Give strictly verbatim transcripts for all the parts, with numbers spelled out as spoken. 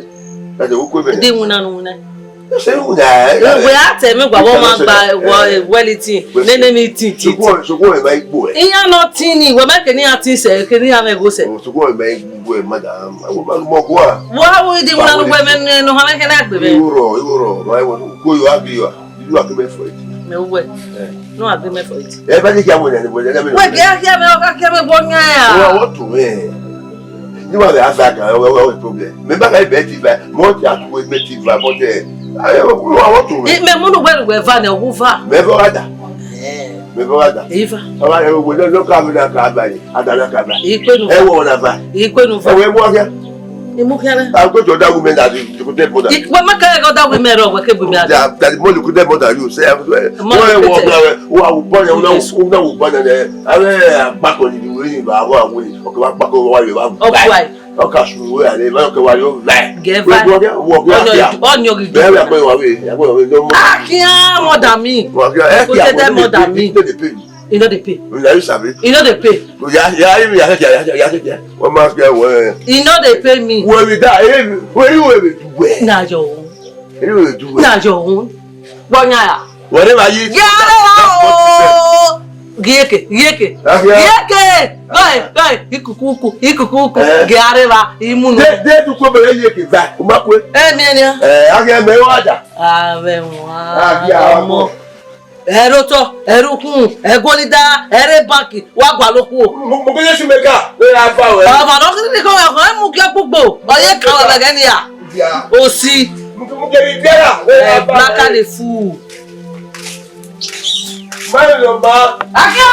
wẹ. Ẹdẹ wo kue mẹ. Di winna nu winna. Ẹ sẹ winna. Wẹ a tẹ mẹ gba wọ ma gba wọ wẹli tin. Nene mi tin tin. Sokun sokun ẹ ma igbo ẹ. Iyan nọ tin ni wẹ ma kẹ ne iran tin sẹ kẹ ne iran mwẹ gho sẹ. Sokun ẹ ma igbo ẹ madam. Awo ma mọ gua. Wa wo di winna nu wẹ mẹ ne no ha mẹ kẹ na gbe mẹ. Iwo rọ iwo rọ ma iwo ko yo abi yo. Ilu akimẹ fọ iti. Mẹ wẹ. No agreement for it. Ẹ bá ní kí a wọ ní ẹni wọlé ẹni. Wẹ kí a kí a mẹ ọkà kí a mẹ gbọ nya ya. Wọ́n wọ́n tún mí. Ní wàá bẹ àgbà kan, wọ́n wọ́n problem. Mi bá ka ibẹ̀ ti bá, mọ́ ti àtúwò ibẹ̀ ti bá, bọ́ tẹ̀. Ayé wọ́n wọ́n tún mí. Mẹ múnú wẹ̀rù wẹ̀ va ni ọ̀hún va. Mẹ bọ́ wá dà. Mẹ bọ́ wá dà. Èyí va. Ọba yẹn wò lọ lọ́kà mi náà kà á bá yìí, àdàlà kà á bá yìí. Ìpinnu. Ẹ wọ ọ̀nà bá. Ìpinnu va. Ẹ wọ ẹ mú ọkẹ́. Imukhian. I'm going to that women that you, you could tell more than you. Ikpe ma kẹrẹ gọ da women rọ wẹ ke gbe mi ade. That, that more you could tell more than you. Say, I'm going to More wọ́n ẹ wọ than ọ̀gá rẹ̀, wọ́n á wò bọ́ọ̀lù, wọ́n náà wò bọ́ọ̀lù ẹ̀. Àwọn àgbàkọ̀ ni ìwé yìí bá wọ́n àwọn yìí. Ọkọ̀ wa gbàkọ̀ wọ́n wáyé bá. Ọkọ̀ wáyé. Ọkọ̀ sùn wọ́n yà lẹ́yìn, ọkọ̀ wáyé ó láì. Gẹ̀ẹ́fà. Wọ́n wọ́n wọ́n wọ́n Ọ̀nà kíá. Ọ̀nà ògidì. Bẹ́ẹ̀ ni àgbẹ̀yìn wà wí, àgbẹ̀yìn wà wí ló mú. Ah, kíá mother mi. Wọ́n kíá ẹ Kò kíá tẹ́ tẹ́ wọ́n mother mi. Ní tètè pè mí. You no dey pay. Ìlú ayé sàbí. You no dey pay. Yà yà yà yà yà yà yà. Wọ́n máa fi ẹ̀wọ̀ ẹ̀. You no dey pay me. Wọ́n mi dá ẹ̀ wọ́n yóò wẹ̀ mi dùwẹ̀. Na your own. Ẹ̀ wẹ̀ mi dùwẹ̀. Na your own. Gbọ́nyà yà. Wọ́n ní ma yí. Gẹ̀ẹ́rẹ́ wa o. Gíyèkè, gíyèkè. Gíyèkè. Gọ́ẹ̀, gọ́ẹ̀, ikuku uku, ikuku uku. Gẹ̀ẹ́rẹ́ wa, imú nù. Dé dé dukú bẹ̀rẹ̀ yíyèkè báyìí, o má kú. Ẹ mi ẹ ni. Ẹ, a gẹ mẹ wá dà. Ààrẹ wọn. A gẹ àwọn ọmọ. Ẹrotọ, ẹrukhun, ẹgolida, ẹre banki, wa gualọ okhuo. Mo mo kele si meka, we ra fa we. Ọmọ no kiri ko ko mu ke gbogbo. Oye ka wa bẹgẹ ni ya. Ya. Osi. Mo mo kele diara, we ra fa. Black and fool. Ma lo ma. Aka.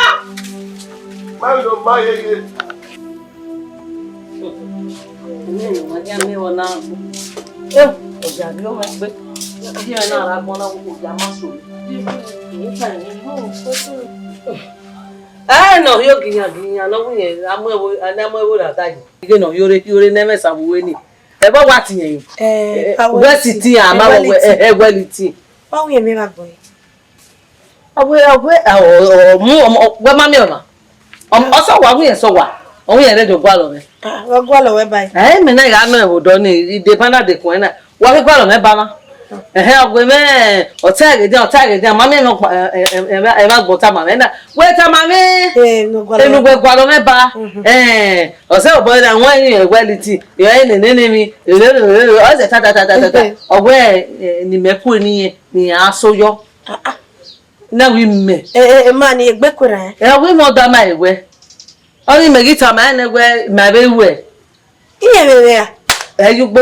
Ma lo ma ye ye. Ẹmwẹ ne ima khian miẹn vbe ọna. Eh, ọ ya rhie mwẹ gbe. Ọ rhie mwẹ na rre agbọn na, ọ ya ma so. Ẹ ne ọ rhie ogiyan giyan ne ọ wẹ irẹn, a mu ẹvbo, a na mu ẹvbo ra da yi. Ighẹ ne ọ rhie ore, rhie ore ne ẹmwẹ sa vbe uwẹ ni. Ẹvbo wa tiẹn yi. Eh, Eh, a wẹ wẹ si ti tiẹn, a ma ẹ wẹ wẹ li ti. Eh, eh, wẹ li ti. Wa wi ẹmwẹ vbe agbọn yi. Ọ wẹ, ọ wẹ, ọ, ọ, ọ, mu, ọ, ọ, wẹ ma miẹn ọmwa. Ọ, ọ sẹ owa, ọ wẹ irẹn sẹ owa. Ọ wẹ irẹn rre do gualọ mwẹ. Ah, wa gualọ wẹ ba yi. Ẹ, mẹ na gha nọ ẹvbo dọ ni, ideba na de kun ẹna. Wa vbe gualọ mwẹ ba na. Ẹhẹn, ọ wẹ mwẹ, ọ ta ẹghẹ dia, ọ ta ẹghẹ dia, ma miẹn ọmwa, ẹ, ẹ, ẹ, ẹ, ẹ, ma gbọ tama mwẹ na. Wẹ tama mwẹ. Eh, no gualọ. Enu wẹ gualọ mwẹ ba. Mhm. Ẹ, ọ sẹ obọ na, wọn yin wẹ li ti. Ẹ, nene nene mi. Ọ sẹ ta, ta, ta, ta, ta, ta. Ọ wẹ, ẹ, ne imẹ ku eni yẹn, ne iran so yọ. Ah, ah. Na wẹ imẹ. E, e, e, ma ni egbe kuerha. Ẹ, wẹ imẹ ọda ma ewẹ. Ọ ni mẹ ghi tama ẹn nẹ wẹ, ma vbe ruẹ. Iye vbe vbe a? Ẹ, ye ugbo.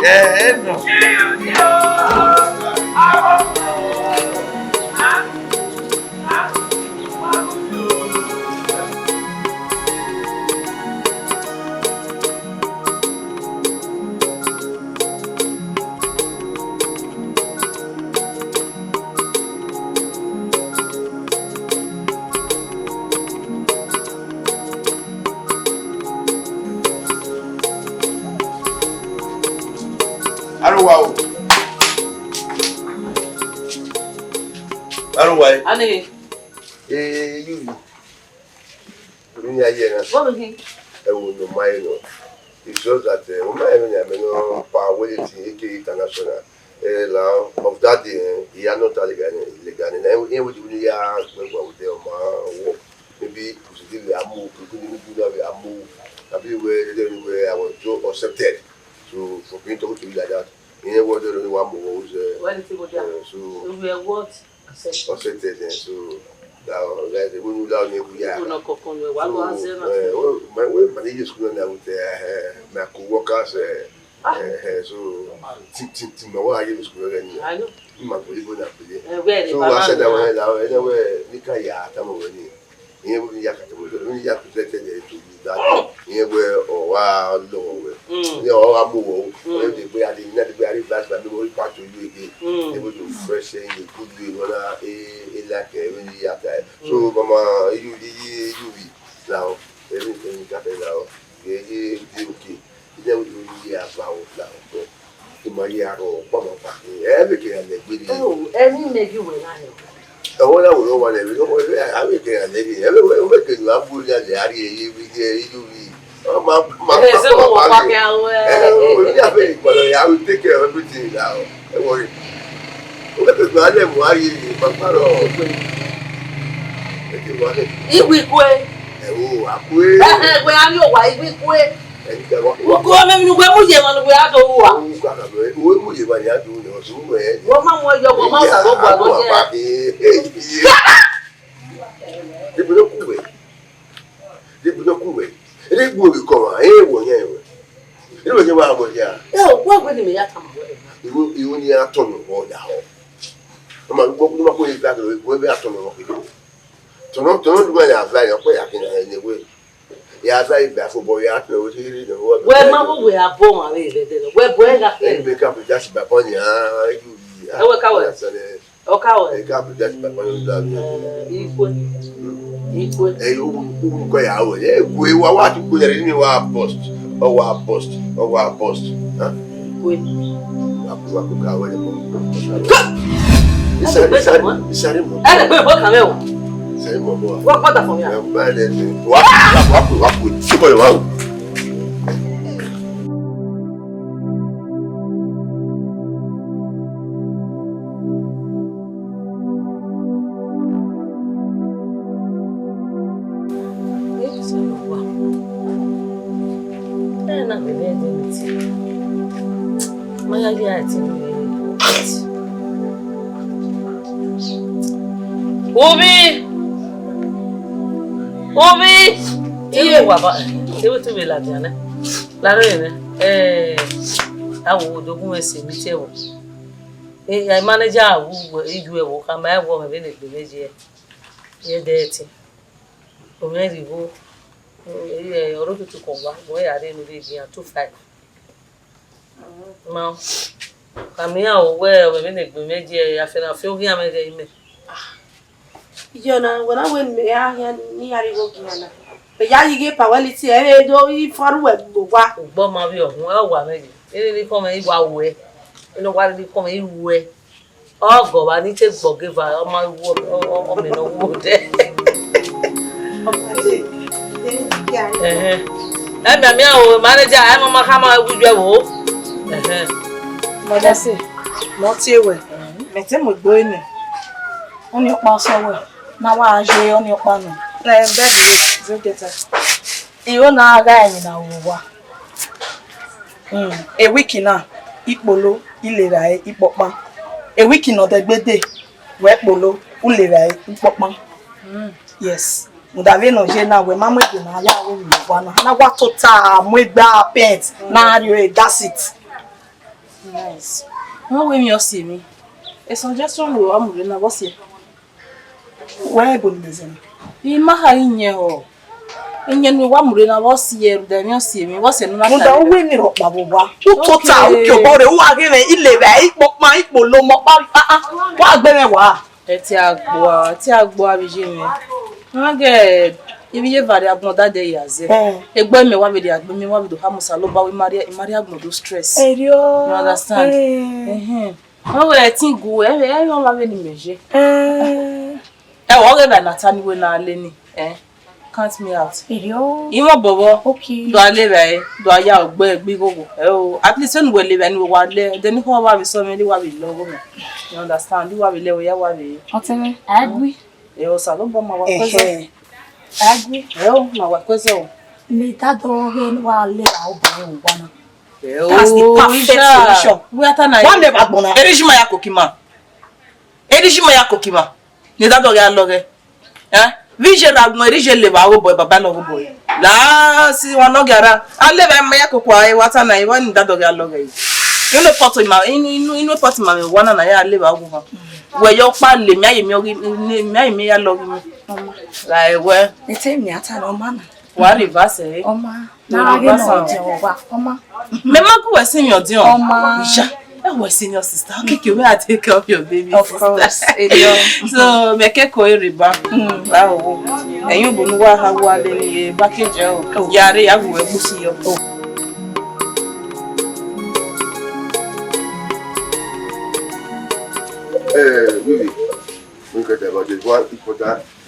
Eh, eh, no. Arowa o. Arowa e. Ani. Eh, you. Unu ya ye na. What do you? Ẹ wo ne ọ ma rẹn nọ. It's just that, eh, ọ ma rẹn nọ, I mean, no, pa wele ti eke international. Eh, la, of that day, eh, I ya nọ ta legani, legani. Na, eh, we do ya gbe gba with the ma work. Maybe we should give a move, we could maybe do that a move. I be where, where I was so accepted. So for being talking to you like that, you know what, the only one move was, uh, When it was there. Uh, so You were what? Accepted. Accepted, eh, so, that, that, we knew that we were, People not cockon, we were so, what was there, eh, well, my, well, my lady school now with, uh, uh, my co-workers, uh, Ah. Eh, eh, so, team, team, team, my wife is school again. I know. My colleague na pele. Eh, where So, the I said that banana? Way now, anyway, Nika ya, tamo weni. Iye we ya ka tamo, we ya presented it to you that. Iye we o wa lo we. Mm. Iye o wa mu wo. Mm. Iye the way I did, not the way I reverse my memory back to you again. Mm. Iye we do fresh and you good way, wanna, eh, eh, like, eh, when you ya that. So, Mm. Mama, you, you, you, you, now, everything you got now, yeah, yeah, yeah, okay. Iye we do ya ba o la o. Ima ye aro ọkpa ma ba khin, ẹ vbe ke ya lẹ egbe rhie. Oh, ẹmwẹ imẹ ghi wẹ na nọ. Ọmọ na wẹ ne ọ wa lẹ vbe, ọmọ vbe, a vbe ke ya lẹ rhie. Ẹ vbe, ẹ vbe ke ne a bu ya lẹ a rhie, ẹ vbe ye, ẹ vbe ye ovbi. Oh, my, my, my, my, my, my, eh, oh, we have a, but I will take care of everything now. Don't worry. Okay, so I let Muari, my father. Igwe ikue. Eh, oh, akue. Eh, eh, we are you, why we ikue? Eh, you can walk. Uko me mi we mu ye man we ado wa. Oh, you can have it. We mu ye man ya do no, so we. Wo ma mo yo, wo ma wo gba lo je. Eh, eh, eh. Ibu no ku we. Ibu no ku we. Ere gbu oghẹ kọ wa, ẹ wọ yẹn wẹ. Ere wẹ yẹn wa wẹ ya. Ẹ o, wẹ wẹ ni mẹ ya tama wẹ. Iwu, iwu ni a tọnọ wọ ya họ. Ọ ma gbọ, ọ ma kọ ye gba kẹ, wẹ wẹ a tọnọ wọ kẹ. Tọnọ, tọnọ du ma ya va ya, kọ ya kẹ na ne wẹ. Ya va iba fo bọ ya tọnọ wẹ, ere ne wọ. Wẹ ma wo wẹ a bọ ma vbe vbe de. Wẹ bọ ẹ ga kẹ. Ẹ be ka bu da si ba bọ ni a, yu yi. Ẹ wẹ ka wẹ. Ọ ka wẹ. Ẹ ka bu da si ba bọ ni da. Ikue. Ikue. Ẹ, u, u, u kọ ya wẹ. Ẹ, kue wa, wa tu kue ya ni wa post. Ọ wa post. Ọ wa post. Ha? Ikue. Wa ku, wa ku ka wẹ le mo. Isare, isare, isare mo. Ẹ lè gbé ìbọn kàn mẹ́ o. Isare mo bọ. Wọ́n gbọ́dọ̀ fún mi à. Ẹ, bá ẹ lẹ, wa, wa, wa ku, wa ku. Síbọ̀ yẹn wa o. Obi! Obi! Iye wa ba, ewe tu be ladian nẹ. Lare nẹ. Eh, a wo odogun ẹse mi te wo. Eh, I manager a wu iyu ẹvbo, ka ma ẹvbo mẹ vbene egbe mẹ ye. Ye de ẹtin. Omẹ rhie igho, eh, ọre otutu kọn wa, wẹ ya rre ne ọ rre egbe iran two five. Ma, ka ma iran ru wẹ, ọ vbe vbene egbe mẹ ye, afianna fi oghian mwẹ ghẹ imẹ. Iye na, wẹ na wẹ ne mẹ ya khian ne iran rhie igho gie iran na. Mẹ ya ye ighe pa wẹ liti, ẹ vbe do i fọrọ uwẹ gbe owa. Ugbọ ma vbe ọhun, ẹ wa mwẹ ye. Ene ni kọn mwẹ, I wa ru ẹ. Ene ọ wa rhie ighe kọn mwẹ, I ru ẹ. Ọgọ vba ni te gbọge eva, ọ ma ru ọ, ọ, ọ, ọ mẹ ne ọ wu odẹ. Ẹhẹn. Ẹ mianmian o, manager, ẹ ma ma khama wu iye ẹvbo. Ẹhẹn. Mother say, mẹ ọ tie wẹ, mẹ te mu egbe nẹ. Ọni ọkpa sẹ wẹ, na wa ye ọni ọkpa nọ. Ẹ, bed, zogeta. Iro na gha emwi na ru owa. Hmm, e week na, ikpolo, ilerare, ikpọkpan. E week ne ọ dẹgbe dee, wẹ kpolo, u lerare, ikpọkpan. Hmm. Yes. Rhunmwuda vbene ọ ye na, wẹ ma mu egbe na ya ru emwi ne owa na. Na wa tota, mu egbe a paint, na rhie, that's it. Nice. Wẹ wẹ emwi ọ si emwi. A suggestion ne uwa mu rre na, vbọ si ẹe? Wẹ ebo ne zẹ na. I ma kha iyẹn họ. Iyẹn ne uwa mu rre na, vbọ si ẹe, rhunmwuda emwi ọ si emwi, vbọ si ẹe ne u na rhunmwuda ta uwẹ ni rhọkpa vbe owa. U tota, u kie obọ rre, u wa ghe mwẹ, ilerare, ikpọkpan, ikpolo, mọkpa, ah, ah. Wa gbe mwẹ wa. Ẹtin agbua, ẹtin agbua vbe iye mwẹ. Ọ na ghe, ivbi iye eva rre agbọn ọdadẹ ya zẹ. Eh. Egbe mẹ wa vbe rhie egbe mẹ wa vbe do khama Osanobua wẹ I ma rhie, I ma rhie agbọn do stress. Erriọ. You understand? Eh. Ẹhẹn. Ọ wẹ ẹtin gu, ẹ vbe, ẹ vbe ọmwa vbene imẹ ye. Eh. Ẹ wẹ ọghe evba ne a ta ne uwẹ na le ni, eh? Count me out. Erriọ. Imẹ obọ vbọ. Okay. Do a le vbe, do a ya ogbe egbe ighoho. Ẹ o, at least enu wẹ le vbe ni wẹ wa le, then ikhuo wa vbe sọ mwẹ, wa vbe le ọghe mwẹ. You understand? Wa vbe le, wẹ ya wa vbe. Ọtẹn mwẹ, I agree. Ẹ o, Osanobua ma wa kuẹ zẹ. Ẹhẹ. I agree. Ẹ o, ma wa kuẹ zẹ o. Ne daddy ọghe ne wa le ra obọ vbe owa na. Ẹ o, that's the perfect solution. Wẹ a ta na. Wa mẹ vbe agbọn na. Erha isi ma ya koko ima. Erha isi ma ya koko ima. Ne daddy ọghe a lọghẹ. Eh? Vbe iye ra gbọn, erha iye le vbe aghobọ, baba lọghobọ. La si wa nọ gia ra. A le vbe ma ya koko a, wa ta na, wa ne daddy ọghe a lọghẹ. Inu pot ima, inu, inu, inu pot ima vbe owa na na ya le vbe aghobọ. Wẹ yọ kpa le, mẹ a ye mẹ ọghe, mẹ a ye mẹ ya lọghẹ imẹ. Ọma. Ra ẹwẹ. Ete mi a ta nọ ọma na. Wa reverse ẹre. Ọma. Wa na ghe reverse nọ ẹre. Ọdiọn wa. Ọma. Mẹ ma gu wẹ sin mi ọdiọn. Ọma. Iya. Ẹ wẹ senior sister. Keke wẹ a take care of your baby sister. Of course. Ẹ yọ. So, mẹ keko ere ba. Mm. Ba o. Ẹyin obọ ne uwa ha wa le ni ye ba ke jẹ o. Oh. Ya re ya gu wẹ gbusi yọ. Oh. Eh, Vivi, we get about this one important.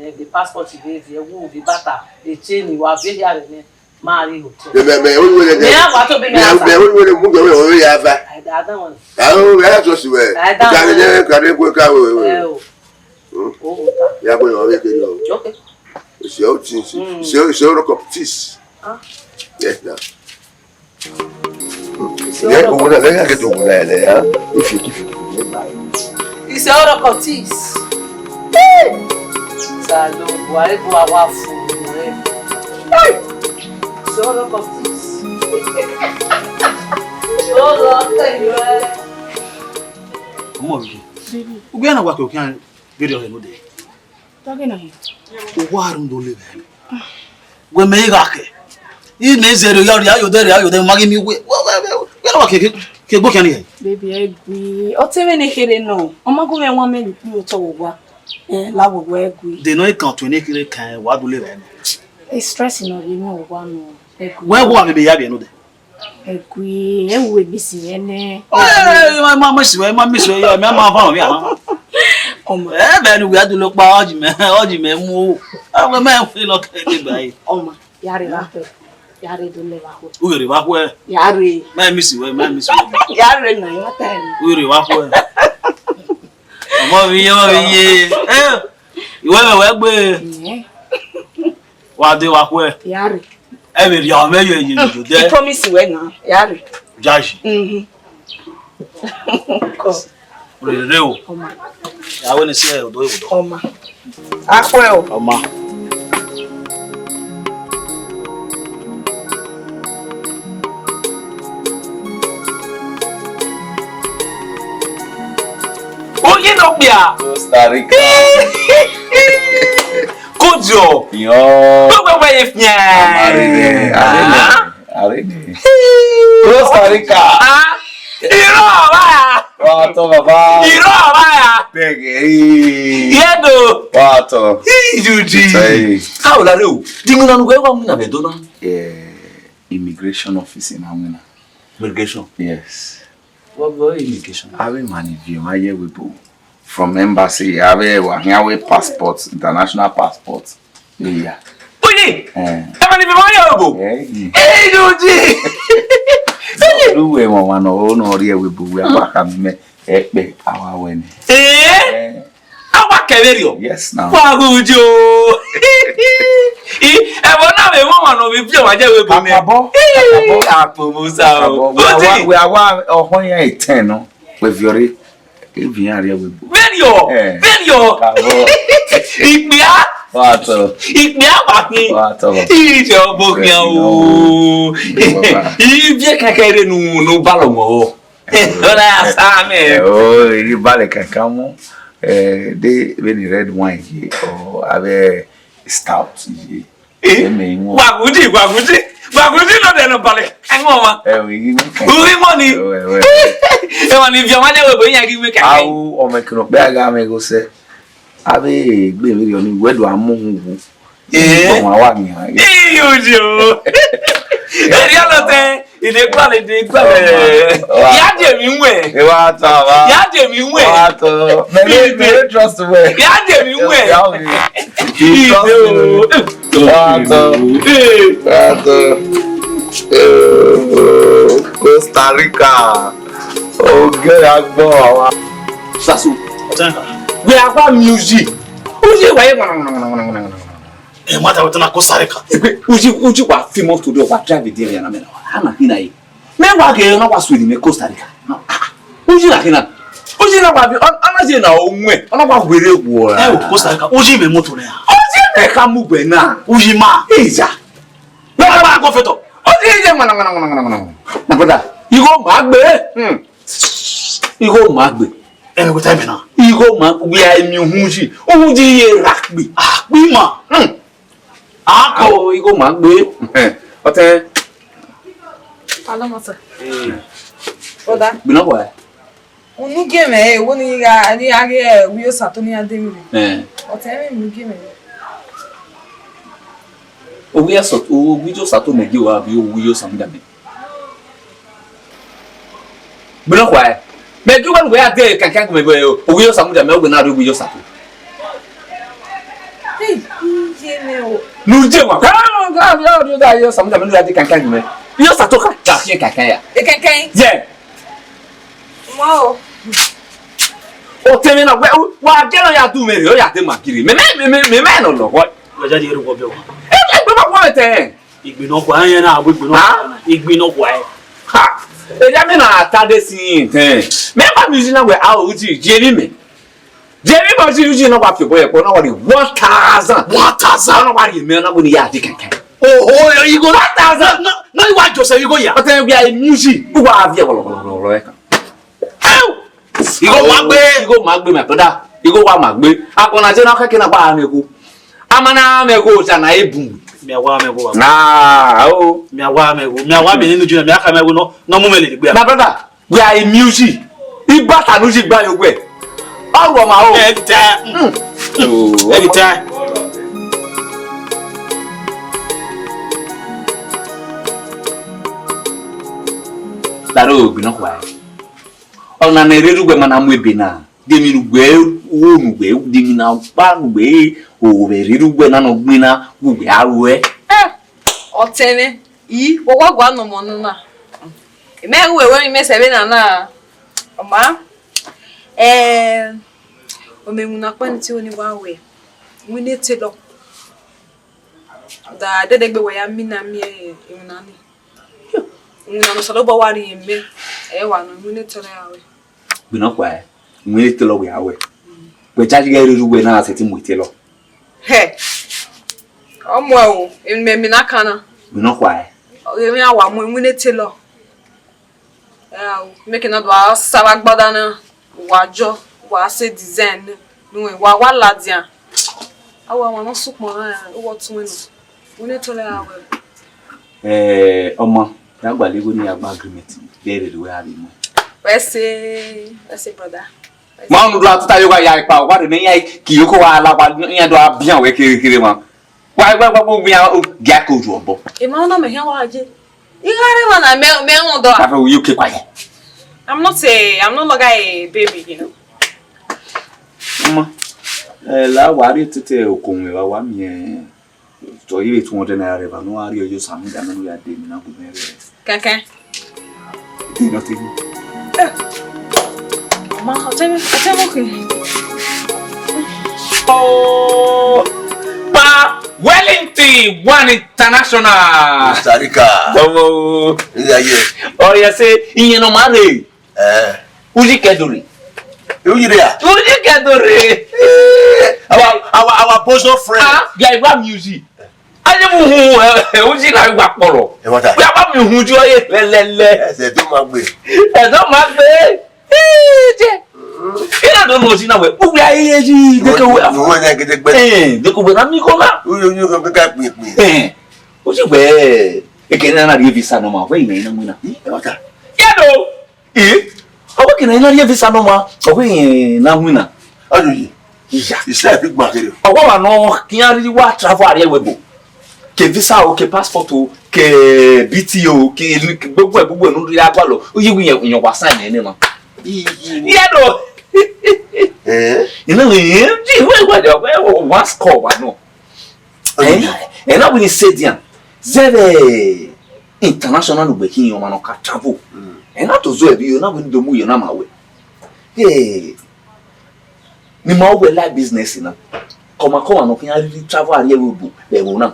nẹ, vbe passport vbe viẹ, ẹwu vbe bata, e chain, wa viẹ hia vbe nẹ, ma rrie hotel. Mẹ, mẹ, mẹ, wẹ, wẹ, wẹ, Mẹ a wa to be mẹ, mẹ, asa. Mẹ, wẹ, wẹ, wẹ, mu, wẹ, wẹ, wẹ, ya va. I don't want. Aro, I just, wẹ. I don't want. Ka ne, ka ne, ka wẹ, wẹ. Ẹ o. Hmm? O, o ta. Ya, wẹ, wẹ, wẹ, wẹ. Okay. It's your things. Mm. It's your, it's your rock of teeth. Ah. Yes, now. It's your rock of teeth. Ẹ, owó náà, lẹ́yìn àgẹ́tò owó náà, ẹ lẹ́yà. Ìfì, ìfì, ìfì, ìfì. It's your rock of teeth. Hey! Salo, wa ebo awa fu, eh. Hey! It's your rock of teeth. Oh, Lord, thank you, eh. Ọmọ mi, ugbẹn na wa ke okian gẹrẹ ọhẹ node. Tọghe nọ hin. Uwa rhunmwuda ole vbe ẹmwẹ. Wẹ mẹ i gha khẹ. I mẹ zẹrẹ ya rhie ayodẹ, rhie ayodẹ, ma ghi miẹn uwẹ. Wẹ, wẹ, wẹ, wẹ na wa ke, ke, ke gbe okian ni hẹ. Baby, ẹ gui. Ọ te mwẹ ne kherhe nọ. Ọ ma gu mwẹ wan mẹ vbe ikpia otọ vbe owa. Eh, la wẹ wẹ ẹ gui. De nọ i kan ọtuẹn ne kherhe kan wa do le vbe ẹmwẹ. E stress nọ rhie mwẹ owa nọ. Ẹ gui. Wẹ wa vbe ya vbe node. Ẹ gui, ẹ wu emisi mwẹ nẹ. Ẹ, ma, ma miss wẹ, ma miss wẹ, ya, mẹ ma va mẹ a. Ọmọ. Ẹ, bẹ ne uwẹ a dolo kpa, ọji mẹ, ọji mẹ mu o. Ẹ, wẹ mẹ fi lọ kẹ de ba yi. Ọmọ, ya rre vbe akhuẹ, ya rre do lẹ vbe akhuẹ. U rre vbe akhuẹ. Ya rre. Ma miss wẹ, ma miss wẹ. Ya rre na, ya ta ni. U rre vbe akhuẹ. Ọmọ mi ye, ọmọ mi ye. Ẹ, ìwẹ mẹ wẹ gbe. Ìyẹn. Wa de vbe akhuẹ. Ya rre. Ẹ vbe rhie amẹ ye ye ye de. I promise wẹ na, ya rre. Jaji. Mhm. Kọ. Rere o. Ọma. Ya wẹ ne si ẹ odo ewu dọ. Ọma. Akhuẹ o. Ọma. Oye nọ kpia. Costa Rica. Kodio. Yo. Gbogbo ẹgbẹ ye fian. Arede, arede, arede. Costa Rica. Ah, irọ́ ọ̀rá. Wa tọ baba. Irọ́ ọ̀rá ya. Tẹgẹ. Yedo. Wa tọ. Ijuji. Hey. Káwọ lára o. Di mi nanu wẹ wa mu na bẹ dona. Yeah. Immigration office na winna. Immigration? Yes. What about immigration? Avbe emwa ni viọ emwa ye ẹvbo ebo. From embassy, avbe wa khian wẹ passport, international passport. Iya. Oye! Eh. Emwa ni viọ emwa ye ẹvbo ebo? Eh. Eh, yo ji! Lu wẹ emwa ọmwa nọ, ọ nọ rrie ẹvbo ebo, wẹ a wa khama mẹ, ẹkpẹ, a wa wẹ nẹ. Eh? Eh. A wa kẹ vberriọ? Yes, now. Wa ghudu o. I, ẹvbo na vbe emwa ọmwa nọ vbe viọ emwa ye ẹvbo ebo nẹ. Kakabọ, kakabọ. Akpo Musa o. Kakabọ. Wẹ a wa, wẹ a wa ọhọ iran etẹn nọ. Wẹ viọ rre. Evi iran rrie ẹvbo ebo. Vberriọ, eh, vberriọ. Kakabọ. Ikpia. Wa tọ. Ikpia wa khin. Wa tọ. Ije ọgbọ khian o. Ivie kẹkẹ rre nu, nu balọ mọ. Ọna ya sa mẹ. Eh, o, iri balẹ kankan mu. Eh, de vbene red wine ye, ọ, avbe stout ye. Eh? Eme wọn. Wa ghudu, wa ghudu, wa ghudu nọ de nọ balẹ. Ẹwọn wa. Eh, o, iri mi kan. Uri mọ ni. Eh, eh, eh. Emwa ni viọ emwa ye ẹvbo ebo iran ghi wẹ kankan. Awu, ọmọ kinu kpe a gha mwẹ gho sẹ. Avbe egbe vberriọ ni, wẹ do a mu uhunmwu. Eh? Ọmwa wa nian. Iyo, iyo. Eri ọlọtẹ, ide gualẹ, ide gualẹ. Wa. Ya de mi wẹ. E wa tọ, wa. Ya de mi wẹ. Wa tọ. Mẹ, mẹ, mẹ, trust wẹ. Ya de mi wẹ. Ya wẹ. Iyo. Wa tọ. Eh. Wa tọ. Eh, Costa Rica. Oge ya gbọ wa. Sasu. Wẹ a gba music. Uji wa ye. E ma ta wẹ ta na Costa Rica. Egbe, uji, uji wa fi moto de, wa drive de ya na mẹ na. Ana hina ye. Mẹ wa ghe na wa suedi mẹ Costa Rica. Ah, uji na hina. Uji na wa bi, ọ, ọ na je na o nwe, ọ na wa were wo. E o Costa Rica, uji mẹ moto nẹ. Uji mẹ ka mu gbe na. Uji ma. Iya. Wẹ ma go feto. Uji ye mana mana mana mana mana. Na brother, igho ma gbe. Hmm. Igho ma gbe. Ẹmwẹ wẹ ta mẹ na. Igho ma, wẹ a miẹn uhunmwu yi. Uhunmwu yi ye ra kpi. Ah, kpi ma. Hmm. A ko. Ao, igho ma gbe. Ọtẹn. Hello, master. Eh. Brother. Gbe na wa. Unu gie mwẹ, eh, wo ni gha, ni a ghe, eh, uwu Osato ni a de mwẹ. Eh. Ọtẹn mwẹ, unu gie mwẹ. Uwu Osato, uwu Osato mẹ gie wa, bi uwu Osamudia mẹ. Gbe nọ khuae. Mẹ gie uwẹ ne uwẹ ya de kankan gu mẹ vbe owiẹ Osamudia, mẹ wẹ ne a rrie owiẹ Osato. Hey, iye mẹ o. Ne u je ma. Ka, ka, ka, ka, ka, Osamudia, mẹ ne u ya de kankan gu mẹ. Iye Osato ka, ka fiẹn kankan ya. E kankan? Yẹ. Wow. Otẹn mwẹ na, wẹ, wa gẹrẹ ya du mẹ rre, ọ ya de ma giri. Mẹ, mẹ, mẹ, mẹ, mẹ, mẹ nọ lọghọ. Wẹ ya di eru wọ bẹ wa. E, e, gbe ma wọ mẹ tẹ. Igbe nọ khuae, ẹn na, wẹ igbe nọ khuae. Ha! Erriọ mẹ na ta de sin tẹn. Mẹ ma music na wẹ a o ji, je vbe mẹ. Je vbe ma ji, ji na wa fi obọ ye kpọ, na wa di one thousand. One thousand? Na wa di mẹ, na wa ni ya di kẹkẹ. Oho, igho one thousand. Na, na, na, wa Joseph igho ya. Ọtẹn wẹ a music, wa vi wọlọ, wọlọ, wọlọ, wọlọ, ẹ kan. Au! Igho ma gbe. Igho ma gbe, my brother. Igho wa ma gbe. Akọna je na kẹkẹ na wa mẹ igho. A ma na mẹ igho, osa na e bun. Mi a wa mẹ igho wa. Ah, oh. Mi a wa mẹ igho. Mi a wa mẹ ninu ju na, mi a ka mẹ igho nọ, nọ mu mẹ lele gbe. My brother, we are in music. Ibata nu ji gba yo gbe. Ọrọ ma o. Every time. Mm. Oh. Every time. Laro gbe nọ khuae. Ọna ne rere uwẹ ma na mu ebe na, de emwi ne uwẹ ru, ne uwẹ de emwi na kpa ne uwẹ ru, vbe rere uwẹ na nọ gbinna, uwẹ a ruẹ. Eh, ọtẹn mwẹ, I, wa wa gua nọ ọmọ nọ na. Imẹ ru ẹre ne imẹ sẹ vbe na na. Ọ ma, eh, ọ mẹ iwinna ọkpa ni te ne wa wẹ, iwinna tailor. Da dẹdẹgbe wa ya mina miẹn iwinna ni. Iwinna ne Osanobua wa rhie mẹ, ẹ wa nọ, iwinna tailor ya wẹ. Gbe nọ khuae, iwinna tailor wẹ a wẹ. Wẹ jaji ghe rere uwẹ na sẹtin mu tailor. Hẹ, ọ muẹn o, emwi ne a kan na. Gbe nọ khuae. Emwi a wa mu iwinna tailor. Ẹ o, make na do a sa vbe agbada na, wa jọ, wa se design ne, wa, wa ladian. A wa wan ne ọ sukpọn na, ọ wọ tuẹn nọ. Iwinna tailor ya wẹ. Eh, ọmọ, ya gbalẹ igho ne ya gba agreement, vbe rere uwẹ a vbe mu. Wẹ se, wẹ se, brother. Ma unu do a tuta yo gha ya ikpa, wa rre ne iran ki yo ko wa la, wa iran do a bian wẹ kere kere ma. Wa, wa, wa, wa, wa, gia ko ju obọ. Emwa na mẹ hian wa je. I gha rre emwa na, mẹ, mẹ rhunmwuda. Kafẹ, will you keep quiet? I'm not a, I'm no longer a baby, you know. Mama, eh, la wa rrie tete okowẹn vbe wa miẹn, tọ, ivbe two hundred naira rẹ eva ne ọ gha rrie, ọ ye Osamudia ne ọ ya de emwi na gu mwẹ rre. Kẹkẹ. Nothing, nothing. Ma, ọtẹn, ọtẹn, okay. Oh, Pa Wellington One International. Costa Rica. Ọmọ o. Ilé ayé. Ọ ya sẹ, iyẹn nọ ma rre. Eh. Uyi kẹdore. Uyi rre a? Uyi kẹdore. Our, our, our bosom friend. Ah, yeah, I love music. Aye mu hu, eh, eh, uji na wa kpọlọ. Ẹ wá ta. Wa ba mi hu ju ọye lẹlẹlẹ. Ẹsẹ̀ tó máa gbé. Ẹ tó máa gbé. Ee, je. Ina do no si na wẹ. Uwe aye ji, de ke wẹ. Uwe na gede gbẹ. Eh, de ke wẹ na mi ko na. Uwe ni ko ka pin pin. Eh. O si wẹ, e ke na na ri visa nọ ma, wẹ ina ina mu na. Ẹ wá ta. Ya do. Eh? Ọ wẹ ke na ina ri visa nọ ma, ọ wẹ na mu na. Adu yi. Iya. Isẹ fi gba kere. Ọ wẹ wa nọ kian riri wa travel ariẹ webo. Ke visa o, ke passport o, ke B T o, ke gbogbo ẹ, gbogbo ẹ ne u rhirhi gua lọ, u yi wi yẹn, yẹn wa sign ẹre nẹ ma. Iye do. Eh? Ina wẹ, eh, ji wẹ wa de, wẹ wa score wa nọ. Eh? Ẹ na wẹ ni sẹ dian. Zẹvbe international ugbe khin ọmwa ne ọ ka travel. Ẹ na to zọ ẹvbi yo, na wẹ ni do mu yo na ma wẹ. Eh, ne ima wẹ like business na. Kọmakọma ne ọ khian rhirhi travel ariẹ vbe obo vbe ẹvbo na,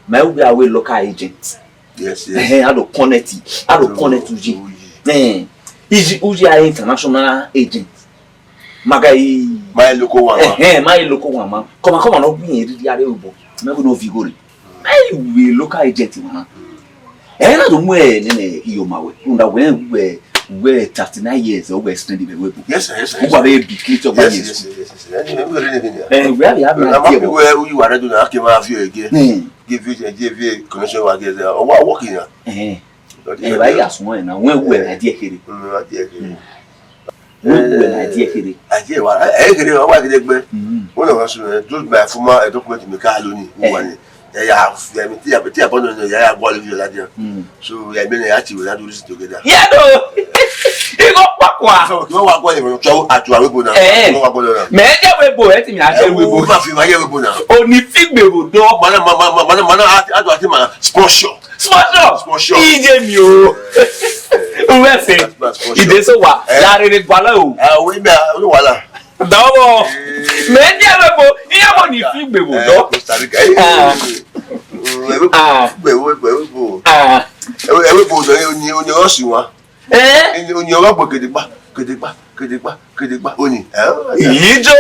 ma wẹ a wẹ local agent. Yes, yes. Ẹhẹn, a do connect, a do connect uyi. Uyi. Ẹhẹn, uyi, uyi a international agent. Ma ga i. Ma i local one ma. Ẹhẹn, ma i local one ma. Kọmakọma ne ọ gbẹn rhirhi ariẹ vbe obo, ma wẹ ne ọ viọ igho rre. Ma i wẹ local agent ma na. Ẹ na do mu ẹ nene iyo ma wẹ. Rhunmwuda wẹ, wẹ, wẹ thirty-nine years, ọ wẹ extend vbe wẹ bu. Yes, sir, yes, sir. Yes, sir. Yes, yes, yes, yes. Ẹ, wẹ a vbe a vbe idea. Wẹ u yi wa rẹ do na, a ke ma viọ ẹre. Hmm. Give you, give you connection wa ge. Ọ wa work in ya. Eh. Ẹ, ba ya sun ẹ na, wẹ wẹ idea kere. Mm, idea kere. Wẹ wẹ idea kere. Idea wa, ẹ, ẹ kere, ọ wa kere gbẹ. Mm. Wẹ na wa sun ẹ, those my former, eh, document mi ka lo ni, wẹ wa ni. Ẹ ya, ya mi ti ya, ti ya bọ nọ, ya ya gua le vi la dia. Mm. So, ya mi na ya ti we na do this together. Ya do. Igho kpakua. So, kí wọ́n wá gbọ́ ìmọ̀ràn tí a tù àwọn ìbò náà. Eh. Kí wọ́n wá gbọ́ lọ́nà. Mẹ ẹ jẹ́ wẹ bo, ẹ ti mi a jẹ́ wẹ bo. Ẹ wo, ma fi ma yẹ wẹ bo náà. O ni fi gbèrò dán. Mana, mana, mana, mana, a, a, a, a, ma sponsor. Sponsor. Sponsor. Iye mi o. Uwe se. That's my sponsor. Ide so wa. Eh. La rere gbalẹ o. Ah, we be, we wala. Dọwọ. Mẹ ẹ jẹ́ wẹ bo. Iye mo ni fi gbèrò dán. Eh, Costa Rica. Ah. Mm, ẹ wẹ bo. Ah. Ẹ wẹ bo, ẹ wẹ bo. Ah. Ẹ wẹ, ẹ wẹ bo, ẹ ni, ni, ni, ọ si wa. Eh? Oni, oni ọgha gbe gedegba, gedegba, gedegba, gedegba, oni. Eh? Ijo,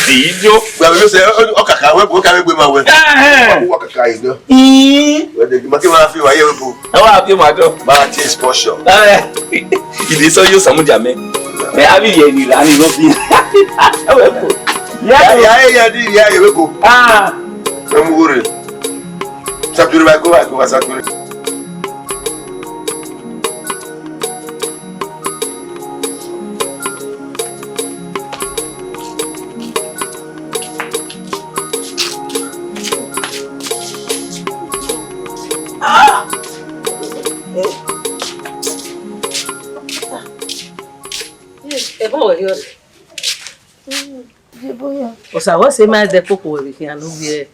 ijo. Gba mi se, ọkaka, wẹ, wẹ ka wẹ gbe ma wẹ. Eh. Wẹ kaka yi dọ. Ii. Wẹ de, ma ke ma fi wa ye wẹ ko. Ẹ wá fi ma dọ. Ma ti sponsor. Eh. Ìdí sọ yóò sàmú jà mẹ. Ẹ, a bi yẹ ni ra ni lọ bi. Ẹ wẹ ko. Ya, ya, ya, di, ya, ye wẹ ko. Ah. Ẹ mu gore. Sapure ba ko, ba ko, sapure. Ebo wẹ hiọ. Osa, wẹ sẹ ma dẹ kpokpo wẹ vbe khian ne u viẹ.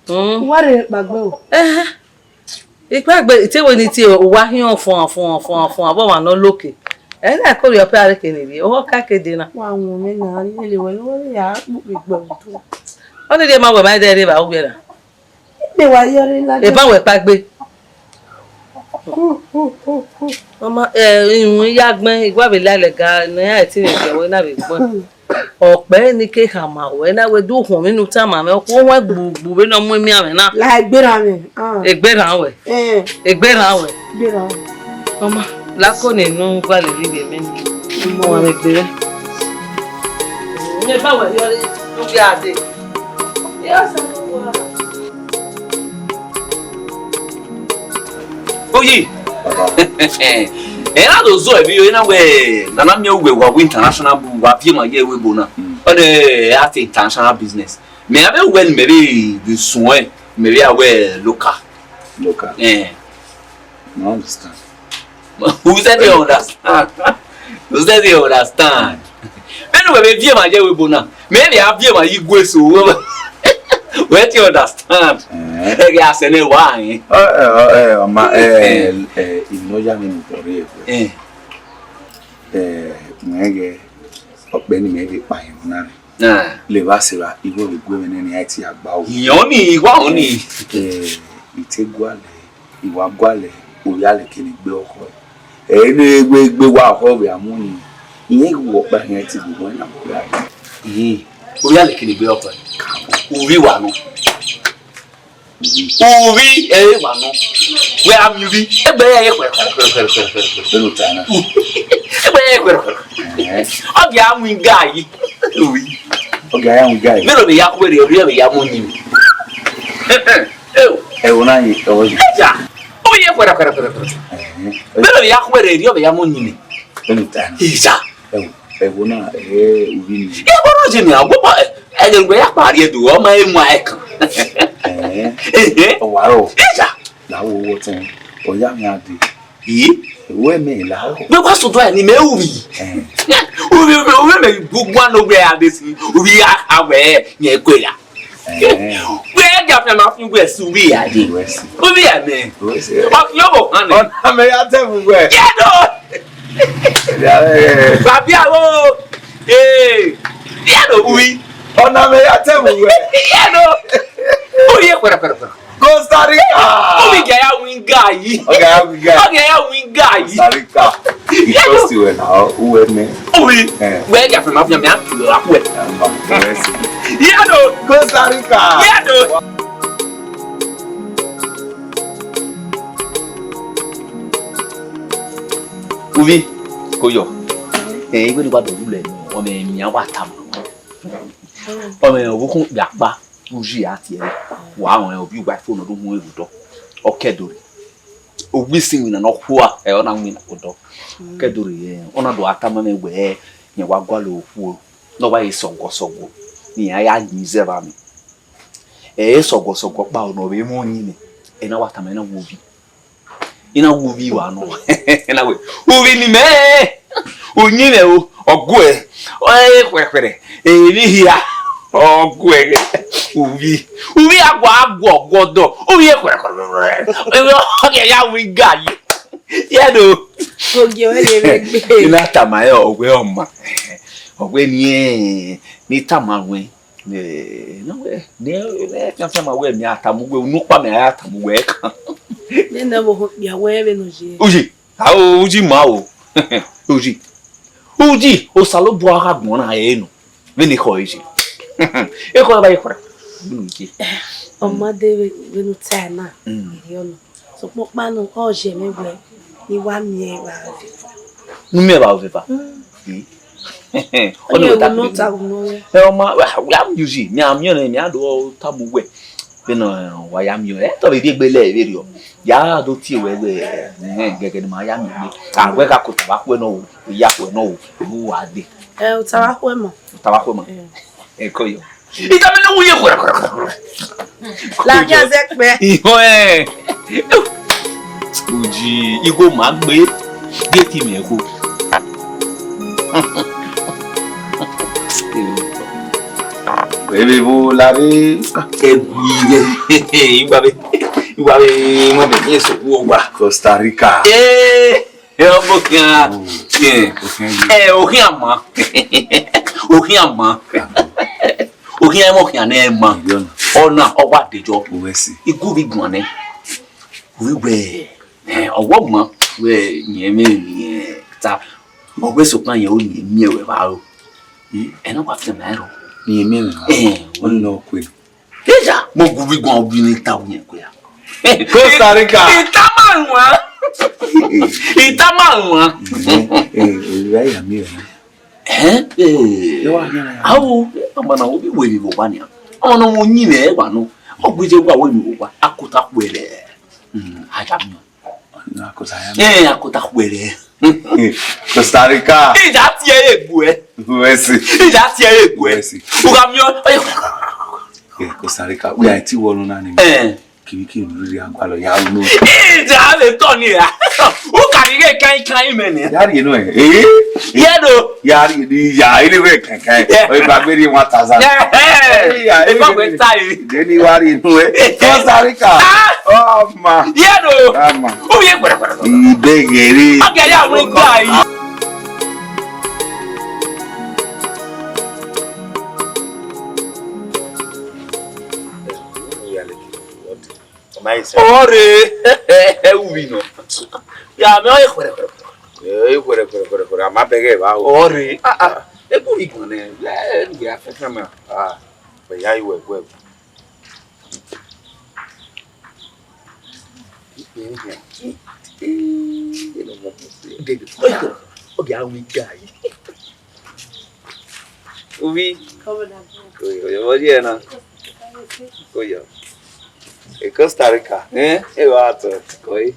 Mm. Wa rre kpagbe o. Ẹhẹn. Ikpagbe, te wẹ ni tie, uwa khian ọfuan, ọfuan, ọfuan, ọfuan, vbe ọmwa ne ọ loke. Ẹ na ko rhie ọpẹ a rre ke ne rhie, ọ ka ke de na. Wa wọn mẹ na, rhie le wẹ, wẹ ya kpukpe gbe ọdọ. Ọ ni rhie ma wẹ ma dẹ rre evba ugbẹra. Ikpe wa yọ rre lade. Eba wẹ kpagbe. Ọma, ẹ, iwun ya gbẹn, igua vbe la lẹga, ne iran ẹtin vbe giẹ wẹ na vbe gbẹn. Ọkpẹ ni ke khama wẹ na wẹ do khuọnmwi ne u tama mwẹ, ọ khuo wẹ gbugbu vbene ọ mu emianmwẹ na. La egberhan mwẹ, ah. Egberhan wẹ. Eh. Egberhan wẹ. Egberhan wẹ. Ọma, la ko ne enu gualọ rhie vbe mẹ ni. Ọmọ. Wa vbe gbe rẹ. Ne ba wẹ yọ rre, u ghi a dee. Yes, sir. Oyi. Ẹ na do zọ ẹvbi yo, ena wẹ, nana miẹn uwẹ wa wi international bu, wa viẹ ma ye ẹvbo ebo na. Mm. Ọ de, a te international business. Mẹ a vbe wẹ ne mẹ vbe, vbe suẹn, mẹ vbe a wẹ local. Local. Eh. I understand. Who said you understand? Who said you understand? Mẹ ne uwẹ vbe viẹ emwa ye ẹvbo na, mẹ vbe a viẹ emwa ye igue eso. Wẹ te understand? Eh. Ẹghẹ a sẹ ne wa rẹn. Eh, eh, eh, ọma, eh, eh, inu ya ni mu tọrre ẹvbo. Eh. Eh, mẹ ghẹ, ọkpẹ ni mẹ vbe kpa hin na rẹn. Eh. Levba sẹ evba, igho vbe gu mwẹ nẹ ne a tie agba o. Yan ni, igho ni. Eh, I te gualẹ, I wa gualẹ, ovbi Aleke ne egbe ọkhọ. Ẹ ne egbe egbe wa ọkhọ vbe amu ni. Iye wu ọkpa hin ti gbogbo na mo ya. Iye, ovbi Aleke ne egbe ọkhọ. Ovbi wa nọ. Ovbi ẹre wa nọ. Wẹ a miẹn ovbi. Egbe ya ye kpẹrẹ kpẹrẹ kpẹrẹ kpẹrẹ kpẹrẹ. Bẹnu ta na. Egbe ya ye kpẹrẹ kpẹrẹ. Eh. Ọ ghi a mu iga yi. Ovbi. Ọ ghi a ya mu iga yi. Mẹ lo vbe ya khuẹrhẹ, ovbi vbe ya mu yin. Eo. Ẹ wo na yi, ẹ wo yi. Eja. Ovbi ye kpẹrẹ kpẹrẹ kpẹrẹ kpẹrẹ. Eh. Mẹ lo vbe ya khuẹrhẹ, ovbi vbe ya mu yin. Bẹnu ta na. Eja. Ẹ wo, ẹ wo na, eh, ovbi ni. Ẹ wo na je mi a, wo pa, ẹ, ẹ, ẹ, ya kpa rrie do, ọ ma emu a ẹkan. Eh. Eh. Ọ wa rọ. Eja. La wo wo tẹn. Ọ ya mi a de. Yi? Wẹ mẹ la o. Mẹ wa sọ do ni mẹ uvbi. Eh. Uvbi, uvbi, uvbi mẹ gbogbo ano wẹ a de si. Uvbi a, a wẹ, yẹn ko ya. Eh. Wẹ ga fẹ ma fi wẹ su uvbi a de. Wẹ si. Uvbi a mẹ. Wẹ si. Ọ fi obo han. Ọna mẹ ya tẹ mu wẹ. Ya do. Ya, eh. Babi awo. Eh. Ya do uvbi. Ọna mẹ ya tẹ mu wẹ. Ya do. Uvbi e kwẹrẹ kwẹrẹ kwẹrẹ. Costa Rica! Obi gẹ ya win guy yi. Ọ gẹ ya win guy. Ọ gẹ ya win guy yi. Costa Rica. He trust you well now. Uwe me. Obi. Eh. Wẹ gẹ fẹ ma fi mi a tu a ku ẹ. Yado. Costa Rica. Yado. Uvi, ko yọ. Eh, igbe ni wa do lulẹ ni, ọmọ mi a wa ta ma. Ọmọ mi, ovbokhan ya kpa. Uyi a tie ẹre, wa rẹn ovbi uwa fo ne ọ do mu ẹre vbe odọ. Ọ ke do rre. Ovbi isin winna ne ọ khua, ẹ, ọ na winna vbe odọ. Ọ ke do rre, ẹ, ọ na do gha tama mwẹ wẹẹ, rẹn wa gualọ okhuo, ne ọ wa re sọguọ sọguọ, ne iran ya yin zẹ vbe amẹ. Ẹ, sọguọ sọguọ kpa, ọ ne ọ vbe mwẹ ọyinmwẹ, ẹ na wa tama ẹre na wẹ ovbi. I na wu ovbi wa nọ. I na wẹ, ovbi ni mẹ, uyinmwẹ o, ọ guẹ, ọ re khuẹrẹkhuẹrẹ, emwi hia, ọ guẹ, ovbi, ovbi a gua, a gua, ọ gua ọdọ, ovbi e khuẹrẹkhuẹrẹ, ọ gẹ ya wu iga yi, yẹ do. Ogie wẹ lẹ vbe gbe. I na tama ẹre, ọ wẹ ọma, ọ wẹ ne, ne I tama ruẹn. Eh, na wẹ, ne, ne fianfian ma wẹ, mẹ a tama uwẹ, unu ọkpa mẹ a ya tama uwẹ kan. Nene vbe ohọ okpia wẹ vbene u ye. Uyi, a o, uyi ma o. Uyi. Uyi, Osanobua gha gbọn na ẹre nọ. Vbene ekhọe ye. Ekhọe ba ye khuẹrẹ. Vbene u ye. Ọ ma de vbe, vbene u ta na. Mm. Iyọ nọ. Sokpan ọkpa nọ, ọ ye mwẹ wẹ, ne I wa miẹn evba vbe eva. Ne u miẹn evba vbe eva? Mm. Eh. Ọ ni wẹ ta gbe. Ẹ, ọ ma, wa, wa miẹn uyi, mẹ a miẹn ọnrẹn, mẹ a do tama uwẹ. Vbene, eh, wa ya miẹn ọnrẹn, ẹ tọ vbe rhie egbe lẹ vberriọ. Ya do tie wẹ wẹ, eh, gẹgẹ ne ma ya miẹn egbe. A wẹ gha kota vbe akhuẹ nọ o, ya akhuẹ nọ o, u wa dee. Ẹ, u ta vbe akhuẹ ma. U ta vbe akhuẹ ma. Eh. Ẹ, ko yọ. Ita mi ne wu ye khuẹrẹ, khuẹrẹ, khuẹrẹ, khuẹrẹ. La mi a zẹ kpẹ. Ihọ ẹ. Uyi, igho ma gbe. Ye ti mẹ ko. Baby, bu la re. Ẹ gui ye. Igba be, igba be, mo be ni eso wo gba. Costa Rica. Eh. Ẹ, ọmọ khian. Mm. Ẹ, okhian ye. Ẹ, okhian ma. Okhian ma. Okhian ẹmwẹ okhian nẹ ma. Iyọ na. Ọna, ọ wa dejọ. Uwẹ si. Igu vbe guan nẹ. Uwẹ, ẹ, ọwọ ma. Wẹ, yẹn mẹ, yẹn ta. Ọ wẹ sokpan yẹn o yẹn miẹn wẹ vbe aro. Ẹ na wa fian ma ẹrọ. Yẹn miẹn wẹ vbe aro. Ẹ. Ọ nọ kue. Eya, mo gu vbe guan ovbi ne I ta uyẹn kue ya. Costa Rica. I tama ruan. I tama ruan. Eh, eh, eh, ya mi o. Eh, eh. Yo wa yan ya. Awo, ọmọ na wo bi wẹ vbe owa nia. Ọmọ na wo yin vbe wa nọ. Ọ gbe je wa wẹ vbe owa. Akota khuẹrẹ. Mm, a ya mi. Akota ya mi. Eh, akota khuẹrẹ. Costa Rica. Ija tie egbe. Messi. Ija tie egbe. Messi. U gha miẹn. Eh, Costa Rica. We are ti wo na ni. Eh. Kiri kiri riri agualọ ya unu. Ida le tọ ni ra. U ka rhie kan kan imẹ ni. Ya rhie nu ẹ. Eh? Ye do. Ya rhie ni ya ile wẹ kan kan. O ba gbe ni one thousand. Eh, eh. Eh, ya, e ko gbe ta yi. De ni wa rhie nu ẹ. Costa Rica. Ah. Oh ma. Ye do. Ah ma. U ye gbẹrẹ gbẹrẹ. Ibe gere. Ọgẹ ya wẹ ga yi. Ọre. Ẹ u vbi nọ. Ya mẹ ọre khuẹrẹ khuẹrẹ. Ẹ khuẹrẹ khuẹrẹ khuẹrẹ khuẹrẹ, a ma bẹghe evba o. Ọre. Ah, ah. Ẹ bu vbi gan nẹ. Ẹ, ẹ, afẹfẹ ma. Ah. Ẹ ya iwẹ ẹguẹ. Oge a wi ga yi. Uvi. Oyo, oyo, oyo, na. Oyo. E Costa Rica, eh? E wa to, koi.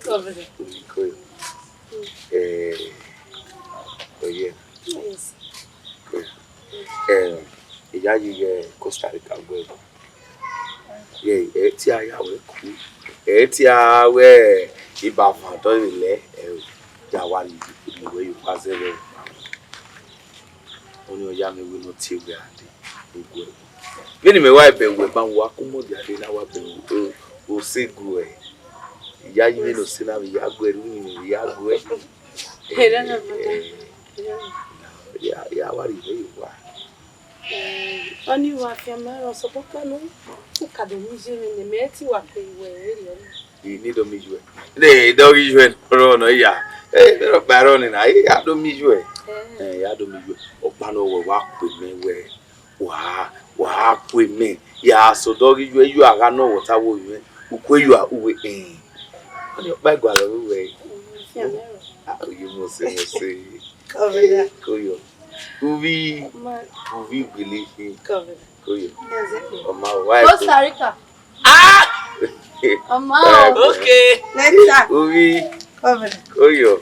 Uvi, koi. Eh, oye. Koi. Eh, iyayi ye Costa Rica gbe. Ye, ẹ tie a ya wẹ ku. Ẹ tie a wẹ ibavan dọ vbe lẹ, ẹ, ya wa ni wẹ ye ukpa zẹ vbe. Ọni ọ ya mwẹ wẹ ne ọ tie wẹ a dee, eguẹ. Vbene mẹ wa bẹ wẹ ba wa ku mọ dia dee na wa bẹ wẹ, o, o se gu ẹ. Iyayi vbene ọ se na vbe ya gu ẹ, ru ni vbe ya gu ẹ. Ẹ, ẹ, ya, ya wa rhie vbe ye owa. Ọni wa fian ma rọ sọkpọkpa nọ, u ka do miẹn iye mwẹ ne mẹ ti wa kpe wẹ erriọ na. I ni do miẹn iye uẹ. Ne dọ ghi iye uẹ rọ nọ ya. Eh, vbe rọ kpa rọ ni na, I ya do miẹn iye uẹ. Eh, ya do miẹn iye uẹ. Ọkpa nọ wẹ wa kpe mẹ wẹ, wa, wa kpe mẹ. Ya sẹ odọ ghi iye uẹ, iye uẹ a gha nọ wẹ ọta wo iye uẹ. Uku iye uẹ uwe, eh. Ọni ọkpa gualọ vbe uwẹ. Fian ma rọ. Ah, oye mose, mose. Kọvẹda. Koyo. Uvi, uvi gbele ihe. Kọvẹda. Koyo. Ọma wa. Costa Rica. Ah! Ọma. Okay. Later. Uvi. Kọvẹda. Koyo.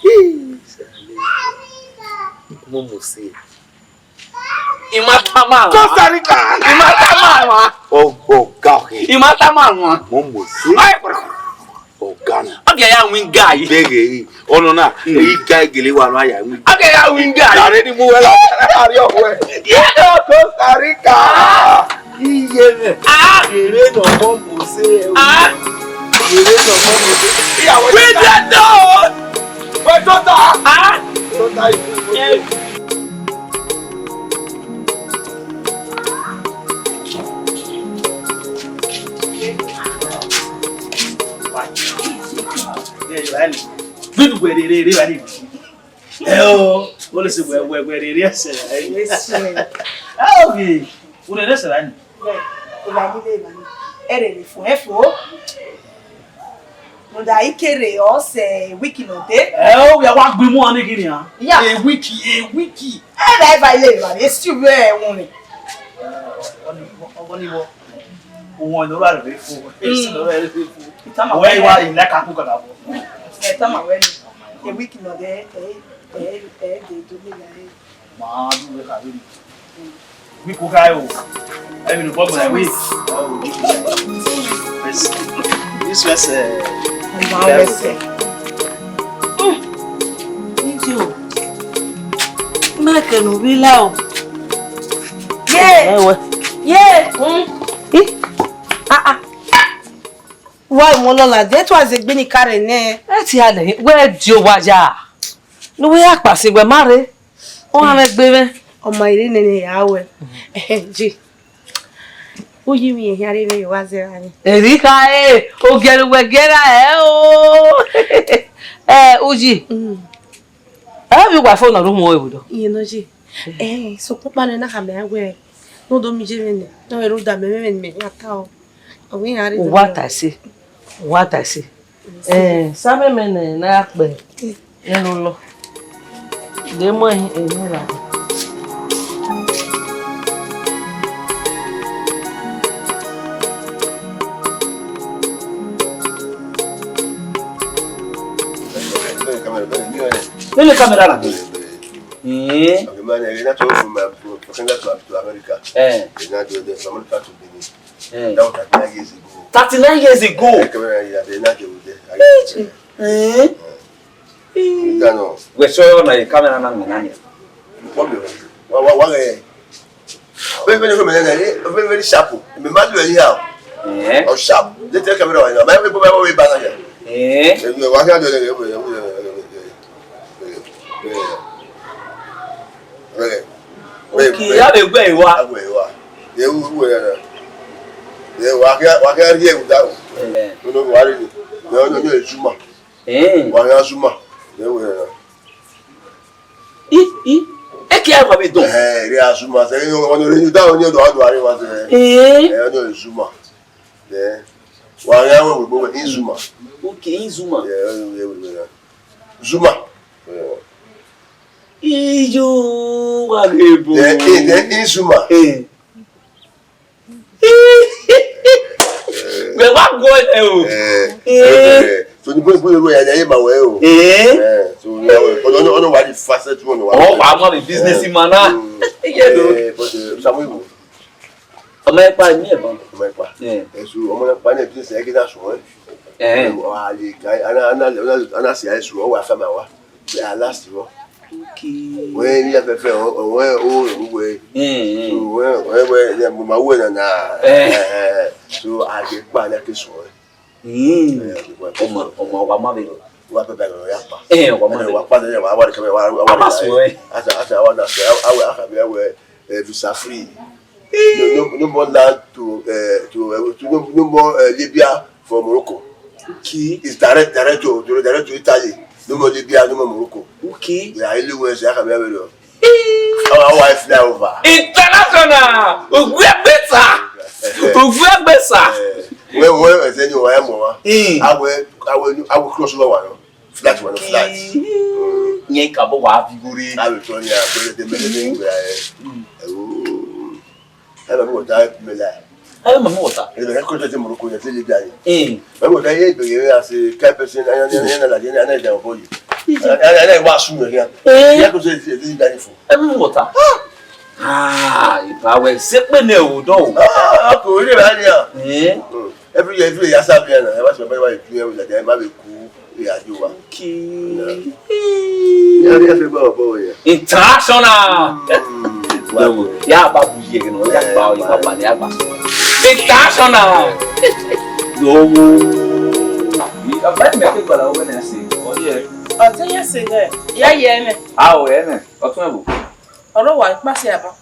Hii. Mo mo se. I ma tama. Costa Rica. I ma tama. Ọgbọ ga ọkhe. I ma tama. Mo mo se. Ai, Ọga na. Ọ dia ya win guy. Bẹghe ẹre. Ọnọ na, eyi ga gele wa nọ ya win. Ọ dia ya win guy. Dare ni mu wẹ la. Ari ọwẹ. Yeah, no. Costa Rica. Iye mẹ. Ah. Ere nọ mọ mo se. Ah. Ere nọ mọ mo se. Ìyàwó. We don't know. We don't know. Ah. Don't know. Vbene uwẹ rere evba ni, ẹ o, ole se wẹ, wẹ, wẹ rere ẹsẹ ra. Yes, sir. Ẹ o, vbe, u rere ẹsẹ ra ni? Wẹ, evba ni, evba ni. Ẹ rere fo, ẹ fo. Rhunmwuda ikere ọ sẹ wiki nọ dee. Ẹ o, wẹ wa gbe imuan ni ghi nian. Ya. E wiki, e wiki. Ẹ na eva ile evba ni, esi wẹ ẹwọnmwẹ. Ọgọ ni wọ. Uwẹ ne u ra rre fo, esi ne u ra rre fo. Wẹ i wa i like akpọ kakabọ. Ẹ tama wẹ ni, e wiki nọ dee, ẹ, ẹ, ẹ, de do mi la re. Ma du wẹ ka vbe ni. Wiki ka o. Ẹ vbe ni bọ gbẹ wiki. Oh, wiki. This was, uh, ọmọ wẹsẹ. Ijo. Mẹ kẹ nu vila o. Ye. Ẹwẹ. Ye. Mm. Ih. Ah, ah. Wa mu lọla, de tua zegbe ni kare nẹ. Ẹ ti a lẹ, wẹ di owa ya. Ne uwẹ ya kpa sin wẹ ma rre. Ọ gha mwẹ gbe mwẹ. Ọ ma rre nene ya wẹ. Ehe, ji. U yi mwẹ ehian rre vbe wa zẹ ra ni. Erika e, ogiẹrẹ uwẹ giẹrẹ ẹ o. Ẹ, Uyi. Mm. Ẹ vbe uwa fo nọ ru mu ẹvbo dọ. Iye nọ ji. Eh, sokpan ọkpa nọ na khama wẹ, ne u do miẹn iye mwẹ nẹ, ne ọ vbe rhunmwuda mẹ, mwẹ ne mẹ ya ta o. Ọ wẹ iran rre. Uwa ta ẹse, uwa ta ẹse. Eh, sa mwẹ mẹ nẹ, ne a ya kpẹ, ne u lọ. De mọ ehin, ehin ra. Nene kamera na. Eh. Okay, man, eh, na to from, uh, from Canada to, to America. Eh. Eh, na to the, from America to Benin. Eh. That was thirty-nine years ago. Thirty-nine years ago? Eh, come here, yeah, they not there. Eh. Eh. Gano. Wẹ sọ na ye camera na nọ na nia. Problem. Wa, wa, wa, eh. Very, very, very, very, very, very sharp. Me ma do anyhow. Eh. Or sharp. They take camera right now. My people, my people, my people. Eh. Eh, wa can do it. Okay, ya be gbe wa. Agbe wa. Ye u, u, eh. Ye wa ke, wa ke rie u da o. Eh. No, no, wa ri. No, no, no, Zuma. Eh. Wa ya Zuma. Ye u, eh. I, i, e ke a wa be dọn. Eh, ria Zuma, se, ọni re yu da, ọni do, do, ari wa se. Eh. Eh, ọni Zuma. Eh. Wa ya we, we, we, in Zuma. Okay, in Zuma. Eh, ọni re, we, we, Zuma. Eh. Iyo, wa ghe bo. Eh, eh, eh, in Zuma. Eh. Wẹ wa guọ ẹre o. Eh, Eh. eh, so ni bo, bo, bo, ya, ya, ye ma wẹ o. Eh. Eh, so ni, ọnọ, ọnọ wa di fastest one wa. Ọ wa ma be business man na. Mm. Iye do. Eh, but, eh, Samuel. Ọmọ ẹkpa ni ẹ ban. Ọmọ ẹkpa. Eh. Eh, so ọmọ ẹkpa ni business ẹ ghi na sọ, eh. Eh. Ọ a le ka, ana, ana, ana, ana si ẹ sọ, ọ wa fa ma wa. They are last one. Okay. When you have a friend, when, oh, we. Mm, mm. So when, when, when, yeah, my way na na. Eh. Eh, eh. So I get back like this one. Mm. Eh, I get back. Ọmọ, ọmọ wa ma be. Wa pe bẹgẹ ya pa. Eh, wa ma be. Wa pa de wa wa ke wa wa. Ama sọ, eh. Asa, asa wa na sọ. Awe aka be we, eh, visa free. No, no, no more land to, uh, to, uh, to no, no more, uh, Libya for Morocco. Okay. It's direct, direct to, to, direct to Italy. No more Libya, no more Morocco. Okay. Yeah, anywhere, I can be able to. Our wife fly over. International! Ogwegbesa! Ogwegbesa! Eh, where, where is anyone? Mm. I will, I will, I will cross over one. Flight wẹ ne flight. Yẹn ka bọ wa vi gho rre. A vbe tọ nia, bẹghe de mẹ ne mẹ wẹ ẹ. Ẹo. Ẹ ma mi wọta ẹ mẹ la. Ẹ ma mi wọta. Ẹ bẹghe kọjọ te Morocco yẹn te Libya yẹn. Eh. Ẹ wọta ye bẹghe as a kind person, ẹ, ẹ, ẹ, ẹ, na ladiẹ, ẹ, ẹ, ẹ, ẹ, wa su mẹ khian. Eh. Ẹ ko se, se, se Libya ni fo. Ẹ ma mi wọta. Ah, iba wẹ se pe ne o dọ o. Ah, ko ri ba nia. Eh. Mm. Every year, every year, ya sa bia na. Ẹ wa sọ bẹghe wa ju ẹ wẹ ladiẹ, ẹ ma vbe ku. Iya, you are. Okay. Yeah. Yeah, yeah, yeah, yeah, yeah. International. Mm. Wow. Ya ba bu ye no, ya ba, ya ba, ya ba. International. Yo. Ba me ke gbala o ne se. O ye. O te ye se he. Ya ye me. Ah, o ye me. O tun e bu. Ọrọ wa ipa se aba.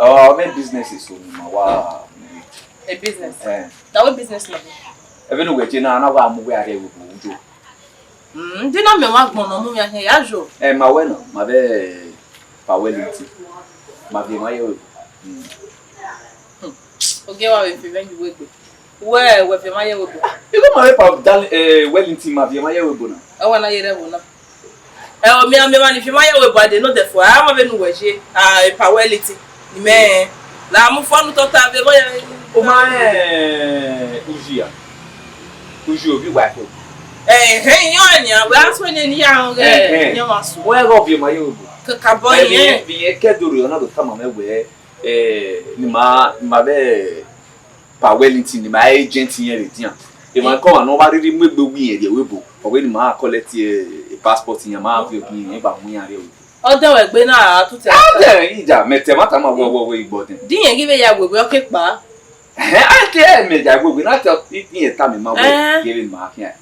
Oh, me business is so ma wa. A business. Eh. Na we business na. Even we je na, na wa mu we are we bu jo. Mm, di na me wa gbọn na mu ya he ya jo. Eh, ma we na, ma be pa we linti. Ma be ma ye we. Mm. Hmm. Ogie wa we fi me ju we gbe. Wẹ, wẹ fi ma ye we gbe. You go ma be pa dal, eh, Wellington ma be ma ye we gbe na. Awa na ye re wo na. Ẹ, ọ, mia, mia, mia, ni fi ma ye we gbe, I dey know the for. A ma be nu we je. Ah, pa Wellington. Ni me. La mu fọnu tota be ma ye. O ma, eh, uji ya. Uji obi wa ko. Eh, he, yo ni, a wa so ni ni ya o ge. Eh, eh. Ni ma so. Wẹ go be ma ye we gbe. Ka, ka bo ye. Bi ye ke do ro na do ta ma me we. Eh, ni ma, ni ma vbe pa Wellington, ni ma agent yẹn rre dian. Emwa kọmwa ne ọ vba rhirhi mu egbe wi yẹn rrie ẹvbo ebo, ọ wẹ ni ma collect, eh, passport yẹn, ma viọ gie yẹn, ba mu iran rrie ẹvbo ebo. Ọ dẹ wẹ egbe na, a tu tẹ. A dẹ, ija, mẹ tẹ ma tama wẹ, wẹ, wẹ igbọ dẹn. Di yẹn ghi vbe ya wewe, ọ ke kpa. Ẹhẹn, a te mẹ ya wewe, na te iran tama ma wẹ, Eh. Ghe vbe ma khian.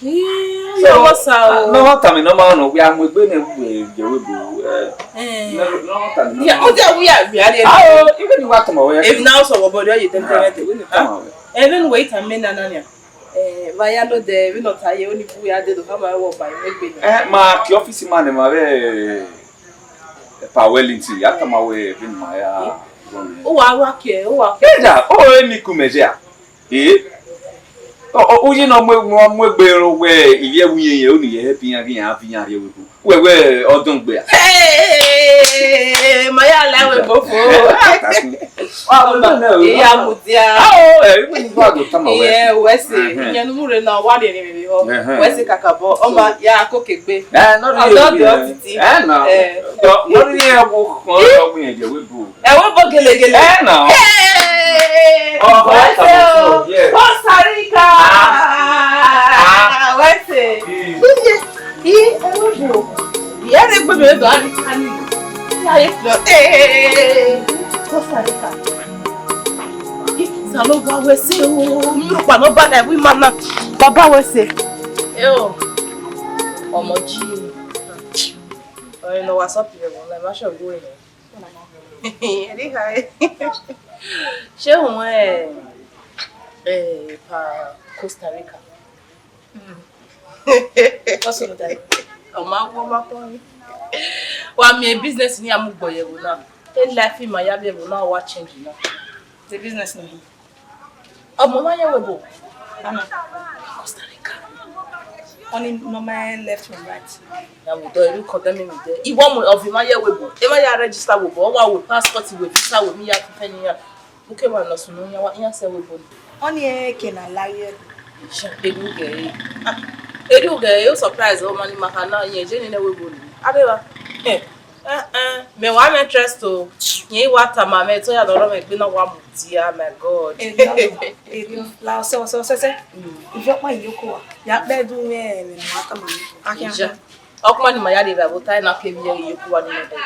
Ih, So, ọmọ sa o. No, no, tami no ma no, we are mu egbe ne we je we bu, eh. Eh. No, no, tami no Yeah, ma. Mo jẹ wuya wi a de. Ah, oh, even you want to, eh. If now so, but you tell me. Ah, we need to, eh. Even wait a minute, Nanya. Eh, vaya no de, we not tie, only we are dead, come over by me. Eh, ma ki office man, ma be, pa Wellington, ya tama we, bin ma ya. O wa wa ke, o wa ke. Eja, o e mi ku me je a. Eh? Ọ, ọ, uyi nọ mu, mu, mu egbe ro wẹ ivbi ẹvbo irẹn, u ni ye help iran ghi iran fi iran rrie ẹvbo ebo. Wẹ, wẹ, ọdọn gbe. Hey, ma ya la ẹvbo ebo fo. Wa mu na, iya mu dia. Ah, oh, eh, even if I go tama wẹ. Yeah, wẹ sẹ, iyan nu mu rre na, wa rhie emwi vbe họ. Wẹ sẹ kakabọ, ọ ma ya ko ke gbe. Eh, not really. Ọdọ de otiti. Eh, no. Eh. No, not really, I go, I go, I go, I go, I go. Ẹ wo bo gelegele. Eh, no. Hey! Oh, wẹ sẹ o. Yes. Costa Rica. Ah. Ah. Wẹ sẹ. Mm. Iye, iye, ẹ wo bo. Iye de gbe mi do ari kani. Iye aye flo. Eh. Costa Rica. Ih, Osanobua wẹ sẹ o. Mi ro pa no ba na wi mama. Baba wẹ sẹ. Ẹ o. Ọmọ ji. Ọyẹn ne ọ wa sọpirẹ wọn na, ma sọ gbe wẹ. Ẹre ha. Ṣé òun ẹ, ẹ, pa Costa Rica? What's up with that? Ọ ma wọ ma kọ ni. Wa miẹn business ni a mu gbọ ye ẹvbo na. E life ma ya vbe ẹvbo na wa change na. The business na. Ọmọ ma ye ẹvbo ebo. Ana. Costa Rica. Ọni normal left and right. Ya wo do eru condemn mi de. Iwọ mu ọvi ma ye ẹvbo ebo. E ma ya register wo bo, wa wo passport, wo visa, wo mi ya tutu ni ya. Uke wa nọ sunu ya wa, iran sẹ ẹvbo ebo. Ọni eke na la ye. Sha, eru ghe. Ah, eru ghe, you surprise, o ma ni ma ka na, yen je ni ne ẹvbo ebo ni. Ade wa. Eh. Eh, eh, mẹ wa mwẹ interest o. Yẹn i wa tama mwẹ, te ọ ya dọrọ mwẹ egbe na wa mudia, my God. Erriọ, erriọ, la ọsẹ, ọsẹ, ọsẹ, ọsẹ. Mm. Ivbi ọkpa iyoko wa. Ya kpẹ du mwẹ, ẹmwẹ ne wa tama mwẹ. Akhian. Iya. Ọkpa ni ma ya rhie vbe ota, ẹna kevbe iyoko wa ni mẹ dẹ.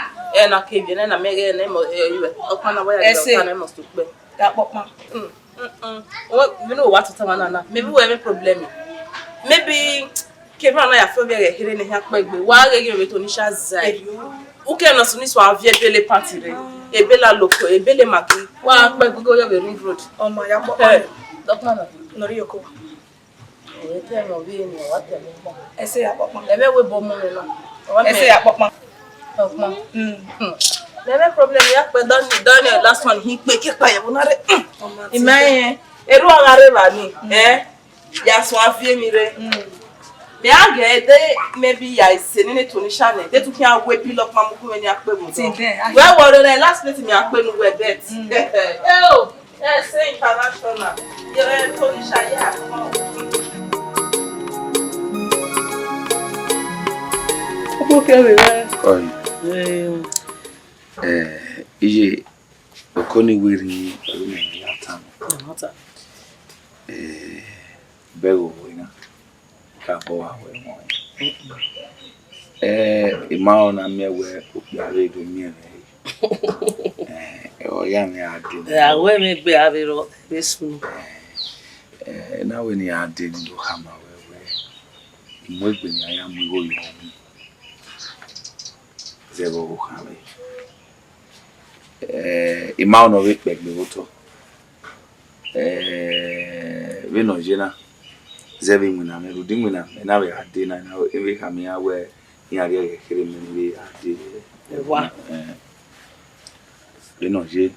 Ẹna kevbe, ẹna mẹ ghẹ, ẹna mọ, ẹ, ẹ, ọkpa na wa ya rhie vbe ota, ẹna mọ so kpẹ. Gha kpọkpan. Mm, mm, mm. Wẹ, vbene uwa tota mwa na na, maybe wẹ mwẹ problem. Maybe kevbe na ya fẹ ovbi ẹghẹ kherhe ne hia kpẹgbe, wa ghe ghe vbe Tonisha zẹ. Uke nọ sunu iso a viẹ ebele panty rre, ebele aloko, ebele Maggi. Wa kpẹgbe ghe oyọ vbe ring road. Ọ ma ya kpọkpan. Ẹ, dọkpa na. Nọ rhie iyoko wa. Ẹ tẹ mwẹ ovbi eni, ọ wa tẹ mwẹ ọkpọn. Ẹse ya kpọkpan. Ẹmwẹ wẹ bọ mu mwẹ na. Ẹse ya kpọkpan. Ọkpọn. Mm. Hmm. Mẹ mwẹ problem ya kpẹ dọni, dọni last one hi kpe ke kpa ye vbe na rre. Ima yẹn. Eru ọgha rre evba ni. Mm. Eh? Ya suẹn a viẹ emwi rre. Mm. Mẹ a ghe de maybe ya ise nene Tonisha nẹ. De tu khian wẹ bi lọkpa mu gu mwẹ ni a kpe vbe odọ. Wẹ wọ rre last minute mẹ a kpe nu wẹ bet. Mm. Eh, oh. Ẹse international. Ye Tonisha ye akpọ. Ọkpọkẹ vbe rẹ. Kọe. Eh, iye, oko ni wẹ rri, ẹvbo ne I ya tama. Ọ ma ta. Eh, bẹghe owa na. Ka bọ wa wẹ wọn. Eh, I ma rẹn na miẹn wẹ okpia vbe do miẹn mwẹ. Eh, ọ ya mwẹ a dee. Eh, a wẹ mwẹ egbe a vbe rrọọ vbe sunu. Eh, eh, na wẹ ne I a dee ne I do khama wẹ wẹ, I mu egbe ne I ya mu igho yọ. Zẹ vbe ọvbokhan mwẹ. Eh, I ma rẹn ne ọ vbe kpẹgbe vbe otọ. Eh, vbene ọ ye na, zẹ vbe iwinna mwẹ, rhunmwuda iwinna mwẹ na vbe gha dee na, I na vbe khama iran wẹ iran rhie ẹghẹ kherhe mẹ ni vbe gha dee. Ẹwa. Eh, vbene ọ ye,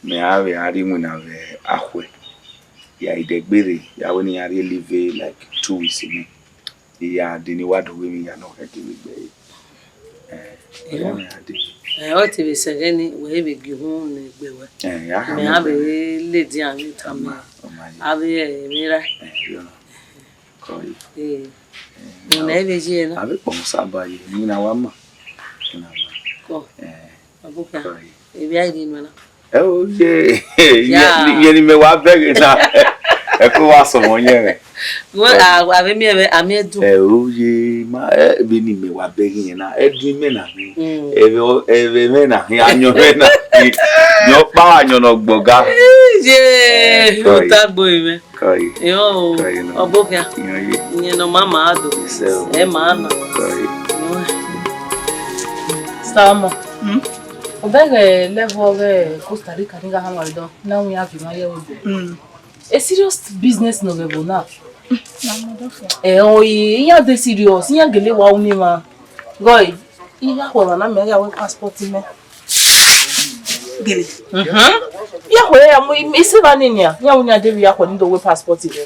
mẹ a vbe gha rrie iwinna vbe akhuẹ, ya idẹgbe rre, ya wẹ ne iran rhie live like two weeks nẹ. I ya dee ne I wa do wẹ emwi hia ne ọ khẹke vbe egbe ẹre. Eh, ọ ya mwẹ a dee. Eh, ọ te vbe sẹ ẹghẹ ni, wẹ vbe gie uhunmwu ne egbe wẹ. Eh, ya khama mẹ a vbe ladian vbe tama. Ọ ma ye. A vbe emwi ra. Eh, yọ. Kọe. Eh. Eh, ne ọ vbe ye na. A vbe kpọnmwẹ Osanobua ye, emwi ne a wa ma. Emwi ne a ma. Kọ. Eh. Ọbokhan, kọe. Evbi a i rhie nuẹn na. Ẹ o ye, ya, iyẹn ni mẹ wa bẹghe na. Ẹ ko wa sọmọ yẹn rẹ. Wẹ, a, a vbe miẹn mwẹ, a miẹn dun. Ẹ o ye, ma, ẹ, vbene imẹ wa bẹghe yẹn na, ẹ dun imẹ na hin. Mm. Ẹ vbe, ẹ vbe mwẹ na hin, ayọn mwẹ na hin. Yọ kpa ayọn nọ gbọga. Ye, ẹ, kọe. Ota gbe mwẹ. Kọe. Yo, kọe nọ. Ọbokhan. Iyan ye. Iyan nọ ma ma do. Isẹ o. Ẹ ma na. Kọe. Yo. Salma. Hmm? Obẹghe level ọghe Costa Rica ni gha hama dọ. Na wi ya vi ma ye wo. Hmm. A serious business nọ vbe ẹvbo na. Na mo do fo. Eh, oh, iyan de serious. Iyan gele wa uni ma. Goi. Iya khua na mẹ ya wẹ passport mẹ. Gele. Mhm. Iya khua ya mu isi ba ni nia. Ya uni ade ya khua ni do wẹ passport rẹ.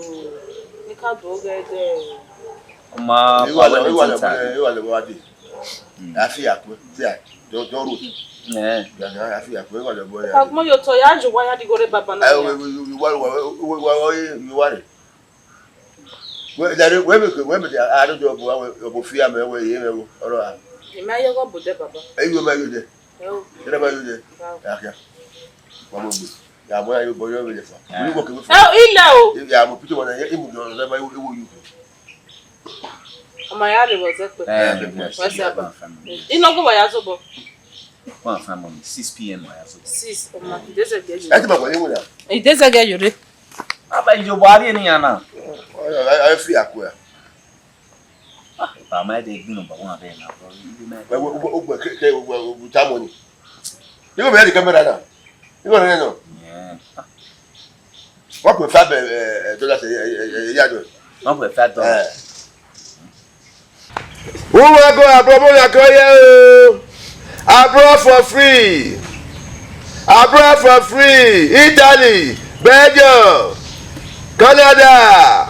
ne I ka do ghẹ dẹ. Ọ ma Iwa lẹ, iwa lẹ, iwa lẹ wa de. A fi akpẹ, fi a, dọ, dọ ro. Eh. Ya, ya, a fi akpẹ, iwa lẹ bọ ya. Ka gbọn ye otọ ya, ju wa ya di gore baba na. Ẹ, ya. We, we, we, wa, wa, we, we, wa, wa, ye, ye wa re. We, da re, we, we, we, we, a, a, do, do, bo, we, bo fi a mẹ, we, ye mẹ, we, ọrọ a. Ẹ ma ye gọ bo dẹ baba. Ẹ, ye ma ye dẹ. Ẹ o. Ẹ ma ye dẹ. Wow. Ya, ya. Wa mo gbe. Ya mo ya yo bo yo me le fa. Mo ni wo ke me fa. Ẹ o, ilẹ o. Ya mo picture wa na, ye, imu do, da ma, wo, wo, yo. Ọ ma ya rre vbe ọzọ ẹkpẹ. Eh, West Aba. Inogun vbe ya zobọ. One fine morning, six p.m. I have to. Six, ọma, idezẹgẹ yo. Ẹ ti ma kọ ni wona. Idezẹgẹ yo re. Aba yo ba ri ni yana. Ẹ fi akua. Ah, ba ma de gbin number one there now, bro. You be my. Ẹ wo, wo, wo, ke, ke, wo, wo, wo, ta money. You go behind the camera now. You go there now. Yeah. One point five, eh, eh, dollars, eh, eh, eh, eh, yeah, one point five dollars. Eh. Who will go abroad? Mo ya ko ye o. Abroad for free. Abroad for free. Italy, Belgium, Canada.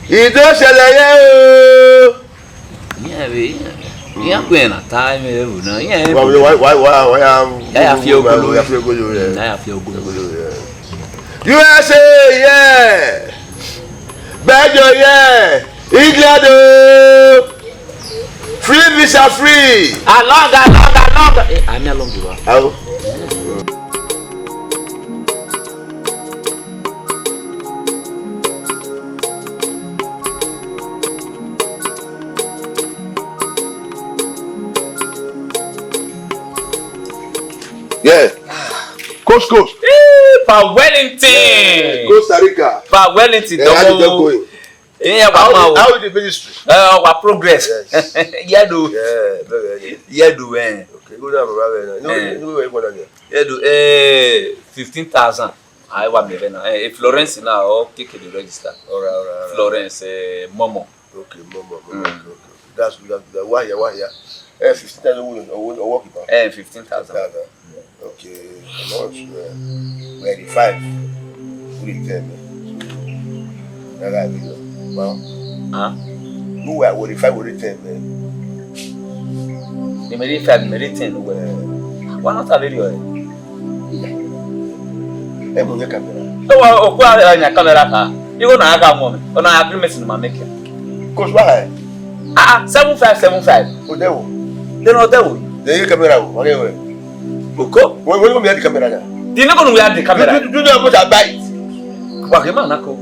Ido ṣẹlẹ̀ ye o. Iran vbe, iran ku ẹn na ta ẹmwẹ ẹvbo na, iran Wa, wa, wa, wa, wa, ya, ya, ya fi ogolo. Ya fi ogolo, yeah. Na ya fi ogolo. Ogolo, yeah. U S A, yeah. Belgium, yeah. England, oh. Free visa, free. Along, along, along. Eh, I'm along, bro. How? Yeah. Coast, coast. Eh, Pa Wellington. Yeah, Costa Rica. Pa Wellington, eh, how you domo. Going? Eh, how, how is the ministry? Eh, our progress. Yes. Yeah, do. Yeah, very, very. Yeah, do, eh. Okay, go down, bro. No, eh. No, no, no, no, no. Yeah, do, eh, fifteen thousand. I wa me na. Eh, Florence na, o keke the register. All right, all right, all right. Florence, eh, Momo. Okay, Momo, Momo. Mm. Okay, okay, okay. That's good, that's good. Why, why, yeah? Eh, fifteen thousand, oh, oh, oh, okay, pa. Eh, fifteen thousand. Fifteen thousand. Okay, how much, uh, where the five? Who dey tell me? That guy be your, wow. Huh? Who were, were the five, were they tell me? They made it five, they made it ten, who were? Why not have it, eh? Ẹ mọ yẹ camera. Ẹ wa, okpia nya camera kha. Igho na gha mu mwẹ. Ọna agreement ne ma make. Coach, why? Ah, ah, seven five, seven five. O de wo. De no de wo. De ye camera wo. Wa ghe wẹ. Oko. Wẹ, wẹ, wẹ, mi a di camera na. Di ne ko nu we a di camera. Do, do, do, do, go to buy it. Wa ghe ma na ko.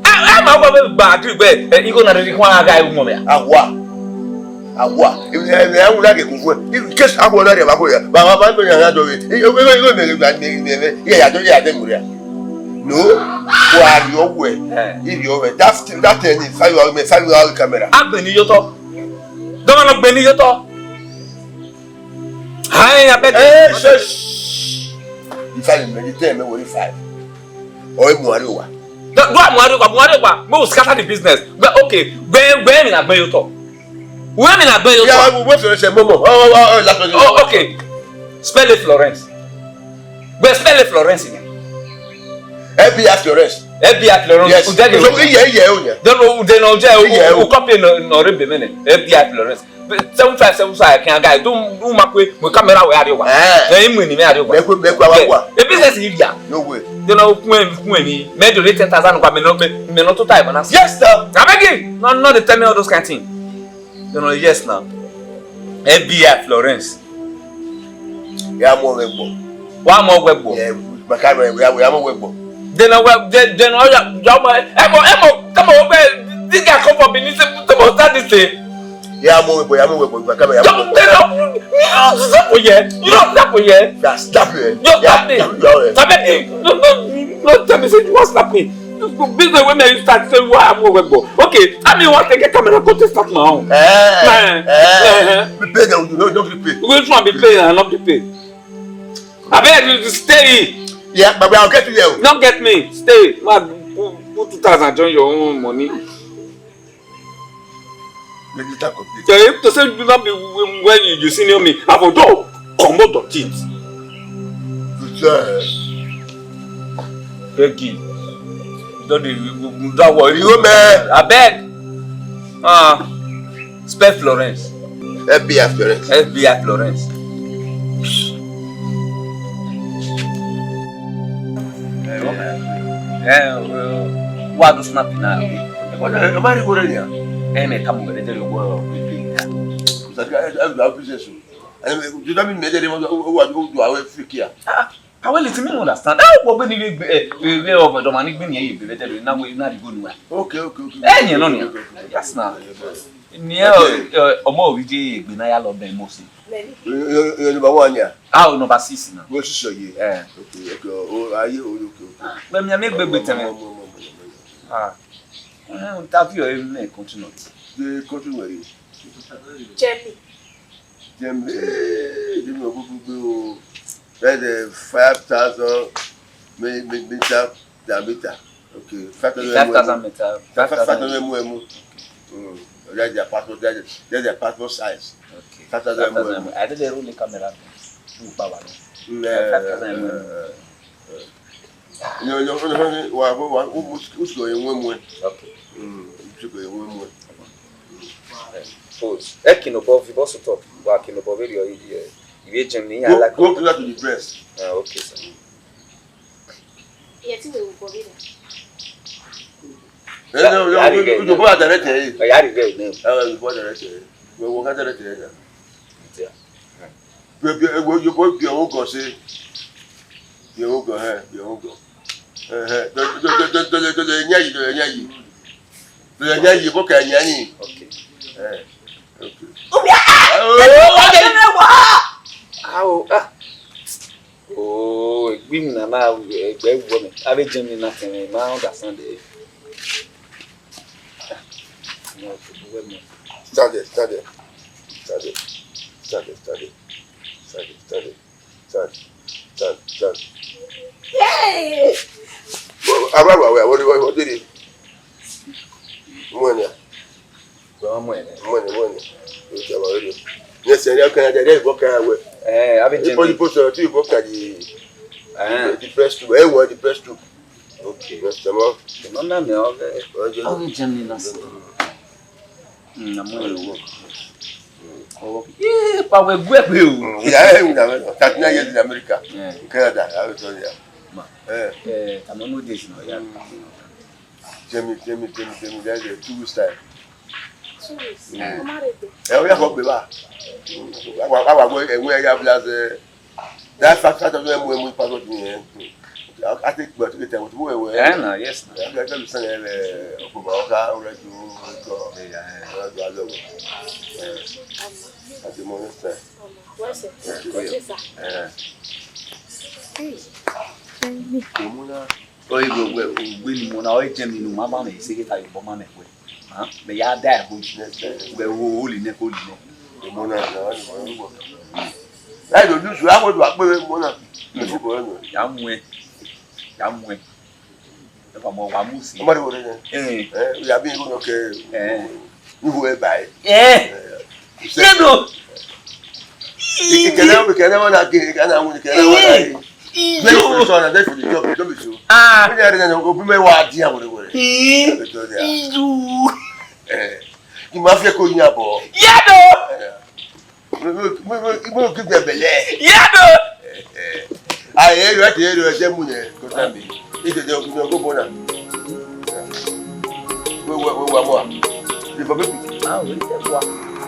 Ah, ah, ma wa be ba agree gbe. Eh, igho na de di kwa gha mu mwẹ. Awa. Awa, ẹ, ẹ, ẹ, wula ghe kun fue. Case awa na rẹ ba ko ya. Ba, ba, ba, ya, ya, do, ẹ, ẹ, ẹ, ẹ, ẹ, ya, ya, do, ya, de mu ya. No, wa ri ọwẹ. Eh. I ri ọwẹ. That, that thing is five hour, five hour camera. Agbe ni yo tọ. Dọmọ na gbe ni yo tọ. Hai, abeg. Eh, shush. If I may tell me what if I. Or if Muari wa. Do, do Muari wa, Muari wa. We will scatter the business. But okay, where, where in Agbe yo tọ? Where in Agbe yo tọ? Yeah, we wait for say, Momo. Oh, oh, oh, oh, that's what you. Oh, okay. Spell it, Florence. Well, spell it, Florence. F B I Florence. F B I Florence. Yes. Udege. So, yeah, yeah, oh, yeah. Then, oh, then, oh, yeah, yeah, oh, oh, copy no, no, re be mene. F B I Florence. Seven five, seven five, can guy. Do, do, ma kwe, mo camera we are you. Eh. Then, him, ni me are you. Me kwe, me kwe, wa, wa. The business is here. No way. Then, oh, kwe, kwe, me, me do ten thousand, me no, me, me no to time, man. Yes, sir. I beg you. No, no, they tell me all those kind of things. You know, yes now. F B I Florence. Ya mu ọghe ẹgbọ. Wa mu ọghe ẹgbọ. Yeah, my camera, ya, ya mu ọghe ẹgbọ. Then I will, then, then I will, ya mu, emo, emo, come on, this guy come from Benin, say, come on, start this thing. Ya mu ọghe ẹgbọ, ya mu ọghe ẹgbọ, my camera, ya mu ọghe ẹgbọ. Don't, then I, you don't stop for here. You don't stop for here. Ya stop here. You stop me. Ya, ya, ya, ya. Stop it. No, no, no, tell me say you want stop me. Business wey me use start say why am we go. Okay, I mean, want to get camera, go to start my own. Eh, eh, eh, eh. We pay them, we no, no be pay. Which one be pay and not be pay? I beg you to stay. Yeah, but we are get you there. Don't get me. Stay. Ma put, put two thousand, join your own money. Let me start complete. Yeah, if to say you not be when, when you, you senior me, I for do comot the things. Good job. Peggy. Don't dey, that worry. You go, man. I beg. Ah, spell Florence. F B I Florence. F B I Florence. Eh, uh, what do snap now? What, uh, am I recording here? Eh, me come over there, you go, we play. That, that, that business. And, uh, do that mean me, they want to, want to do our fake here? Ah, I will let me understand. Ah, what when you, eh, eh, eh, over the money, when you, you better, now we, now you go nowhere. Okay, okay, okay. Eh, you know, okay, okay, okay. Yes, now. Niẹn, okay, ọ, ọmọ Ovie egbe na ya lọ bẹn Mosi. Many. Yo, yo, yo, number one ya. Ah, o number six na. Wo sisi ye. Eh. Okay, okay. O, aye, o, okay, okay. Mẹ miẹn mi egbe gbe tẹmwẹ. Mo, mo, mo, mo, mo, mo. Ah. Eh, interview ẹ mẹ continue. The continue. Germany. Germany, eh, Germany ọgụgụ gbe o. That's a five thousand mi-, mi-, meter diameter. Okay, five thousand. Five thousand meter. Five thousand M O M. Mm. That's their passport. That's their, that's their passport size. Okay. Five thousand M O M. Five thousand M O M. I did a roll the camera. Two power. Mm, eh, five thousand M O M. Eh, eh, eh. Yo, yo, yo, yo, wa, wa, wa, u-, u-, u-, utuko ye mu mu. Okay. Mm, utuko ye mu mu. Eh, pause. Ẹ kinobọ vi bus stop, wa kinobọ vberriọ, eh, ivbi Germany, I go, like go closer to the breast. Ah, okay, sir. Iye ti wẹ vbe obọ vberriọ. Eh, no, no, ya ri we, gẹ we, we go direct, eh. Ya ri gẹ ne. Ah, we go direct, eh. We go direct, eh. Yeah. Biẹ, biẹ, ewo, yo, biẹ, biẹ ọmọ ọgọ sẹ. Biẹ ọmọ ọgọ, hẹ, biẹ ọmọ ọgọ. Ẹhẹ, dọ, dọ, dọ, dọlẹ, dọlẹ, yan yi, dọlẹ, yan yi. Dọlẹ, yan yi, bọ ka yan yi. Okay. Eh, okay. Ubia! Ah, oh, oh, oh, oh, oh. Au, ah. Oh, egbe na na, egbe wọ mẹ. Avbe Germany na kẹmẹ, ma understand e. Stand there, stand there. Stand there. Stand there, stand there. Stand there, stand there. Stand, stand, stand. Yay! Aba wa wa wa de de. Mọnia. Wa mọnia. Mọnia, mọnia. Oja wa de. Yes, sir. Ya kan ya de bo kan we. Eh, avbe Germany. Ipo ipo so ti bo ka di. Eh. The press tube. Eh, wa the press tube. Okay. Yes, tamam. Tamam na me oge. Oge. Oge Germany na si. Mm, na mo lo. Oh, yeah, pa we gbe pe o. Mm, yeah, yeah, yeah, yeah. Thirty-nine years in America. Yeah. Canada, I will tell you. Ma. Eh. Eh, ta mo no days no, yeah. Tell me, tell me, tell me, tell me, that's a two weeks time. Two weeks. Mm. Ọmọ rẹ gbẹ. Eh, we have to be back. Awa, awa, we, we have last, eh, That fact, fact of them, when we pass out in here, I, I think, but we tell what we were. Eh, na, yes, na. I got to send a, uh, Okoba, Oka, Orejo, Orejo. Yeah, yeah. Orejo, Alogo. Eh, at the moment, sir. Where's it? Yeah. Where's it, sir? Eh. Hey, tell me. Omona. Oh, you go, we, we, we, Mona, oh, you tell me, no, mama, me, say, get out your mama, we. Hàn? Mẹ ya da ẹvbo yi. Vbe wo holi nẹ, holi nẹ. Emọ na, na, na, na, na. Láì lòdì sùn, àwọn ọdún àpẹẹrẹ emọ na. Lọ sí bọ̀rọ̀ nù. Ya mu ẹ. Ya mu ẹ. Ẹ fà mọ wa mu si. Ọmọ rẹ wọlé nẹ. Ẹ. Ẹ, ìyá bí irú náà kẹ. Ẹ. Wíwo ẹ bá ẹ. Ẹ. Ẹ. Yé do. Ìkẹlẹ, ìkẹlẹ wọn náà gé, ìkẹlẹ wọn náà gé. Ẹ. Very for the son, very for the job, don't be so. Ah. When you are in an open way, what do you want to worry? Ẹ. Ẹ. Ẹ. Kí n máa fi ẹ̀kọ́ yín àbọ̀. Yàtọ̀. Ẹ. Mo, mo, mo, mo, mo kí gbẹ̀bẹ̀ lẹ̀. Yàtọ̀. Ẹ. Ẹ. Àyè ẹ̀rọ àti ẹ̀rọ ẹ̀jẹ̀ mú yẹn, kò sá mi. Ìjọba ọkùnrin ọgbọ́n bọ́nà. Wẹ́wẹ́, wẹ́wẹ́, àmọ́ à. Ìfọ̀ pípì. Báwo ni ẹ wà?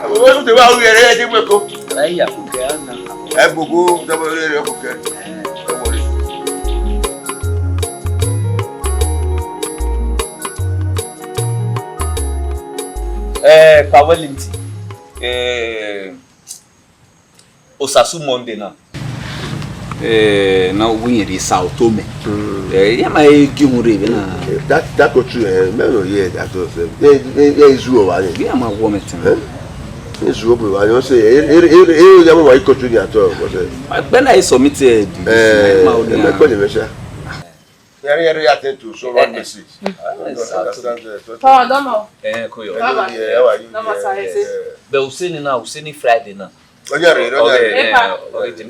Àwọn ọmọ tó wà orí ẹ̀rẹ́ ẹ̀jẹ̀ mú ẹ̀kọ́. Ẹ yà kò kẹ́ ọ́ nà. Ẹ gbogbo, tọ́mọ orí ẹ̀rẹ́ kò kẹ́. Ẹ wọlé. Eh, Pa Wellington, eh, Osasu Monday na. Eh, na wi yẹn de Sao Tome. Mm. Eh, ya ma e gi mu re be na. That, that country, eh, me no hear that also. They, they, they is who are they? Ya ma wo me tin. Eh? Is who are they? I don't say, eh, eh, eh, eh, ya ma wa country ni at all, but, eh. Be na e submit, eh, the, eh, ma o ni me a. Call him, sir. Yẹrẹ, yẹrẹ, ya tend to so one message. I don't understand the. Tọ, dọmọ. Eh, koyo. Baba. Hello, dear. How are you? Dọmọ, sir, ẹ ṣé. Bẹ Hussein na, Hussein Friday na. Ọjọ́ rẹ̀, ọjọ́ rẹ̀. Ẹ pa.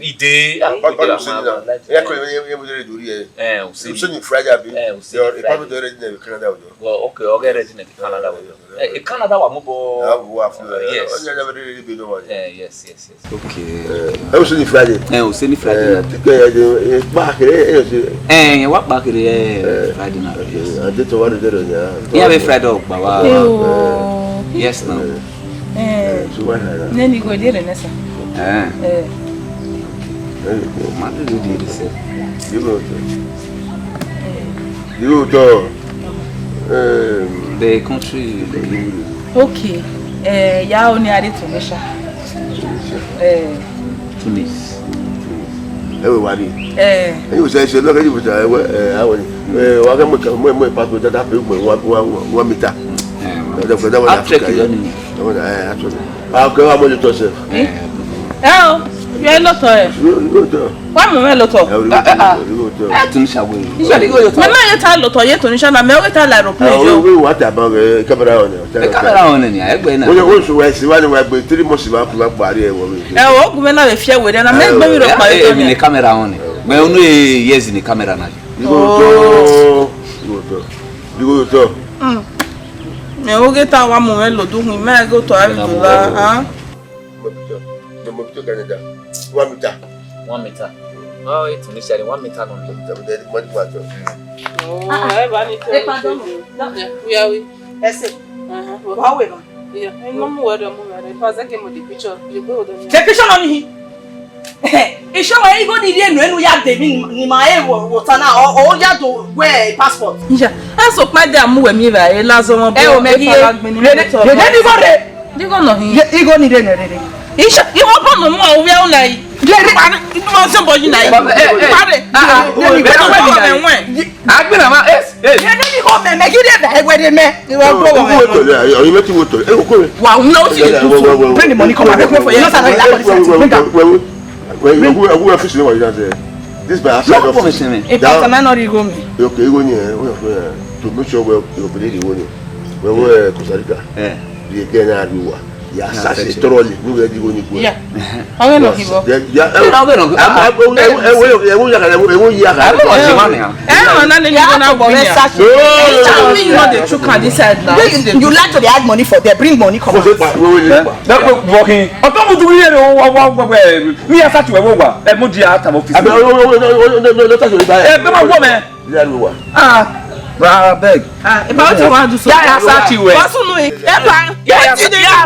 Ide. Baba Hussein na. Ẹ kọ́ ẹ, ẹ, ẹ, mo jẹ́ lè dórí ẹ. Eh, Hussein. Hussein Friday, àbí? Eh, Hussein Friday. Ẹ pa mi dọ̀rẹ́ ní Canada ọjọ́. Well, okay, ọgẹ́ rẹ̀ ti nẹ Canada ọjọ́. Eh, Canada wa mu bọ. Ah, wa fún ẹ. Yes. Ọjọ́ rẹ̀, rẹ̀, rẹ̀, rẹ̀, rẹ̀, rẹ̀, rẹ̀. Eh, yes, yes. Okay. Eh, ẹ o se ni Friday. Eh, o se ni Friday. Eh, na. Ti kẹ ẹ de, eh, pa kere, eh, o se. Eh, wa pa kere, eh, eh, Friday na. Okay. Yes. Ade to wa de de ya. Ya be Friday o gba wa. Eh, o. Yes, na. Eh. Eh, so wa na. Ne ni go de re nesa. Eh. Eh. Eh, ma de de de se. You go to. Eh. You go to. Eh. The country. Okay. Eh, ya oni ari Tunisia. Eh. Tunis. Ẹ wẹ wa rrie. Eh. Ẹ yóò sẹ ṣe lọ́kẹ́ yìí fòṣà ẹwẹ́ ẹ àwọn ni. Ẹ wà á kẹ́ mọ̀ mọ̀ mọ̀ passport dada pé mọ̀ wọ́n wọ́n wọ́n mítà. Ẹ wọ́n. Ẹ dẹ́kun ẹ dẹ́kun Africa yọ ni. Ẹ wọ́n ẹ Africa. Àwọn kẹ́ wà mọ̀ lè tọ́ sẹ́. Eh. Ẹ o, yọ ẹ lọ́tọ̀ ẹ. Yóò tọ́. Wa mu mwẹ lotọ. Ẹ, Tunisia wẹ. Iṣẹ́ ni yóò tọ́. Mẹ ma ye ta lotọ ye Tunisia na, mẹ o ta la aeroplane yo. Wẹ wa ta ba camera on. E camera on ni, ẹ gbẹ na. Oye, o so wa si wa ni wa gbe three months wa ku wa pari ẹ wọ mi. Ẹ o, gu mẹ na vbe fiẹ wẹ na, mẹ gbe mi ro pa. Ẹ mi ni camera on ni. Mẹ unu e yes ni camera na. Igo to. Igo to. Igo to. Mm. Mẹ o ge ta wa mu mwẹ lodu hin, mẹ go to Abdullah, ah. Mo bi to, mo bi to Canada. Wa mi ta. One meter. Oh, it's initially one meter nọ ni. Tẹ̀wé dẹ́ wọ́n ti wà jọ. Oh, ẹ bá ní tẹ́. Ẹ pardon. Yeah, we are we. Ẹ sè. Bá wẹ̀ nọ. Yeah, ẹ mọ mú wẹ̀ dọ̀ mú wẹ̀ dọ̀. If I say mo the picture, you go with them. The picture nọ ni. Iṣẹ́ wa igo ni rí ẹnu ẹnu ya dé mi ni ma ẹ wọ wọ ta na ọ ya do wẹ passport. Ìyá, a sọ pé dé àmúwẹ̀ mi rà ẹ lásán wọn bọ́. Ẹ ò mẹ kí ẹ. Rèdè ni wọ́n rè. Dígọ̀ nọ hin. Igo ni rè nẹ rere. Iṣẹ́ ìwọ bọ̀ nọ mú ọ wíwá ọ̀la yìí. Rere. Ìdúró ṣe bọ̀ yìí náà yìí. Pàdé. Ìgbẹ́ tó wẹ̀ wẹ̀ wẹ̀. Agbẹ̀rẹ̀ ma ẹ ẹ. Yẹn ní kò mẹ̀mẹ̀ kí lè bẹ̀ wẹ̀ dé mẹ́. Ìwọ gbọ́ wọ̀ mẹ́. Ọyìn mẹ́tì wo tọ̀ ẹ wò kó mi. Wà á wúlò ó sì lè tún fún. Bring the money come and pay for you. No, sir, no, you have to bring am. Wait, wait, wait, wait, wait, office ni wà yìí náà sẹ. This by outside office. Ẹ pàtàkì náà rí igo mi. Okay, igo ni ẹ, to make sure we operate the igo ni. We we Costa Rica. Eh. The girl na ri wa. Ya sa se thoroughly. Ni we di igo ni go. Yeah. Ọghe nọ hibọ. Ẹ wọ ya ka, ẹ wọ ya ka. Ẹ wọ na le ni na win ya. No, no, no. You like to dey hide money for there, bring money come out. Ọtọ mu duguri yẹn o wa wa wa wa mi ya sa tuwẹ wo wa ẹ mu di a ta office. Ẹ bẹ ma wọ mẹ. Ilé àdúgbò wa. Ah, bra abeg. Ah, ẹ bá wọ́n ti wá dùn sọ. Yà yà sá ti wẹ̀. Wọ́n sùn nù yìí. Ẹ bá. Yà yà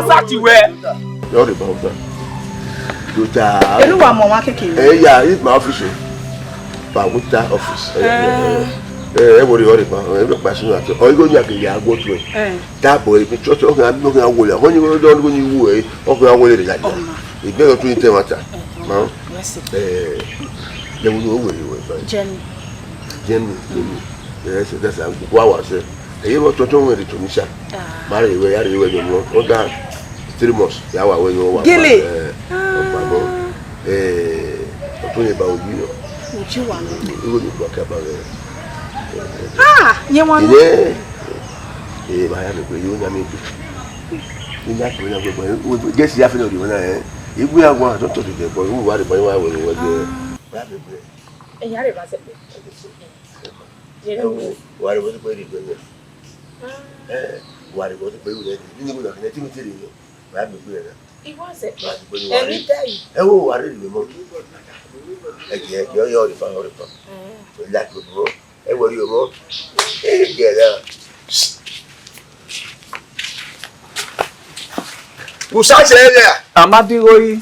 sá ti wẹ̀. Yọ̀ọ́ rẹ̀ bá wọ́n gbà. Dòtà. Elu wa mọ̀ wọn kékeré. Ẹ yà, it's my office o. Pawuta office. Ẹ ẹ ẹ wọlé ọrẹ pa ẹ lọ pa sínú àti ọ yóò ní àkèyà agbótó ẹ. Dábọ̀ ẹ bí tọ́tọ́ ọkàn àbí ọkàn wọlé àwọn ní wọ́n lọ́wọ́ ní wú ẹ ọkàn wọlé rẹ̀ jáde. Ìgbẹ́ yọ tó ní tẹ́ wọn ta. Ẹ ẹ lẹ́wọ́n ní owó èrè wọ̀ ẹ̀ báyìí. Jẹ́mi. Jẹ́mi, Jẹ́mi. Ẹ ẹ ṣe dẹ́sẹ̀ àgùkù àwàṣẹ. Ẹ yẹ wọ́n tọ́tọ́ wọn èrè tó ní sà. Má rè wẹ́, yà rè wẹ́ ní ọmọ. Wọ́n dá three months. Yà wà wẹ́ ní wọ́n wà. Gílè. Ẹ ọ̀pọ̀ àbọ̀. Eh, ọtun lè ba ojú yọ. Ojú wa lọ. Irú ni ìgbà kí a bá rẹ. Ah, yẹn wọn. Ìyẹn ee bá yà mí pé yóò yá mi gbé. Ní yá pé yá gbẹgbẹ, gẹ̀ẹ́sì yá fi lọ rí wọn náà ẹ. Igbó yà wọn àtúntò ti dẹ̀ bọ̀, ìwúwo àdìpọ̀ yín wà wẹ̀rẹ̀ wọ́n jẹ. Bá mi gbé. Ẹ̀yà rẹ̀ bá sẹ́gbẹ̀ẹ́. Ẹ wo, wà á rí wọ́n ti pé rí ìgbẹ́ yẹn. Ẹ wà á rí wọ́n ti pé rí ìgbẹ́ yẹn. Nínú ìgbà kìíní tí mi ti rí yẹn, wà á mi gbé yẹn náà. Iwọ sẹ. Wà á ti pé rí wà á rí. Ẹni tẹ yìí. Ẹ wo, wà á rí ìgbẹ́ mọ́. Ẹ jẹ́ ẹ jẹ́ ọyọ́ ọ̀rẹ́ fa ọ̀rẹ́ fa. Ẹ láti bọ̀. Ẹ wọ rí ọmọ. Ẹ jẹ́ ẹ náà. Kò sáṣẹ ẹ lẹ́yà. Amadi Royi.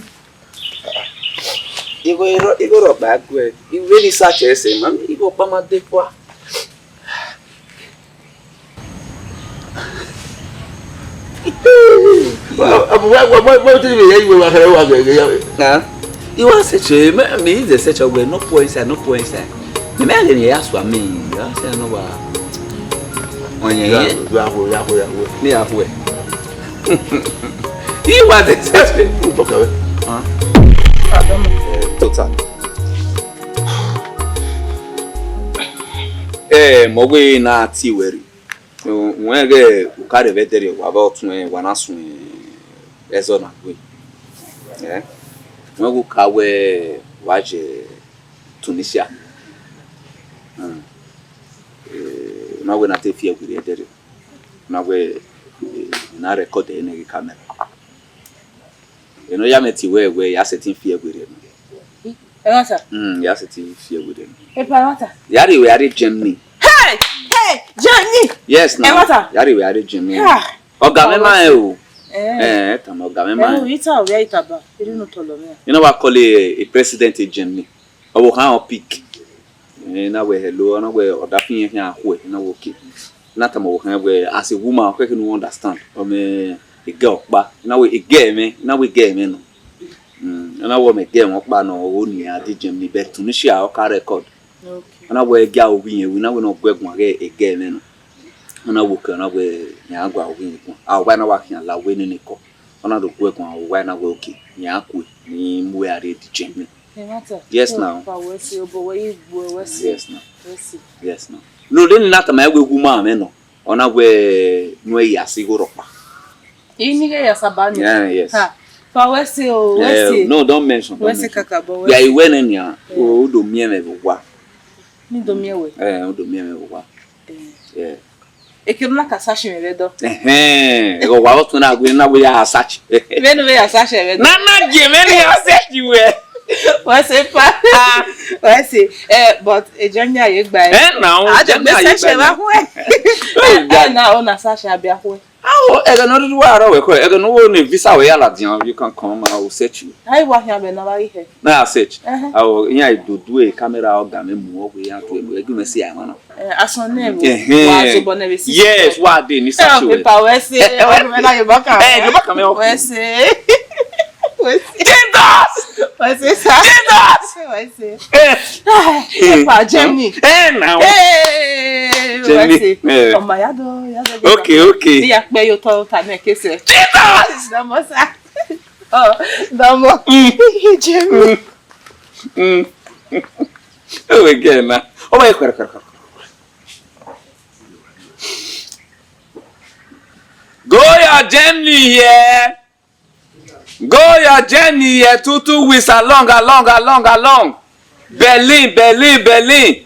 Igho iro igho rọ gba gue. Iwe ni sa che se ma igho pa ma de kwa. Abu wa wa wa wa ti ni ye iwe wa kare wa ge ge ya. Na. Iwa se che me me is the search of no point inside, no point inside. Me me le ni ya swa mi. Ya se no wa. Onye ye. Ya ya ya ya. Ni ya fu. He was excited. Total. Eh, mo ghe na ti weri. Wẹ ghe ukare vbe dere wa vbe ọtun wa na sun ẹzọ na gbe. Eh? Wẹ ghe uka wẹ wa je Tunisia. Hmm. Eh, na wẹ na te fi ẹgwiri ẹdẹrẹ. Na wẹ, eh, na record ẹre nẹ ghe camera. Eno ya mẹ ti wẹ wẹ ya sẹtin fi ẹgwiri ẹdẹrẹ. Ẹ wá sà. Hmm, ya sẹtin fi ẹgwiri ẹdẹrẹ. Ẹ pa wá sà. Ya rre wẹ ya rre Germany. Hey! Hey! Germany! Yes, now. Ẹ wá sà. Ya rre wẹ ya rre Germany. Ah. Ọga mẹ ma ẹ o. Eh. Eh, tama ọga mẹ ma ẹ. Ẹ, ita o, ya ita ba. Iri nu tọlọ mẹ. You know what I call a, a president in Germany? Ọ wo khan ọ pick. Eh, na wẹ hello, na wẹ ọdafẹn yẹn khian khuẹ, na wẹ okay. Na tama wẹ khan wẹ as a woman, ọ khẹke ne u understand. Ọ mẹ Ege ọkpa, na wẹ ege ẹmwẹ, na wẹ ege ẹmwẹ nọ. Mm, na wẹ mẹ ege ẹmwẹ ọkpa nọ, o ni a di Germany, but Tunisia ọ ka record. Okay. Na wẹ ege a ovbi yẹn, wẹ na wẹ nọ guẹ guan ghe ege ẹmwẹ nọ. Na wẹ okẹ, na wẹ ya gua ovbi yẹn guan. A wa na wa khian la wẹ nene kọ. Ọ na do guẹ guan, wa na wẹ okay, ya kue, ni mu wẹ a rre di Germany. Yes, now. Fa wẹ se, obọ wẹ i gbuẹ, wẹ se. Yes, now. Wẹ se. Yes, now. No, de ni na tama wẹ wu ma mwẹ nọ. Ọ na wẹ nu ya si igho rhọkpa. I ni ghe ya saba ni. Yeah, yes. Ha. Fa wẹ se o, wẹ se. No, don't mention, don't mention. Wẹ se kakabọ, wẹ se. Ya iwẹ nẹ nia, o do miẹn mwẹ vbe owa. Ni do miẹn wẹ. Eh, o do miẹn mwẹ vbe owa. Eh. Yeah. Ekene na ka search mwẹ vbe dọ. Ẹhẹn, ẹghẹ wa ọtẹn na wẹ na wẹ ya search. Vbene u vbe ya search mwẹ dọ. Na na gie mwẹ ne ya search wẹ. Wẹ se pa. Wẹ se, eh, but e Germany a ye gba ẹ. Eh, na o, a jẹ Germany a ye gba ẹ. Vbe akhuẹ. Eh, na o na search a be akhuẹ. Aho, ẹghẹ ne ọ rhirhi wa rọ wẹ khẹ, ẹghẹ ne u wo ne visa wẹ ya ladian, you can come, I will search you. A i wa khian vbe ne a vba ghi hẹ. Na ya search. Ẹhẹn. Aho, iran i do due camera ọga mwẹ mu, ọ wẹ iran due mu, ẹgbẹe mwẹ si a mwa na. Eh, asọn nẹ vbo? Ẹhẹn. Wa zobọ nẹ vbe si. Yes, wa de ni search wẹ. Paper wẹ se, ọ mẹ na ye baka. Eh, ye baka mẹ, okay. Wẹ se. Wẹ se. Jesus! Wẹ se sa. Jesus! Wẹ se. Eh. Epa Jenny. Eh, now. Eh, Jenny. Wẹ se. Eh. Ọma ya do, ya do. Okay, okay. Ni ya kpe yo to ta ne kese. Jesus! Dọmọ sa. Oh, dọmọ. Mm. Jenny. Mm. Mm. Oh, again, na. Oh, my God. Go your journey here. Go your journey here. Two, two weeks along, along, along, along. Berlin, Berlin, Berlin.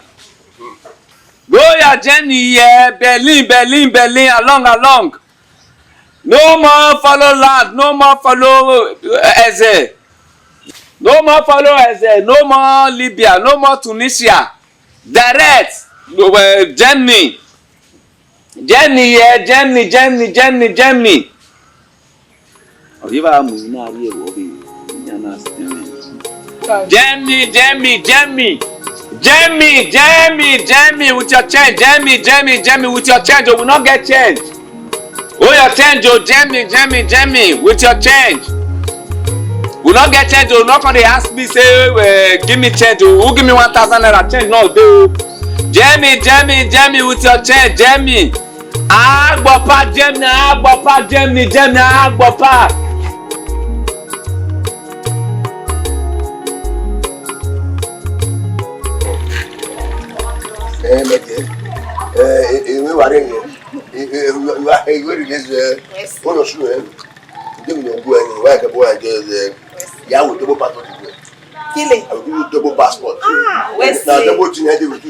Go your journey here. Berlin, Berlin, Berlin, along, along. No more follow land, no more follow, uh, Eze. No more follow Eze, no more Libya, no more Tunisia. Direct, uh, Germany. Germany, yeah, Germany, Germany, Germany, Germany. Ọ ye vba mu na rrie vbe ọvbe, iran na sẹ. Germany, Germany, Germany. Germany, Germany, Germany with your change. Germany, Germany, Germany with your change. Oh, we no get change. Oh, your change, oh, Germany, Germany, Germany with your change. We no get change, oh, no come dey ask me say, eh, give me change, oh, who give me one thousand naira change, no dey, oh. Germany, Germany, Germany with your change, Germany. Agbọpa Germany, agbọpa Germany, Germany, agbọpa. Eh, mẹkẹ. Eh, eh, eh, wẹ wa rẹ yẹn. Eh, eh, wa, eh, wẹ rẹ yẹn. Yes. Wọ́n lọ sùn ẹ. Ǹjẹ́ mi lè gbọ́ ẹ ní ìwà ìjọba wa jẹ́ ẹ? Yes. Ìyàwó tó bó pàtó ti gbẹ. Kile. Àwọn tó bó passport. Ah, wẹ se. Na tó bó ti ní ẹ dé wìtú.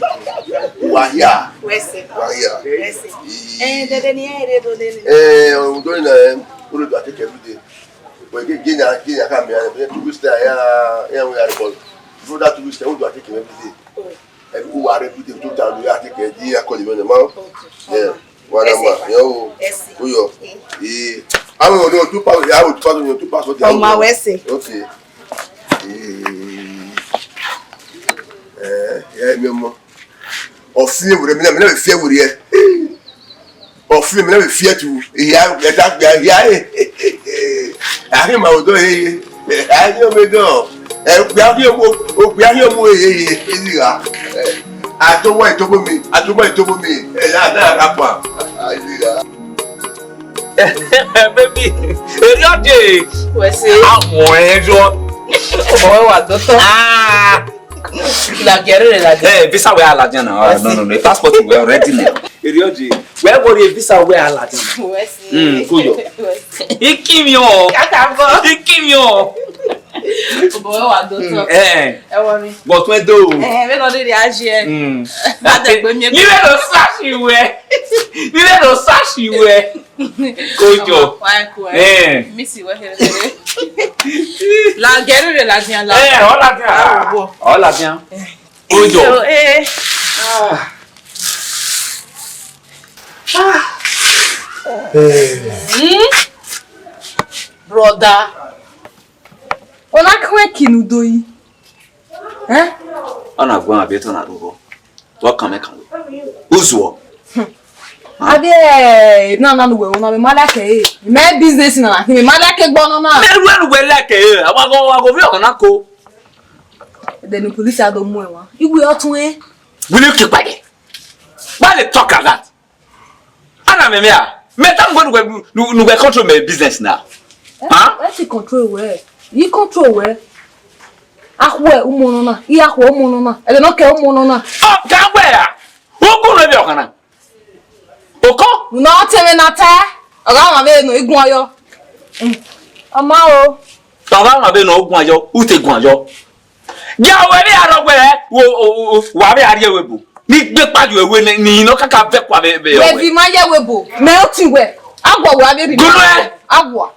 Wà á yà. Wẹ se. Wà á yà. Wẹ se. Ii. Eh, dede ni ẹ rẹ do lele. Eh, ohun tó ní na ẹ, ó lè do àtẹkẹ every day. But gé, gé na, gé na ká mi, ẹ, two weeks time, ya, ya, we are called. Before that two weeks time, ó do àtẹkẹ every day. Oh. Ẹbí kó wa rẹ every day, tó ta lu ya àtẹkẹ, di ya call mi, ma. Okay. Yeah. Wa na ma, yo. Yes. Ó yọ. Eh. Eh. Àwọn ọ̀nà two passport, ya, two passport, two passport, ya. Ọmọ wẹ se. Okay. Eh, eh, mi mọ. Ọfin ewúrẹ́ mi náà, mi náà fi ewúrẹ́. Ọfin mi náà fi ẹtu. Ìyá, ẹ̀dá, ìyá, ìyá, eh. Àfi màá wò dọ́, eh. Àfi omi dọ́. Ẹ gbé ayé ọmọ, ó gbé ayé ọmọ, eh, eh, eh, eh, eh. Àtọwọ́ ìtọ́gbọ́ mi, àtọwọ́ ìtọ́gbọ́ mi. Ẹ yá, náà rà pa. Àyíká. Baby, eri ọdẹ. Wẹ se. Àwọn ẹjọ. Ọmọ wẹ wà dọtọ. Ah. La gẹrẹ rẹ la gẹrẹ. Eh, visa wẹ aladian na. Ah, no, no, no. Passport wẹ already now. Eri ọdẹ. Wẹ wọrẹ visa wẹ aladian. Wẹ se. Mm, kó yọ. Wẹ se. Ikimiọ. Kakabọ. Ikimiọ. Ọmọ wẹ wà dọtọ. Eh. Ẹ wọ mi. But when do? Eh, we no dey react here. Mm. Má dẹ̀ gbé mi. Mi lè lọ search ìwé. Mi lè lọ search ìwé. Kojo. Wa ko. Eh. Mi si we here. La gẹrẹ rẹ la dian la. Eh, hola dian. Hola dian. Kojo. So, eh. Ah. Eh. Hmm? Brother. Ọ na kue kinu do yi. Eh? Ọ na guan abi etọ na rhurọ. Tọ kan mẹ kan. Uzuọ. Avbe na na ne uwẹ na, mẹ ma like ẹre. Mẹ business na na, mẹ ma like egbe ọnọ na. Mẹ ru ẹre uwẹ like ẹre, a wa gọ, wa gọ vbe ọna ko. Then the police a do mu ẹre wa. Iwe ọtun ẹ. Will you keep quiet? Why dey talk like that? Ana mẹ mẹ a? Mẹ tell me when we, we, we control my business now. Huh? Why she control wẹ? You control wẹ? Akhuẹ umo nọ na, I akhuẹ umo nọ na. Ẹdẹ nọ kẹ umo nọ na. Ọ ka wẹ a? Ugu rẹ bi ọkhan na. Okọ? Nọ tẹmwẹ na ta. Ọgha ma vbe nọ igun ayọ. Ọ ma o. Ọgha ma vbe nọ igun ayọ, u te gun ayọ. Gia wẹ vbe arọ wẹ, wo, wo, wo, wa vbe a rrie ẹvbo ebo. Ni gbe kpa ye ẹvbo ne, ni nọ kaka vẹ kua vbe, vbe. Wẹ vi ma ye ẹvbo ebo. Mẹ oti wẹ. Awa wa vbe ri. Gunẹ. Awa.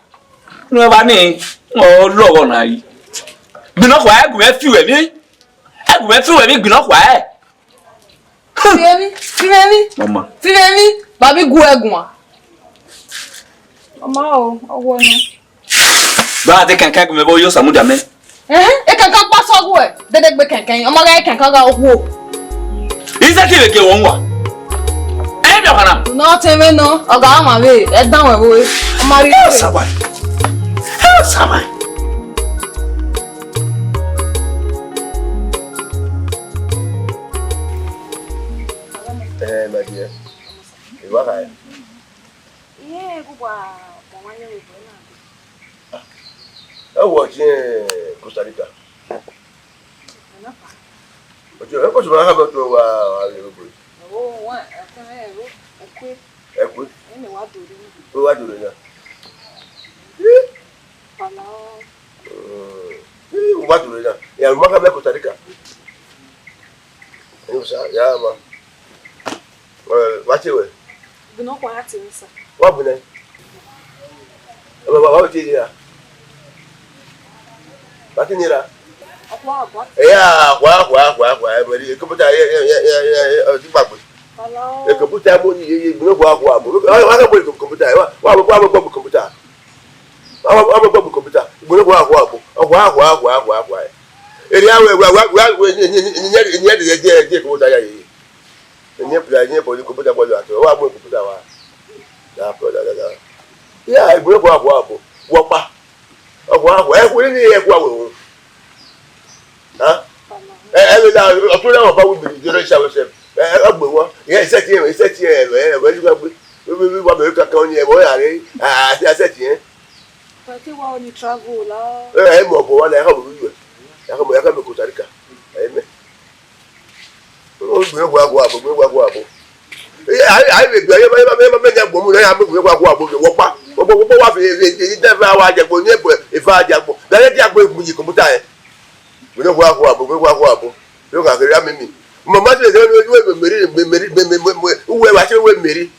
Nọ ba ni, ọ lọghọ na yi. Gbinọ khua ẹ, gu mẹ fi wẹ mi. Ẹ gu mẹ fi wẹ mi gbinọ khua ẹ. Fi vbe emwi, fi vbe emwi. Mama. Fi vbe emwi, babi gu ẹ guan. Ọ ma o, ọ wọ nọ. Ba de kankan gu mẹ vbe yo samudia mẹ. Ẹhẹn, e kankan kpa sọ gu ẹ, dede gbe kankan, ọmọ gha kankan gha okhuo. Ize ki vbe gie wọ wa. Ẹ bia khana. Nọ tẹmwẹ nọ, ọga ma vbe, ẹ dan wẹ vbe. Ọ ma rhie. Ẹ sa wa. Ẹ sa wa. Eh, my dear. Ẹ wa kha ẹ? Iye, gu wa, wa wa ye vbe na. Ẹ wọ tie Costa Rica. Ana pa. Ọjọ, ẹ kọ sọ ma ha bẹ to wa, wa ye vbe. O, wa, ẹ kọ, ẹ ro, ẹ kue. Ẹ kue. Ẹ ne wa do re. O wa do re na. Pala o. Eh, u wa duro na. Ya ma ka bẹ Costa Rica. Ẹn, sa, ya ma. Eh, wa tie wẹ. Gbinọ kua a tie sa. Wa bu nẹ. Ẹ, wa, wa, wa tie ya. Wa tie ni ra. Ọkua, ọkua. Ẹ ya, ọkua, ọkua, ọkua, ọkua. Ẹ, bẹri, kọmputa, ẹ, ẹ, ọ ti gbagbe. Pala o. Ẹ, kọmputa mo ni, ẹ, ẹ, gbinọ kua, kua, mo. Wa, wa, wa, kọmputa, wa, wa, wa, wa, kọmputa. Wa, wa, wa, wa, kọmputa. Gbinọ kua, kua, kua, kua, kua, kua, kua. Eri a wẹ, wẹ, wẹ, wẹ, wẹ, ni, ni, ni, ni, ni, ni, ni, ni, ni, kọmputa ya ye. Ni, ni, ni, ni, kọmputa bọọlu atọ. Wa mu kọmputa wa. Da, da, da, da. Ya, gbinọ kua, kua, kua. Wọ kpa. Ọkua, ọkua, ẹ khuẹrhẹ ne ẹ kua wẹ o. Ha? Ẹ, ẹ vbe la, ọtun na ọba wi biri, jọrọ isa wẹ sẹ. Ẹ, ẹ, ọ gbe wọn. Ẹ, isẹ tiẹ, isẹ tiẹ, ẹ, ẹ, ẹ, ẹ, wa mẹ kankan ni, ẹ, vbe ọ ya rre, a, a, isẹ tiẹ. But you want to travel, la? Ẹ, ẹ, mọ ọbọ wa na, ẹ, ha mọ wi wẹ. Ẹ, ha mọ, ẹ, ha mọ Costa Rica. Ẹ, mẹ. Gbinọ kua kua abo, gbinọ kua kua abo. Ẹ, a, a, ebe, ebe, ebe, ebe, ebe, ya gbọmọ, ya gbọmọ, gbinọ kua kua abo, wọ kpa. Wọ kpa, wọ kpa, wa fi, e, e, e, e, fa wa jagbo, ni ebo, e fa jagbo. Da, da, jagbo, mu yi kọmputa ẹ. Gbinọ kua kua abo, gbinọ kua kua abo. Yo ka kere ami mi. Mo ma se, se, we, we, Mary, Mary, Mary, Mary, uwe wa se we Mary.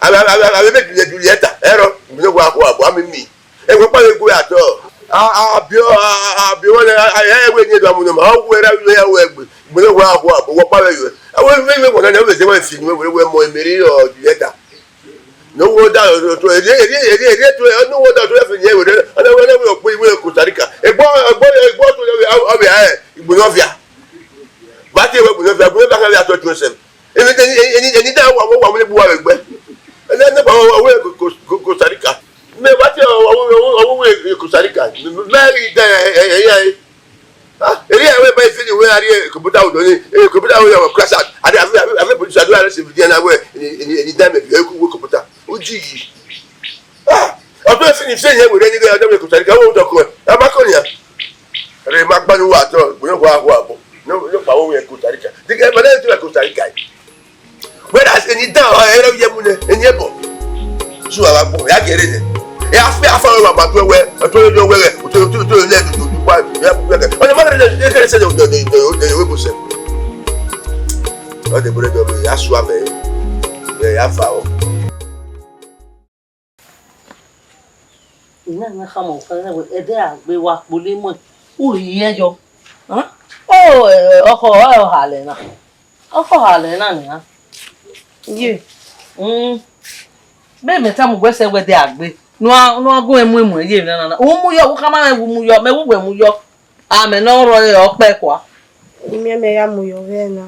Ave, ave, ave, ave, Juliet, Julieta, ẹrọ, gbinọ kua kua abo, ami mi. Ẹ wẹ kpa vbe gu ya tọ. A, a, a biọ, a, a, a biọ wẹ, a, a, ẹ wẹ ni do amu nọ ma, ọ wẹ ra, wẹ ya wẹ gbe, gbinọ kua kua abo, wọ kpa vbe yọ. A wẹ, wẹ, wẹ, wọ na, wẹ se wẹ fi, wẹ, wẹ, wẹ mọ Mary, ọ, Julieta. No wonder, to, to, eri, eri, eri, eri, to, no wonder to fi yẹn wẹ, ọ na wẹ, na wẹ ọkpọ iwe Costa Rica. Egbo, egbo, egbo to, ọ, ọ, ẹ, igbinọ via. Ba tie wẹ igbinọ via, igbinọ via kan via to, to, se. Eni, eni, eni, eni da wa, wa, wa, wa, wa, wa, wa, wa, wa, wa, wa, Costa Rica. Mẹ wa tie wa, wa, wa, wa, wa, Costa Rica. Mẹ, mẹ, ẹ, ẹ, ẹ, ẹ, ẹ. Ah, eri ẹ wẹ ba ifi ni wẹ a rrie kọmputa odọ ni, eh, kọmputa odọ wẹ crash out. Ade, ave, ave, ave police adu arrest video na wẹ, eni, eni, eni da mẹ video ku wẹ kọmputa. O ji yi. Ah, ọdọ ifi ni ifi ni wẹ ni gẹ ọdọ wẹ Costa Rica, wẹ odọ kọ. A ma kọ nia. Re ma gba ni wa tọ, gbọdọ wa wa bọ. No, no pa wo wẹ Costa Rica. Dige ma na tu Costa Rica. Whereas eni dan, ọ, ẹ rẹ ye mu nẹ, eni ẹbọ. Su a wa gbọ, ya gẹrẹ nẹ. Ẹ a fẹ afa wa ma tuẹ wẹ, tuẹ yọ wẹ, tuẹ, tuẹ, tuẹ lẹ, tuẹ, tuẹ, tuẹ, ya, ya, ya. Ọni ma gẹrẹ nẹ, ya gẹrẹ sẹ, ya, ya, ya, ya, ya, wẹ bọ sẹ. Ọ de bọrẹ dọ, ya su amẹ. Ya, ya fa o. Ina na khama okẹn wẹ ẹdẹ a gbe wa kpolo imẹ, u rhie yọ. Hẹn? O, ẹ, ọkhọ, ọ, ọ halẹ na. Ọkhọ halẹ na nian. Ye. Mm. Be mẹ tama uwẹ sẹ wẹ ẹdẹ a gbe. Ne u, ne u gu ẹn mu emu ye emwi na na. U mu yọ, u khama mwẹ, u mu yọ, mẹ wu wẹ mu yọ. A mẹ ne ọ rrọọ ọkpẹkua. Imiẹn mẹ ya mu yọ vbe na.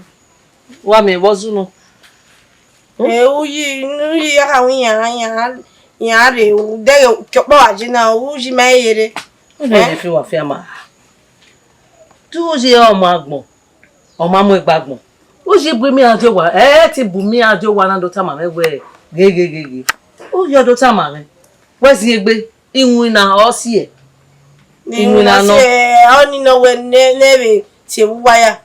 Wa miẹn vbe ọ zunu. Ẹ, uyi, uyi ya kha wẹ iran, iran, iran rre, u dẹghe ke ọkpa wa je na, uyi ma ye rre. Ẹ, fi wa fian ma. Tu uyi ọmọ agbọn, ọ ma mu egbe agbọn. Uyi bu imi rhan die owa, ẹ ti bu imi rhan die owa na do tama mwẹ wẹẹ, ghe, ghe, ghe, ghe. Uyi ọ do tama mwẹ, wẹ zin egbe, iwinna ọ siẹ. Iwinna nọ. Ọni nọ wẹ ne, ne vbe tie vbe uwa ya.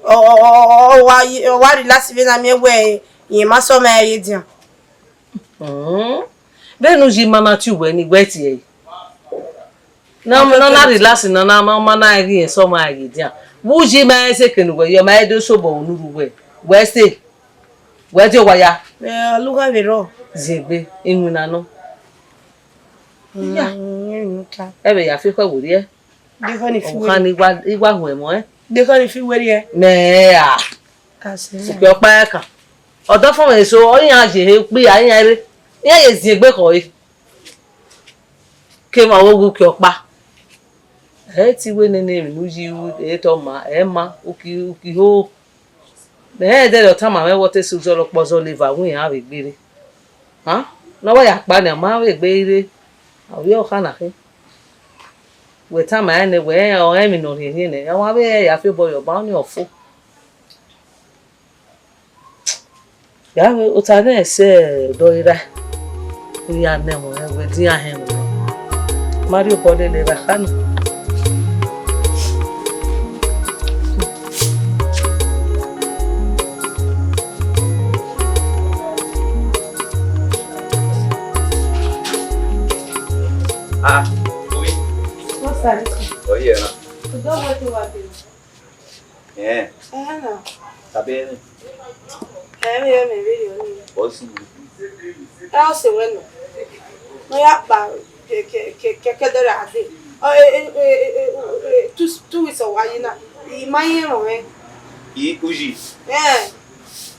Ọ, ọ, ọ, ọ, ọ wa, ọ wa relax vbe na miẹn wẹẹ irẹn ma sẹ ọmwa ẹre ye edian. Hmm. Vbene uyi ma na tie uwẹ ni, wẹ tie ẹre. Na, na, na relax na, na, na, ma na ghi rẹn sẹ ọmwa ẹre ye edian. Vbe uyi ma rẹn sẹ eke ne uwẹ ye, ọ ma rẹn do sobọ unu rre uwẹ. Wẹ sẹ, wẹ die owa ya. Ẹ, ọ lugha vbe rrọọ. Zin egbe, iwinna nọ. Iya. Mm, mm, mm. Ẹ vbe ya fi khẹ werriẹ. Deghẹ ọni fi werriẹ. Ọvbokhan ni wa, I wa hu ẹmwẹ ọnrẹn. Deghẹ ọni fi werriẹ. Mẹ a. Ka sẹ. Sokpan ọkpa ẹkan. Ọdọ fọmwẹ eso, ọ iran ye he ukpia, iran rre. Iran ye zin egbe khọe. Ke emwa ọghe uki ọkpa. Ẹ ti wẹ nene emwi ne uyi ru, ẹ tọ ma, ẹ ma, uki, uki ho. Mẹ rẹn ẹdẹrriọ tama mwẹ wẹ ọ te sẹ uzọla ọkpọzọ leva wẹ iran vbe gbe rre. Ha? Ne ọ wa ya kpa nian, ma vbe gbe rre. Ovbi ọkha na khin. Wẹ tama rẹn nẹ, wẹ rẹn ọrọre emwi ne ọ rhiẹnrhiẹn nẹ, ọmwa vbe ya fi obọ yọ ọba, ọnii ọ fo. Ya vbe ota nẹ sẹ ọdọ i ra, u ya nẹ ẹmwẹ wẹ dian hẹn ẹmwẹ. Ma rhie obọ lele ra kha nọ. Ah, Oyin. What's that? Oh, yeah, na. Ọdọ wẹ te wa dee. Eh. Eh, na. Tabe ne. Eh, me, me, me, me. Boss. Eh, ọ sẹ wẹ nọ. Nọ ya kpa ke, ke, ke, ke, ke dẹ ra dee. Ọ, eh, eh, eh, eh, eh, two, two weeks ọ wa yi na. I ma yi rẹn. I, Uyi. Eh.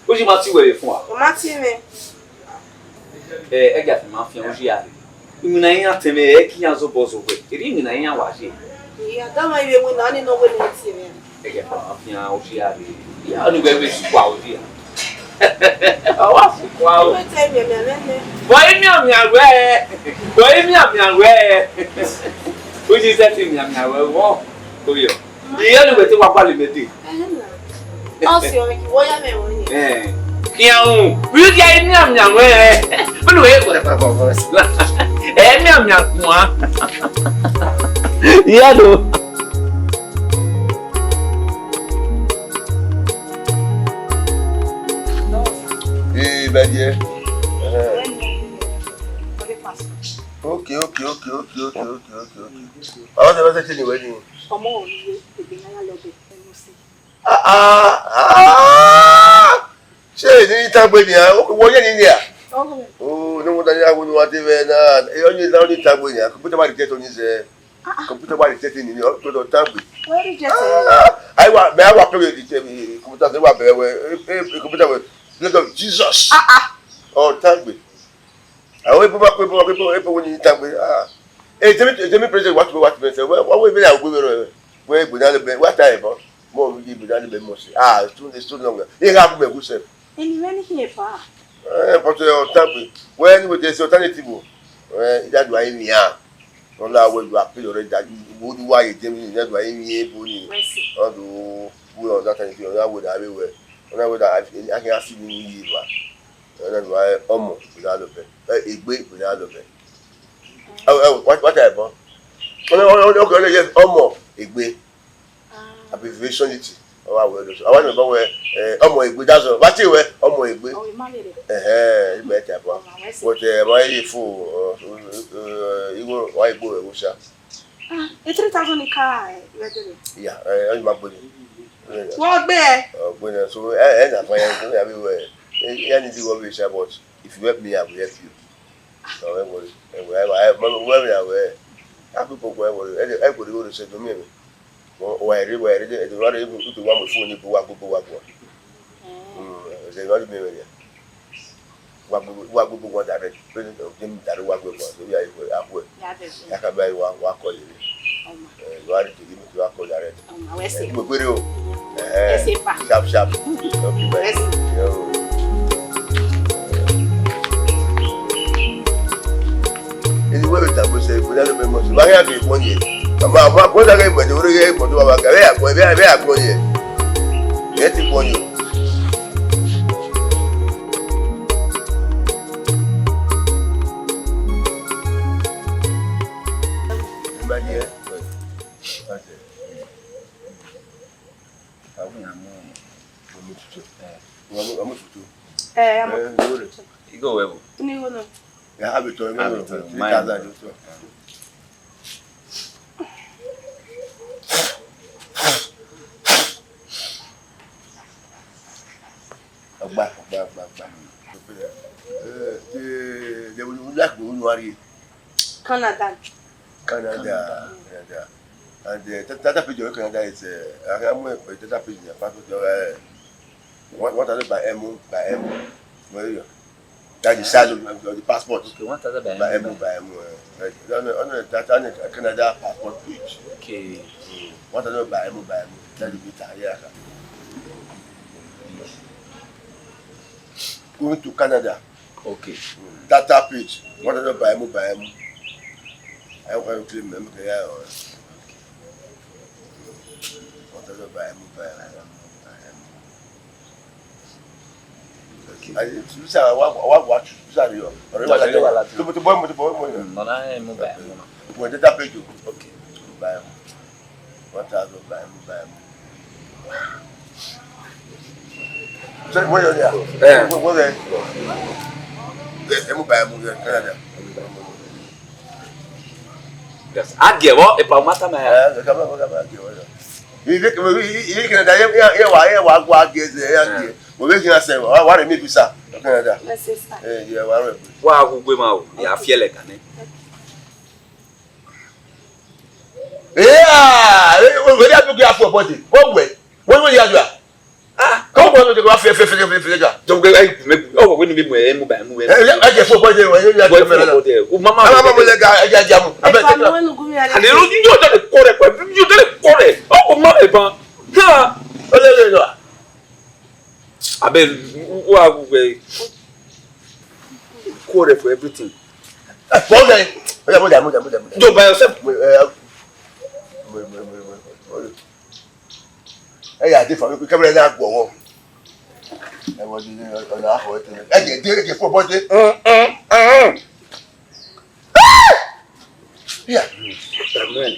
Uyi ma tie wẹ vbe fua. Ọ ma tie mwẹ. Eh, ẹgia fi ma fian Uyi a. Iwinna iran tẹn mwẹ, ẹ ke iran zobọ zọ wẹ. Erriọ iwinna iran wa ye. Iya, da ma ivbi iwinna ni nọ wẹ ne ẹ tie mwẹ. Ẹgia fi ma fian Uyi a rre. Iya, ọni wẹ vbe sukua Uyi a. Ọ wa sukua o. Wẹ te mianmian mwẹ nẹ. Bọ imianmian wẹ. Bọ imianmian wẹ. Uyi sẹ te mianmian wẹ, wọ. Oyọ. Iye ni wẹ te wa gualọ mẹ dee. Ẹhẹn na. Ọ si ọmọ ki wọ ya mẹ wọ ni. Eh. Kian u, u ya imianmian wẹ. Unu e kore kore kore kore. E mianmian kuan. Iya do. Ee, bẹgẹ. Okay, okay, okay, okay, okay, okay, okay, okay. Àwọn ọ̀sẹ̀ fẹ́ ṣe ni wẹ́ẹ̀dì. Ọmọ òun ni ìgbìyànjú lọ bẹ̀ ẹnu sí. Ah, ah, ah. Ṣé èyí ní tagbe ni a? Ó wọ yẹn ni ni a? Ọ̀hún. Oh, no wonder you have one thing there now. Ẹ yọ ní ìlànà ní tagbe ni a. Kọ̀mpútà wà reject ní sẹ́. Ah, ah. Kọ̀mpútà wà reject ni ni, ó tó tagbe. Wọ́n reject ẹ̀. Ah, ayiwa, mẹ awa pẹ̀lú èdè tẹ̀ mi. Kọ̀mpútà sẹ́ wà bẹ̀rẹ̀ wẹ̀. Eh, eh, kọ̀mpútà wẹ̀. Blood of Jesus. Ah, ah. Ọ tagbe. Àwọn epo máa kó epo máa kó epo epo wo ni tagbe. Ah. Eh, tell me, tell me president, what, what, what, what, what, what, what, what, what, what, what, egbe na lobẹ, what time, huh? Mo wi egbe na lobẹ mo se. Ah, it's too, it's too long. He have me good self. Ẹni mẹ ni hiẹn fa. Eh, but, eh, ọ tagbe. Well, anyway, there's alternative o. Eh, that do I mean, yeah. Ọna wẹ you are paid already, that you, you would why you tell me that do I mean, eh, boni. Mercy. Ọ do, we on that time, you know, that way that way. Ọna wẹ that I, I can see me in you, man. Ọna do I, ọmọ, egbe na lobẹ. Eh, egbe, egbe na lobẹ. Oh, oh, what, what type, huh? Ọna, ọna, ọna, okay, yes, ọmọ, egbe. Ah. Abbreviation it. Ọ wa wẹ ọdọ. Awa ni bọ wẹ, eh, ọmọ egbe, that's all. Wa tie wẹ, ọmọ egbe. Oh, imagine. Ẹhẹn, egbe type, huh? Ọmọ wẹ si. But, eh, wa ye fo, uh, uh, uh, igho, wa igbo wẹ wo sha. Ah, e three thousand ni ka, eh, regular. Yeah, eh, ọ ma gbe ni. Wọ́n gbé ẹ. Ọ gbe ni, so, eh, eh, na fa ya, so, ya be wẹ. Eh, ya ni di wọ be sha, but if you help me, I will help you. No, ẹ worry, ẹ worry, ẹ worry, ẹ worry, ẹ worry, ẹ worry. A kò kò ẹ worry, ẹ ẹ kò rí wọlé ṣe domi ẹ̀mí. Wà á rí, wà á rí, ẹ wà á rí, ẹ tó wà mọ̀ fún ní bó wà gbogbo wà gbọ́. Ẹ ṣe ìwádìí mi rẹ̀ yẹn. Wà gbogbo, wà gbogbo wọn dàrẹ́, pé ní ọ̀gbìn mi dàrẹ́ wà gbogbo wọn, lórí ayé wẹ̀, àpò ẹ̀. Yàtọ̀ sí. Yàtọ̀ báyìí wà, wà kọ́ lè rí. Ọmọ. Ẹ wà á rí tèmi mi tó wà kọ́ dàrẹ́. Ọmọ, wẹ́ sè. Ẹ gbogbo rẹ o. Ẹ ṣe pa. Sharp, sharp. Ẹ ṣe. Ẹ o. Wẹ da do mẹ mọ so, wa gha do kpọnyi. Ama, ama, wẹ da gha mọ de, wẹ gha mọ de, wa gha, vbe ya kpọnyi, vbe ya, vbe ya kpọnyi. Ẹ te kpọnyi. Imagine. Ọmọ tutu. Ọmọ, ọmọ tutu. Eh, ọmọ tutu. Igho wẹ vbo? Ni igho nọ. Ya, a vbe tọ, a vbe tọ, three thousand, tọ. Ọgba, ọgba, ọgba, ọgba. Eh, eh, de, de, de, de, de, de, Canada. Canada, Canada. And uh, Tata Page of Canada is, uh, I am a Tata Page in the passport. Uh, one thousand by M O, by M O. Well, yeah. That is size of, of the passport. Okay, one thousand by M O. By M O, by M O. Uh, uh, no, no, no, that, that Canada passport page. Okay. Mm. One thousand by M O, by M O. That is it, yeah. Going to Canada. Okay. Tata Page, one thousand by M O by M O. I want to claim them. One thousand by M O by M O. Okay. I, this is what, what, what, this is your. Tó bọ́, tó bọ́, tó bọ́. Mm, no, no, M O by M O. When Tata Page, okay. By M O. One thousand by M O by M O. Ṣé wọ́n yọ ní à? Eh. Wọ́n, wọ́n rẹ̀. Ẹ mú by M O yọ Canada. Yes. A gẹ̀ wọ́, ẹ pa ọmọ tá ma ya. Eh, ẹ ká bá, ká bá gẹ̀ wọ́ yọ. Ìdí, ìdí, ìdí Canada, yẹ, yẹ, yẹ wá, yẹ wá, wá gẹ̀ ẹsẹ̀, yẹ gẹ̀. Mo bẹ kí n sẹ, wá, wá rẹ̀ mi visa Canada. Yes, sir. Eh, yẹ wá rẹ̀. Wa hu gbe ma o, ya fiẹlẹ kan nẹ. Yeah, eh, wẹ ya do gbe afọ body. Wẹ wẹ. Wẹ wẹ ya do. Ah, come on, do gbe afọ fe fe fe fe ga. Do gbe ai me. Oh, wẹ ni me mu e mu ba mu e. Eh, ya, I get for body, wẹ ya do me. O mama, mama mo le ga, ya ya mu. Abẹ te. Ale ro yo de kore ko, yo de kore. Oh, o ma e ban. Ha. O le le do. Abeg, who are we? Quarrel for everything. Eh, okay. Oya, oya, oya, oya, oya. You by yourself. Wait, eh, wait, wait, wait, wait, wait. Hey, I did for me. Camera na go on. I was in the, on the half of it. Hey, you did it for birthday. Mm, mm, mm. Yeah. Amen.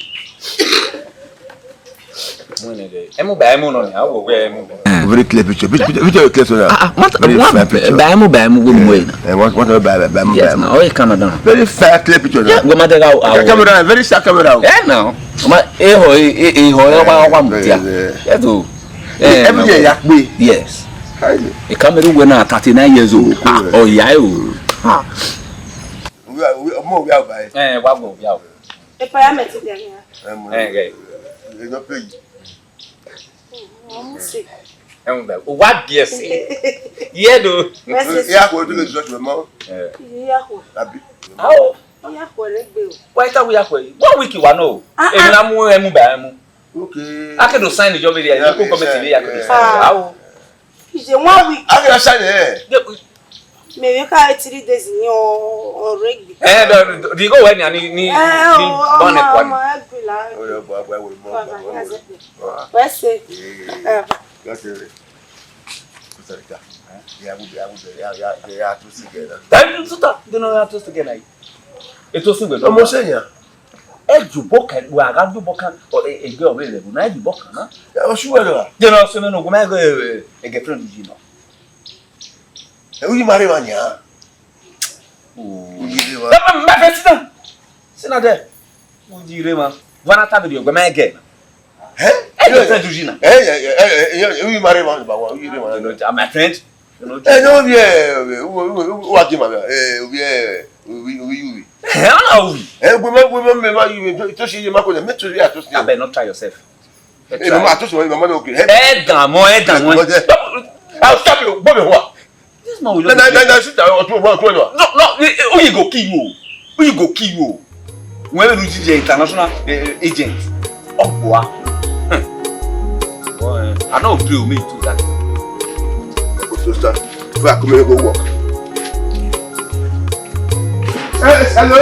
Emu ba emu nọ ni, a wo wẹ emu ba. Very clear picture. Picture, picture, picture clear so now. Ah, ah, what, very what, fine picture. Ba emu, ba emu, wo mo na. Eh, what, what about ba, ba emu, yes, ba emu? Na, oh, come down. Very fine, clear picture now. Yeah, we might go out. Camera, very sharp camera. Eh, now. Ma, eh, ho, eh, eh, eh, ho, eh, wa, wa, mutia. Eh, eh. Yeah, do. Eh, every year, yeah, we. Yes. Hi. E camera we na thirty-nine years old. Ah, oh, yeah, oh. Ah. Oya, oya, ọmọ oya ọba ẹ. Ẹ, wa gbọ oya o. Epa ya mẹ ti dẹ nia. Ẹ mọ. Ẹ gẹ. Ẹ nọ pay. Ọmọ si. Ẹ mọ bẹ. O wa di ẹ si. Yẹ do. Mẹ si. Iya ko to le judge mọ. Ẹ. Iya ko. Abi. Awo. Iya ko le gbe o. Wa ita wi ya ko. One week wa no. Ah, ah. Emu na mu emu ba emu. Okay. A ke do sign the job area. Ko government ni ya ko sign. Awo. Is a one week. A ke sign ẹ. Mẹ vbe ka three days ni ọ, ọ rre gbe. Eh, the, the, the go when ni, ni, ni, eh, ni, oh, born a ọmọ, ọmọ, ẹ gbila. Oh, yeah, but, but, but, but, but, but, but. Wẹ se. Eh. That's it. Costa Rica. Yeah, we, yeah, we, yeah, yeah, yeah, to see together. That you to that. They know how to see together. It was single. Ọmọ sẹ yan. Ẹ ju bọ kan, wa ga ju bọ kan, ọ, e, e ge ọvbe rẹ, na ẹ ju bọ kan na. Ọ sure lọ. They know, so no, go my, eh, eh, girlfriend, you know. Ẹ, uyi ma rre emwa nian. Uyi rre emwa. Mẹ, mẹ, mẹ, sit down. Sit down there. Uyi rre emwa. Wa na ta video, gbe ma ẹgẹ. Eh? Ẹ jẹ fẹ duji na. Eh, eh, uyi ma rre emwa, ba wa, uyi rre emwa. You know, my friend. You know, eh, no, yeah, uwa gi ma, eh, uwi, eh, uwi, uwi, uwi. Eh, ọ na uwi. Eh, gbe ma, gbe ma, me ma, you, to si ye ma ko ne, me to ya to si. Abeg, not try yourself. Eh, mama, to so, mama, no, okay. Eh, dan mo, eh, dan mo. I'll stop you. Gbọ mi wa. This man will just. Na, na, na, sit down. Otu, otu, otu. No, no, eh, eh, who you go kill you? Who you go kill you? When you see the international, eh, eh, agent, Ogbua. Hmm. Boy, I no agree with me to that. Go to start. Before I come here, go work. Eh, hello?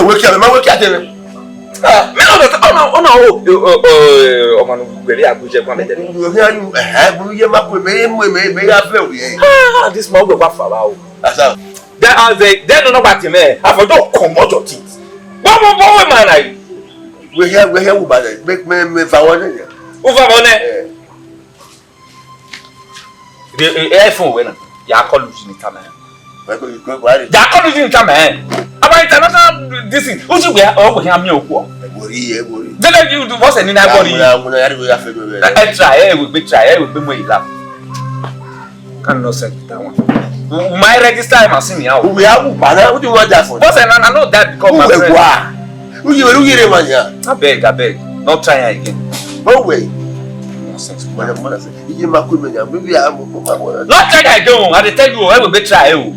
wẹ wẹ kia, ma wẹ kia tẹ. Ah, me no understand. Ọna, ọna o, o, o, o, ọmọ nu gbẹre ya gbe jẹ kua mẹ tẹlẹ. Yo hia yu, eh, bu ye ma kue, me, me, me, me ya fẹ o ye. Ah, this man, we wa fa wa o. Asa. Then, as they, then no, no, but me, I for just come out of it. What, what, what, what, man, I? We here, we here, we bad. Me, me, me, fa wa ne. U fa wa ne? Eh. The, eh, eh, phone wẹ na. Ya call you in time. Wẹ ko, ko, ko, are. Ya call you in time. About international, this thing. U si we, o we hia mi o ku. Ẹ wori, ẹ wori. Then you do what's the name? Ẹ wori. Mo na, mo na, ya ri we ya fẹ do. Eh, eh, try, eh, we be try, eh, we be mo ila. Kind nonsense be that one. U, u ma register him as in ya. We have u bana. What do you want that for? Boss, I, I know that because my friend. Who we wa? Who you, who you dey want here? Abeg, abeg. Not try am again. No way. Nonsense. Mother, mother say, "You ma come here. Maybe I am." Not try am again o. I dey tell you, I will be try o.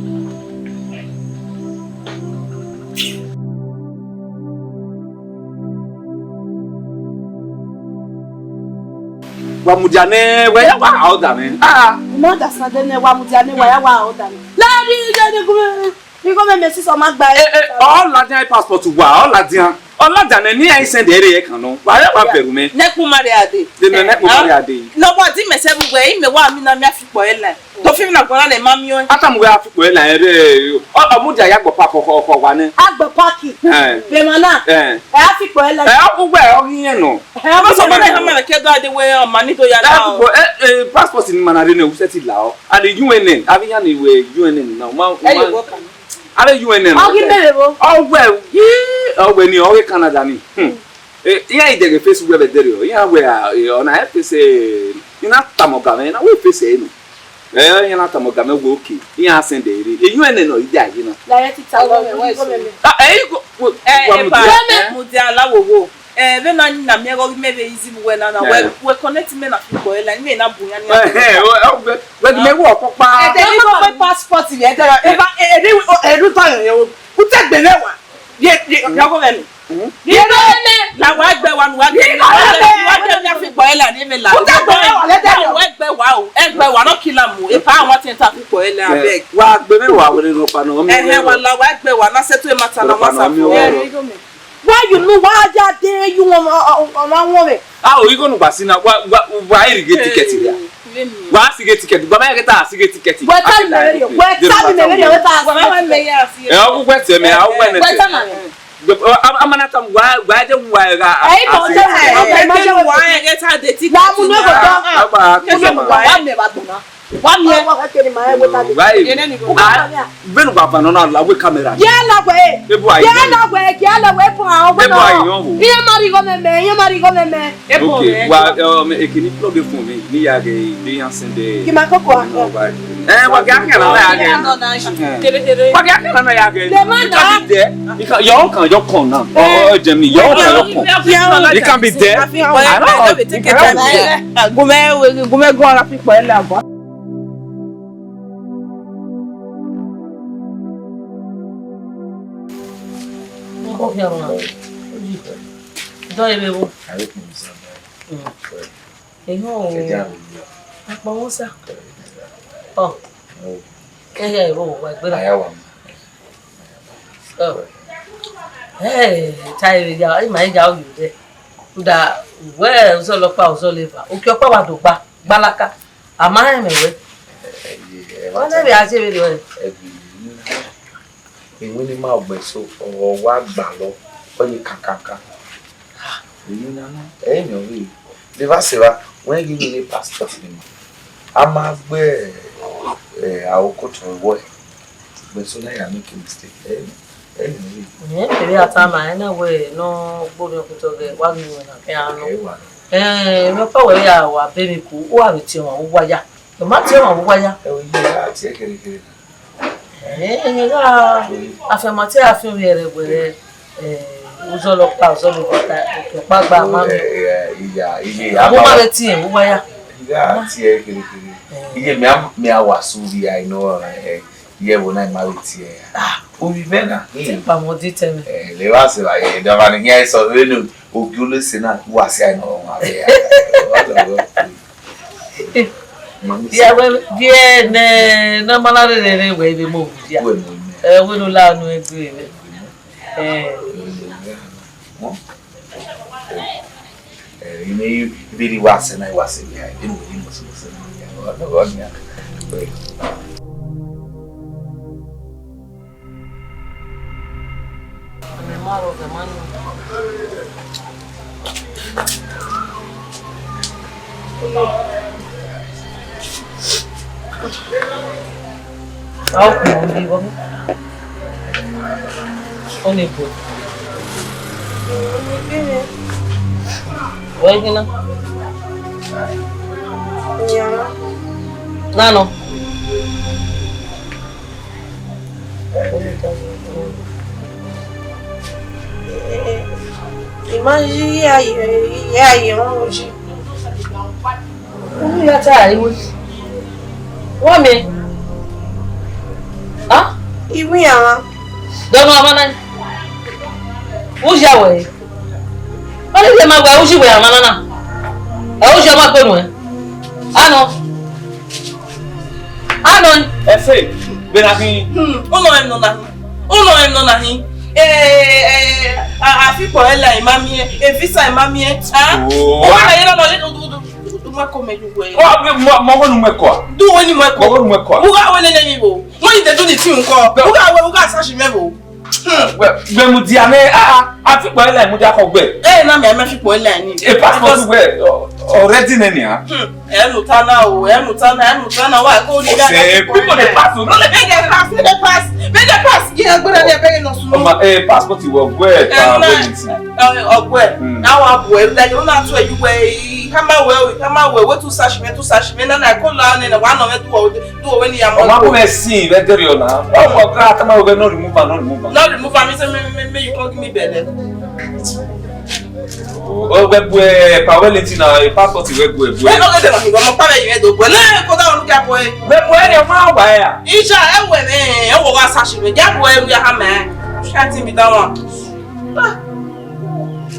Wa mudia nẹ, wẹ ya wa order mwẹ. Ah, I ma understand nẹ, wa mudia nẹ, wa ya wa order mwẹ. Ladi, ladi, gu mwẹ, gu mwẹ, mẹ sister ma gba e. Eh, eh, ọ ladian passport wa, ọ ladian. Ọ ladian nẹ, ne iran send ẹre ẹkan nọ. Wa ya wa bẹru mwẹ. Nẹkpo ma rre a dee. De nẹ, nẹkpo ma rre a dee. Nọ wa di mẹ sẹ vbe uwẹ, imẹ wa mi na miẹn afikpọ ẹre la. To fi na gbọna nẹ ma miẹn. Ata mu wẹ afikpọ ẹre la ẹre. Ọ, ọ mudia ya gbọ park ọkọ, ọkọ wa nẹ. A gbọ park. Eh. Vbe emwa na. Eh. Ẹ afikpọ ẹre la. Ẹ, ọ, uwẹ ọ ghi yẹn nọ. Ẹ, ọ sọ ma na ha ma ke do ade wẹ ọ ma ni do ya la. Ẹ, afikpọ, eh, eh, passport ni ma na rre nẹ, u sẹ ti la ọ. And the U N N, avbe iran ni wẹ U N N na, ma, ẹ ma. Yo, welcome. Avbe U N N. Ọ ghi mere vbo? Ọ wẹ, yi, ọ wẹ ni, ọ ghe Canada ni. Hmm. Eh, iran i dẹghe face uwẹ vbe ẹdẹrriọ, iran wẹ, ah, eh, ọ na e face, eh, I na tama ọga mwẹ, I na wẹ face ẹre nọ. Eh, iran na tama ọga mwẹ wẹ okay, iran send ẹre. Eh, U N N nọ, I dia ye na. La ye ti ta lọ, igho mẹ, igho mẹ. Ah, eh, igho, wẹ, eh, wa eh, mudia, eh? Mudia la wo wo. Eh, vbene a na miẹn igho mẹ vbe easy vbe uwẹ na na, wẹ, wẹ connect mẹ na fi kpọ ẹre la, mẹ na bu yan ni. Eh, eh, wẹ, wẹ, wẹ gi mẹ wẹ ọkpọkpa. Ẹ de ni mo pe passport yẹ, ẹ de, ẹ ba, ẹ, ẹ de, ẹ ru ta yẹ, u te gbe mẹ wa. Ye, ye, ye, ọgọ mẹ mi. Mhm. Ye, ye, ye, la wa gbe wa, wa gbe, ye, wa gbe, wa gbe, ya fi kpọ ẹre la ni mẹ la. U te gbe mẹ wa, let them know. Wa gbe wa o, ẹ gbe wa, no kill am o. E pa wa ti ta fi kpọ ẹre la, abeg. Wa gbe mẹ wa, wẹ ne no pa no. Ẹhẹn, wa la wa gbe wa, na settle e matter na, wa sa fo. Why you know, why ya dey you wan, wan, wan, wan, wan. Ah, o, igho nu gba si na, wa, wa, wa iri ghe ticket ya. Wa si ghe ticket, gba ma ya ghe ta si ghe ticket. Wẹ ta mi mẹ vberriọ, wẹ ta mi mẹ vberriọ, wẹ ta. Wa ma mẹ ya si. Eh, ọ gu wẹ tẹ mẹ, a wẹ nẹ. Wẹ ta na. A, a ma na ta wa, wa je wa ga. Eh, a si ghe ticket. Eh, wa ya ghe ta de ticket. La mu ne ko ta. Agba, ke wa mẹ ba gbona. Wa mẹ. Wa ke ni ma e wẹ ta de. Wa e. Vbene uwa fan nọ na la wẹ camera. Ye la wẹ. Ebo ayi. Ye la wẹ, ye la wẹ, ebo a, ebo ayi yan wo. Iye ma rhie igho mẹ mẹ, iye ma rhie igho mẹ mẹ. Ebo. Okay, wa, um, ekini plug e phone mi, ni ya ghe, de yan send e. Ki ma koko a. Eh, wa ghe akẹra na ya ghe. Kere kere. Wa ghe akẹra na ya ghe. Le ma na. Ikan bi dẹ. Ikan, your own can just come now. Oh, Jemmy, your own can just come. It can be there. I don't know. Gumẹ, gumẹ, gun ara fi kpọ ẹre la. Nko khian ruan. Dọ ebe vbo. Eyan o. Akpọ vbo sa. Ọ. Kẹhẹ ero wa gbera. Ọ. Eh, ta ere ya, ima ya oyo re. Uda, wẹ, ozọ lọkpa, ozọ leva. Oke ọkpa wa do gba, gbalaka. A ma rẹn mwẹ wẹ. Ọ na vbe a je vberriọ rẹ. Iwinna ima ọgbẹn so, ọ wa gbalọ, ọ ye kankankan. Iwinna na, ẹ i miẹn ọvbehe. Devba sẹ evba, wẹ ghi vbe passport ni ma. A ma gbe, eh, aro kotọ ruẹ. Ọgbẹn so na ya make mistake. Ẹ i miẹn, ẹ i miẹn ọvbehe. Ẹ, ẹ vbe a tama ẹn na wẹ ne ọ gbe orhiọn kotọ ghe, wa ghi wẹ na khian nọ. Ẹ wa. Ẹ, emwi ọkpa wẹ ya wa be emwi ku, u gha vbe tie ọmwa vbe uwu aya. Ọ ma tie ọmwa vbe uwu aya. Ẹ, iye a tie kẹrẹkẹrẹ. Ẹ, ẹ gha, afianma tie afian ovbi ẹre wẹẹ, ẹ, ozọ lọkpa, ozọ lọkpa, ọkpa gba ma mi. Ẹ, ẹ, iya, iye, a ma ma vbe tie vbe uwu aya. Iye a tie kẹrẹkẹrẹ. Ẹ. Iye mẹ a, mẹ a wa su vbe a nọ, ẹ, iye ẹvbo na ma vbe tie. Ah, ovbi mwẹ na. Te kpa mẹ, ọ di tẹ mẹ. Ẹ, levba sẹ evba, ẹ, dava ne iyan sẹ vbene ogie olese na, wa si a nọ ọmwa vbe ya. Ya wẹ, viẹ nẹ, ne ọ ma na rere rre wẹ vbe mu ovidia. Wẹ mu ime. Ẹ, wẹ ne u la unu egbe vbe. Ẹ. Ẹ, ine viri wa sẹ na, wa sẹ vbe a, inu viri mo sẹ, mo sẹ na. Ọ, ọ, ọ, ọ, ọ. Ọnii bu. Wẹ ghi na. Na nọ. I ma yi ya ye, ya ye ọmọ uji. Unu ya ta iwe. Wa mẹ. Ah? Iwe ya ma. Dọmọ ọmọ na. Uji awẹ. Ọ ni ma wẹ uji wẹ ọmọ na na. Ẹ, u jẹ ọmọ ẹko nuẹn. Anọ. Anọ. Ẹfe, vbe na khin? Hmm, u nọ emwi nọ na hin. U nọ emwi nọ na hin. Eh, eh, a, afikpo airline ma miẹn, e visa ma miẹn. Ah? Oh. Wa na ye nọ nọ ye du, du, du, du, du ma ko mẹ yu wẹ. Wa, ma, ma, ma, wa nu mẹ ko a? Du wẹ ni mẹ ko. Ma wa nu mẹ ko a? U gha wẹ nene mi vbo? When you dey do the thing, nko. U gha wẹ, u gha sa shi mẹ vbo? Hmm. Wẹ, wẹ mudia nẹ, a, a, afikpo airline mudia khọ gbẹ. Eh, na mẹ, mẹ afikpo airline ni. E passport wẹ, ọ, already nẹ nia. Hmm. Ẹ nu ta na o, ẹ nu ta na, ẹ nu ta na, wa ko ni ga. Say, people dey pass o, no dey. Make dem pass, make dem pass, make dem pass. Ye gbọdọ dey beg no sunu. Ọma, eh, passport wẹ gbẹ, eh, pa na, wẹ ni ti. Eh, ọgbẹ. Hmm. Na wa bu ẹ, like, una tue yu wẹ, i kama wẹ, i kama wẹ, wẹ tu sa shi mẹ, tu sa shi mẹ, na na ko la nẹ, wa nọ mẹ tu o. Do we ni ya mo. Ọma bu mẹ sin vbe deri ọna. Ọmọ kra tama we no remove am, no remove am. No remove am, me say me, me, me, you come give me belle. O, wẹ bu, eh, pa wẹ leti na, eh, passport wẹ bu, eh, bu. Ẹ no gede ma, ọmọ pa vbe yẹn do bu. Ne ko da onu kẹ bu. Wẹ bu, eh, ma wa ya. Ija, ẹ wẹ mẹ, ẹ wọ wa sa shi mẹ. Ja bu, eh, ya ha mẹ. Shanti mi da wan. Ah.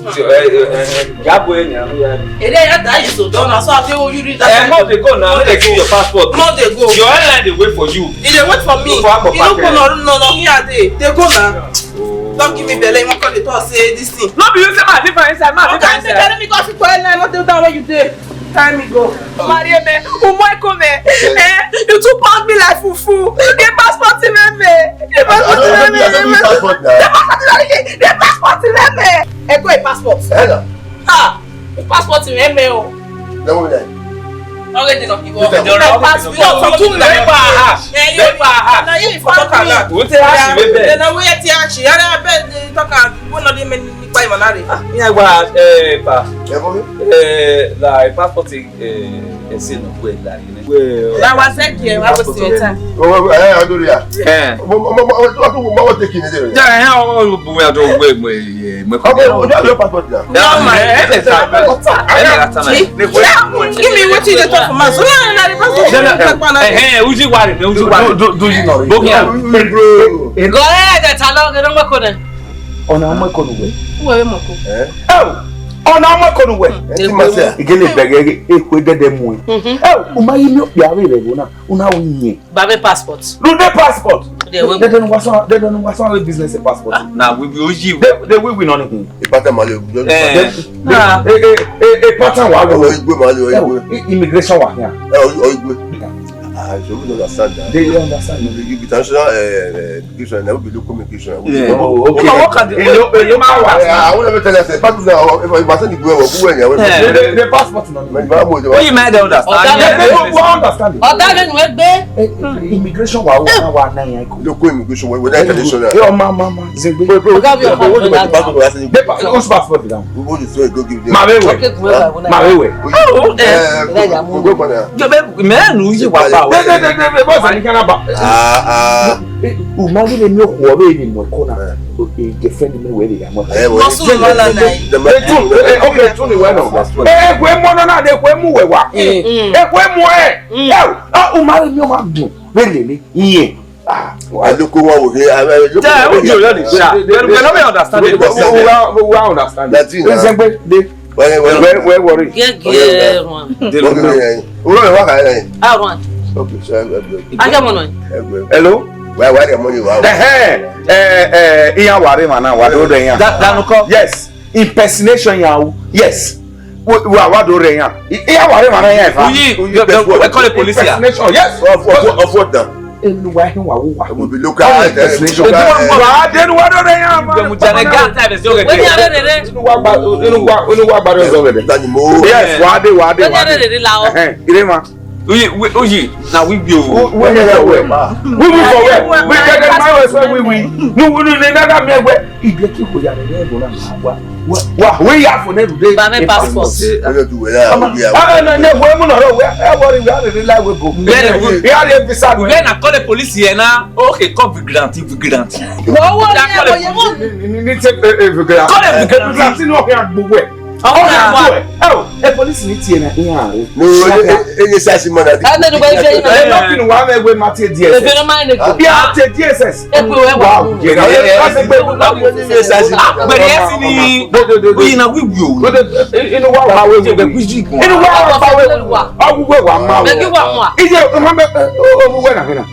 So, eh, eh, eh, eh, ya bu eni anu ya. Ere ya da yi so dọ na, so a fi wo yuri da. Eh, mo dey go now, make dem give your passport. Mo dey go. Your airline dey wait for you. E dey wait for me. You no go no, no, no, here dey. Dey go na. Oh. Don't give me belle, you wan come dey talk say this thing. No be you say ma different inside, ma different inside. Carry me go fit for airline, no dey down where you dey. Carry me go. Marry me, umo eko me. Eh, you too pound me like fufu. The passport me me. The passport me me. The passport me me. The passport me me. Eko e passport. Hello. Ha. The passport me me o. No, we there. Already no, you want. The passport. No, for two minutes. Never ha. Never ha. Na you for talk am now. We take action, baby. Then we take action. I bet the talk am. We no dey many. Nípa ìmọ̀ láre. Ah, ní àgbà, eh, pa. Ẹ mọ mi. Eh, la passport, eh, ẹ sì nù pé la yìí. La wa sẹ́kì ẹ̀, wa bọ̀ sí ẹ̀ tán. Ẹ, ẹ, ẹ, adori ya. Eh. Mo, mo, mo, mo, mo, mo, mo, mo take in there. Yeah, eh, oh, oh, we are doing way, way, yeah, way. Okay, you have your passport now. No, man. Eh, eh, eh, eh, eh, eh, eh, eh, eh, eh, give me wetin you dey talk for mouth. So, no, no, no, the passport. No, no, eh, eh, Uji worry, Uji worry. Do, do, do you know? Go here. Bro. Go ahead, tell her, don't work on it. Ọna ọmọ ẹko ne uwẹ. Uwẹ vbe mọ ko. Eh? Ẹ o, ọna ọmọ ẹko ne uwẹ. Ẹ ti ma sẹ. Igele bẹgẹ ekhue dẹdẹ mu ẹ. Mhm. Ẹ o, u ma yi mi okpia vbe rẹ vbo na, u na ru iyẹn. Ba vbe passport. Ru de passport. Dẹdẹ ne wa sọ, dẹdẹ ne wa sọ vbe business passport. Na we bi oyi. De, de we we nọ ni. Ipata ma le. Eh. De, de, e, e, e, e pattern wa lo. Igbe ma le, igbe. Immigration wa here. Eh, o, igbe. Ah, so we don't understand that. They don't understand. International, eh, eh, Christian, they will be local Christian. Yeah. Oh, okay. But what can the, you know, you know, I, I will never tell us. But now, if I must send you go, go where you are. The, the, the passport, no. What you might don't understand. Ọ̀gá, yeah, we don't understand. Ọ̀gá, we don't understand. Eh, eh, immigration wa, wa, wa, na, ya, ko. Local immigration, we, we don't traditional. Yo, ma, ma, ma, Zengbe. Bro, bro, ọ̀gá, we don't understand. The pa-, whose passport now? We want to go give them. Ma, we, we. Okay, we, we, we. Ma, we, we. Oh, eh. Eh, we go for that. Yo, be, man, who you want? De, de, de, de, de, boss, ni kana ba. Ah, ah. Eh, u ma ghi vbe miẹn okhuo vbe emwi mu ẹko na. Eh. O, eh, girlfriend mwẹ wẹ vbe ya mu ẹko. Eh, well, Muscle man na na. De, de, de, eh, okay, true ni wẹ nọ. Eh, wẹ mu nọ na, de wẹ mu wẹ wa. Mm. Eh, wẹ mu ẹ. Mm. Eh, ah, u ma ghi vbe miẹn ọmwa dun vbe lele iye. Ah, wa loko wa wo he, ah, eh, loko. Yeah, wa wo he. Uju, you dey sha. They, they, they, they no be understand. They, they, we, we, we, we understand. That's it, Ezegbe, de. Wẹ, wẹ, wẹ, wẹ worry. Gege, one. Uro wa ka ẹ. Ah, one. Okay, so, eh, eh, ajá mọ nọ. Hello? Wẹ, wẹ, the money, wa. Eh, eh, eh, eh, iyan wa re ma na, wa do de iyan. Da, da, no call. Yes. Impersonation ya o. Yes. Wa, wa, wa do re iyan. Iyan wa re ma na iyan fa. Uyi, uyi, we call the police here. Impersonation, yes. Of, of, of what now? Enu wa hin wa wo wa. It will be local, eh, local, eh. Wa de nu wa do re iyan ma. Be mu jane ga ta be so gede. Wẹ ni are rere. Inu wa gba, inu wa, inu wa gba re so gede. Dani mo. Yes, wa de, wa de, wa de. Wẹ ni are rere la o. Eh, ire ma. Uyi, uyi, na we bi o. We ni we. We move forward. We get the man we say we we. No, no, no, no, no, me we. Ibe ki ko ya re bo na wa. Wa, wa, we ya for never day. Ba me passport. Oyo du wẹ ya, oyo ya. Ah, no, no, we mu no ro we. E worry we are the life we go. We are the visa. We na call the police here now. Okay, call vigilante, vigilante. Wo wo ni e wo ye wo. Ni, ni, ni take, eh, eh, vigilante. Call the vigilante. Vigilante no here gbo we. Ọmọ na wa. Ẹ o, e police ni tie na iran re. No, e, e, e, yes, I see man. Ẹ nọ ni wa ife yìí nọ. Ẹ nọ kinu wa mẹ wẹ ma tie D S S. Efe nọ ma ne ko. Bi a tie D S S. Epe wẹ wa. Wow, yeah, yeah, yeah. That's a great one. Yes, I see. Ah, but yes, ni. Uyi na wiwi o. Inú wa wa wẹ. Inú wa wa wẹ. Ọgwụgwọ wa ma wẹ. Bẹgi wa mwa. Iye, ọmọ mẹ, ọgwụgwọ na hena.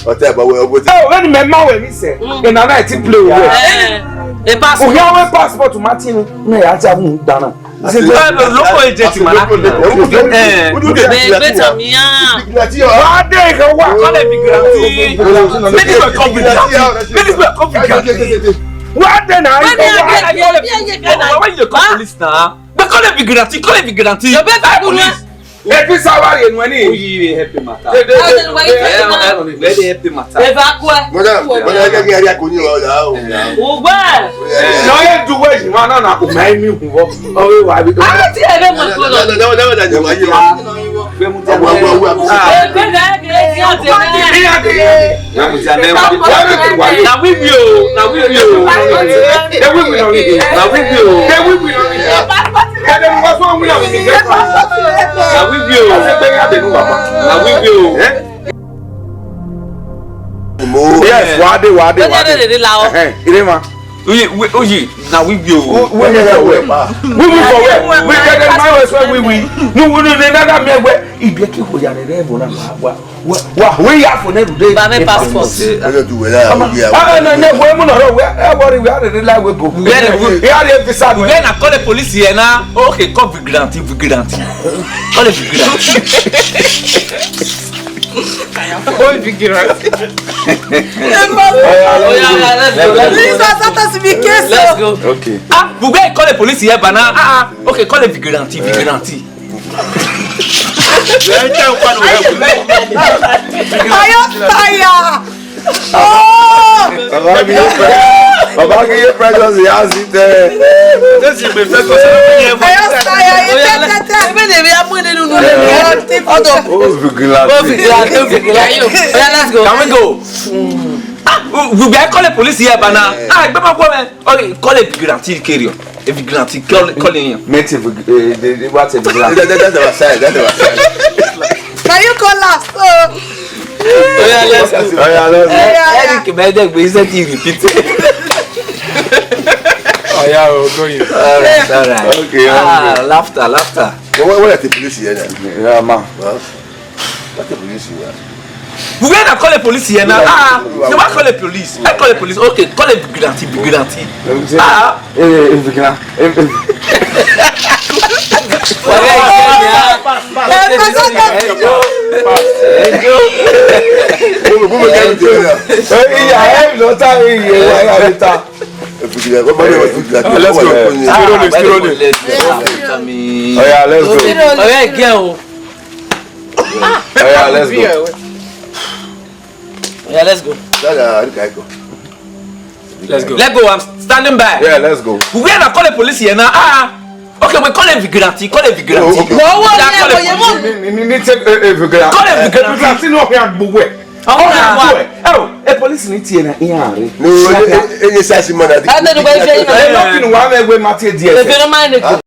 Ọtẹ bá wẹ ọgbọ tí. Ẹ o, vbene mẹ ma wẹ ni sẹ, ena na ti play wẹ. Eh, e passport. Uya wẹ passport ma ti ni, na ya ja mu dana. Ẹ, local agent ma na kina. Eh, be, be tami ya. Wa de ke wa. Call e vigilante. Many people come vigilante. Many people come vigilante. Wa de na. Why you dey call police na? Be call e vigilante, call e vigilante. Your best police. Efi sawa ye nu ẹni. Uyi help him matter. Where they help him matter. Eva kue. Madam, madam, I can't hear you. Ugbe. No, you do what you want. No, no, my me who. Oh, why we do? Ah, ti ebe mo ko lo. No, no, no, no, no, no, no. Ebe na ge ge. Na we be o, na we be o. Na we be o. Na we be o. Na we be o. Na we be o. Yes, wa de, wa de, wa de. Ẹhẹn, ire ma. Uyi, uyi, na we be o. We, we, we, we. We, we for where? We get the man where we, we. No, we, no, they never me where. Ibi ki ho ya re, re, bona, wa. Wa, wa, we ya for never dey. Ba me passport. Ọjọ́ tu wẹ̀ lára, ó yẹ. Ah, no, no, we mu nọrọ, we, ẹ worry, we are the light we go. We are the, we are the visa. We na call the police here now. Okay, call vigilante, vigilante. Call the vigilante. Call vigilante. Oya, oya, let's go, let's go. Please, let's go. Okay. Ah, we go call the police here, but now, ah, ah. Okay, call the vigilante, vigilante. Ayo, fire! Oh! Baba kì í yé pre-, baba kì í yé precious, he has it there. This is my first person. Ayo, fire! Ebe de be amu nínú nínú. Ọdọ. Oh, vigilante. Oh, vigilante, oh, vigilante. Oya, let's go. Can we go? Ah, we, we call the police here, but now. Ah, gbẹ ma kọ mẹ. Okay, call a vigilante, carry on. A vigilante, call, call him. Mate, a vig-, eh, the, the, what a vigilante? That, that, that's our side, that's our side. Can you call us? Oh. Oya, let's go. Oya, let's go. Oya, oya. Eric, my dad, we said he repeat. Oya, oh, go you. All right, all right. Okay, ah, okay. Laughter, laughter. What, what, what are the police here then? Yeah, man. Huh? What the police you are? We were not call the police here now. Ah, they want call the police. I call the police. Okay, call the vigilante, vigilante. Ah, eh, eh, vigilante. Eh, eh. Pass, pass, pass. Eh, pass, pass, pass. Eh, yo. Eh, yo. Move, move, move, move, move. Eh, yeah, eh, no time, eh, yeah, yeah, yeah, later. Eh, vigilante. What about the vigilante? Let's go. Still rolling, still rolling. Oh yeah, let's go. All right, girl. Oh yeah, let's go. Yeah, let's go. Let's go. Let go, I'm standing by. Yeah, let's go. We are not call the police here now. Ah, okay, we call him vigilante. Call him vigilante. Oh, okay. Whoa, whoa, yeah, call him vigilante. Call him vigilante. Vigilante no here, but where? Oh, yeah. Ẹ o, e police ni tie na iran re. No, e, e, e, yes, I see man. Ẹ nọ ni wa ife yìí nọ. Ẹ nọ kinu wa mẹ wẹ ma tie D S S. Efe nọ ma ne ko.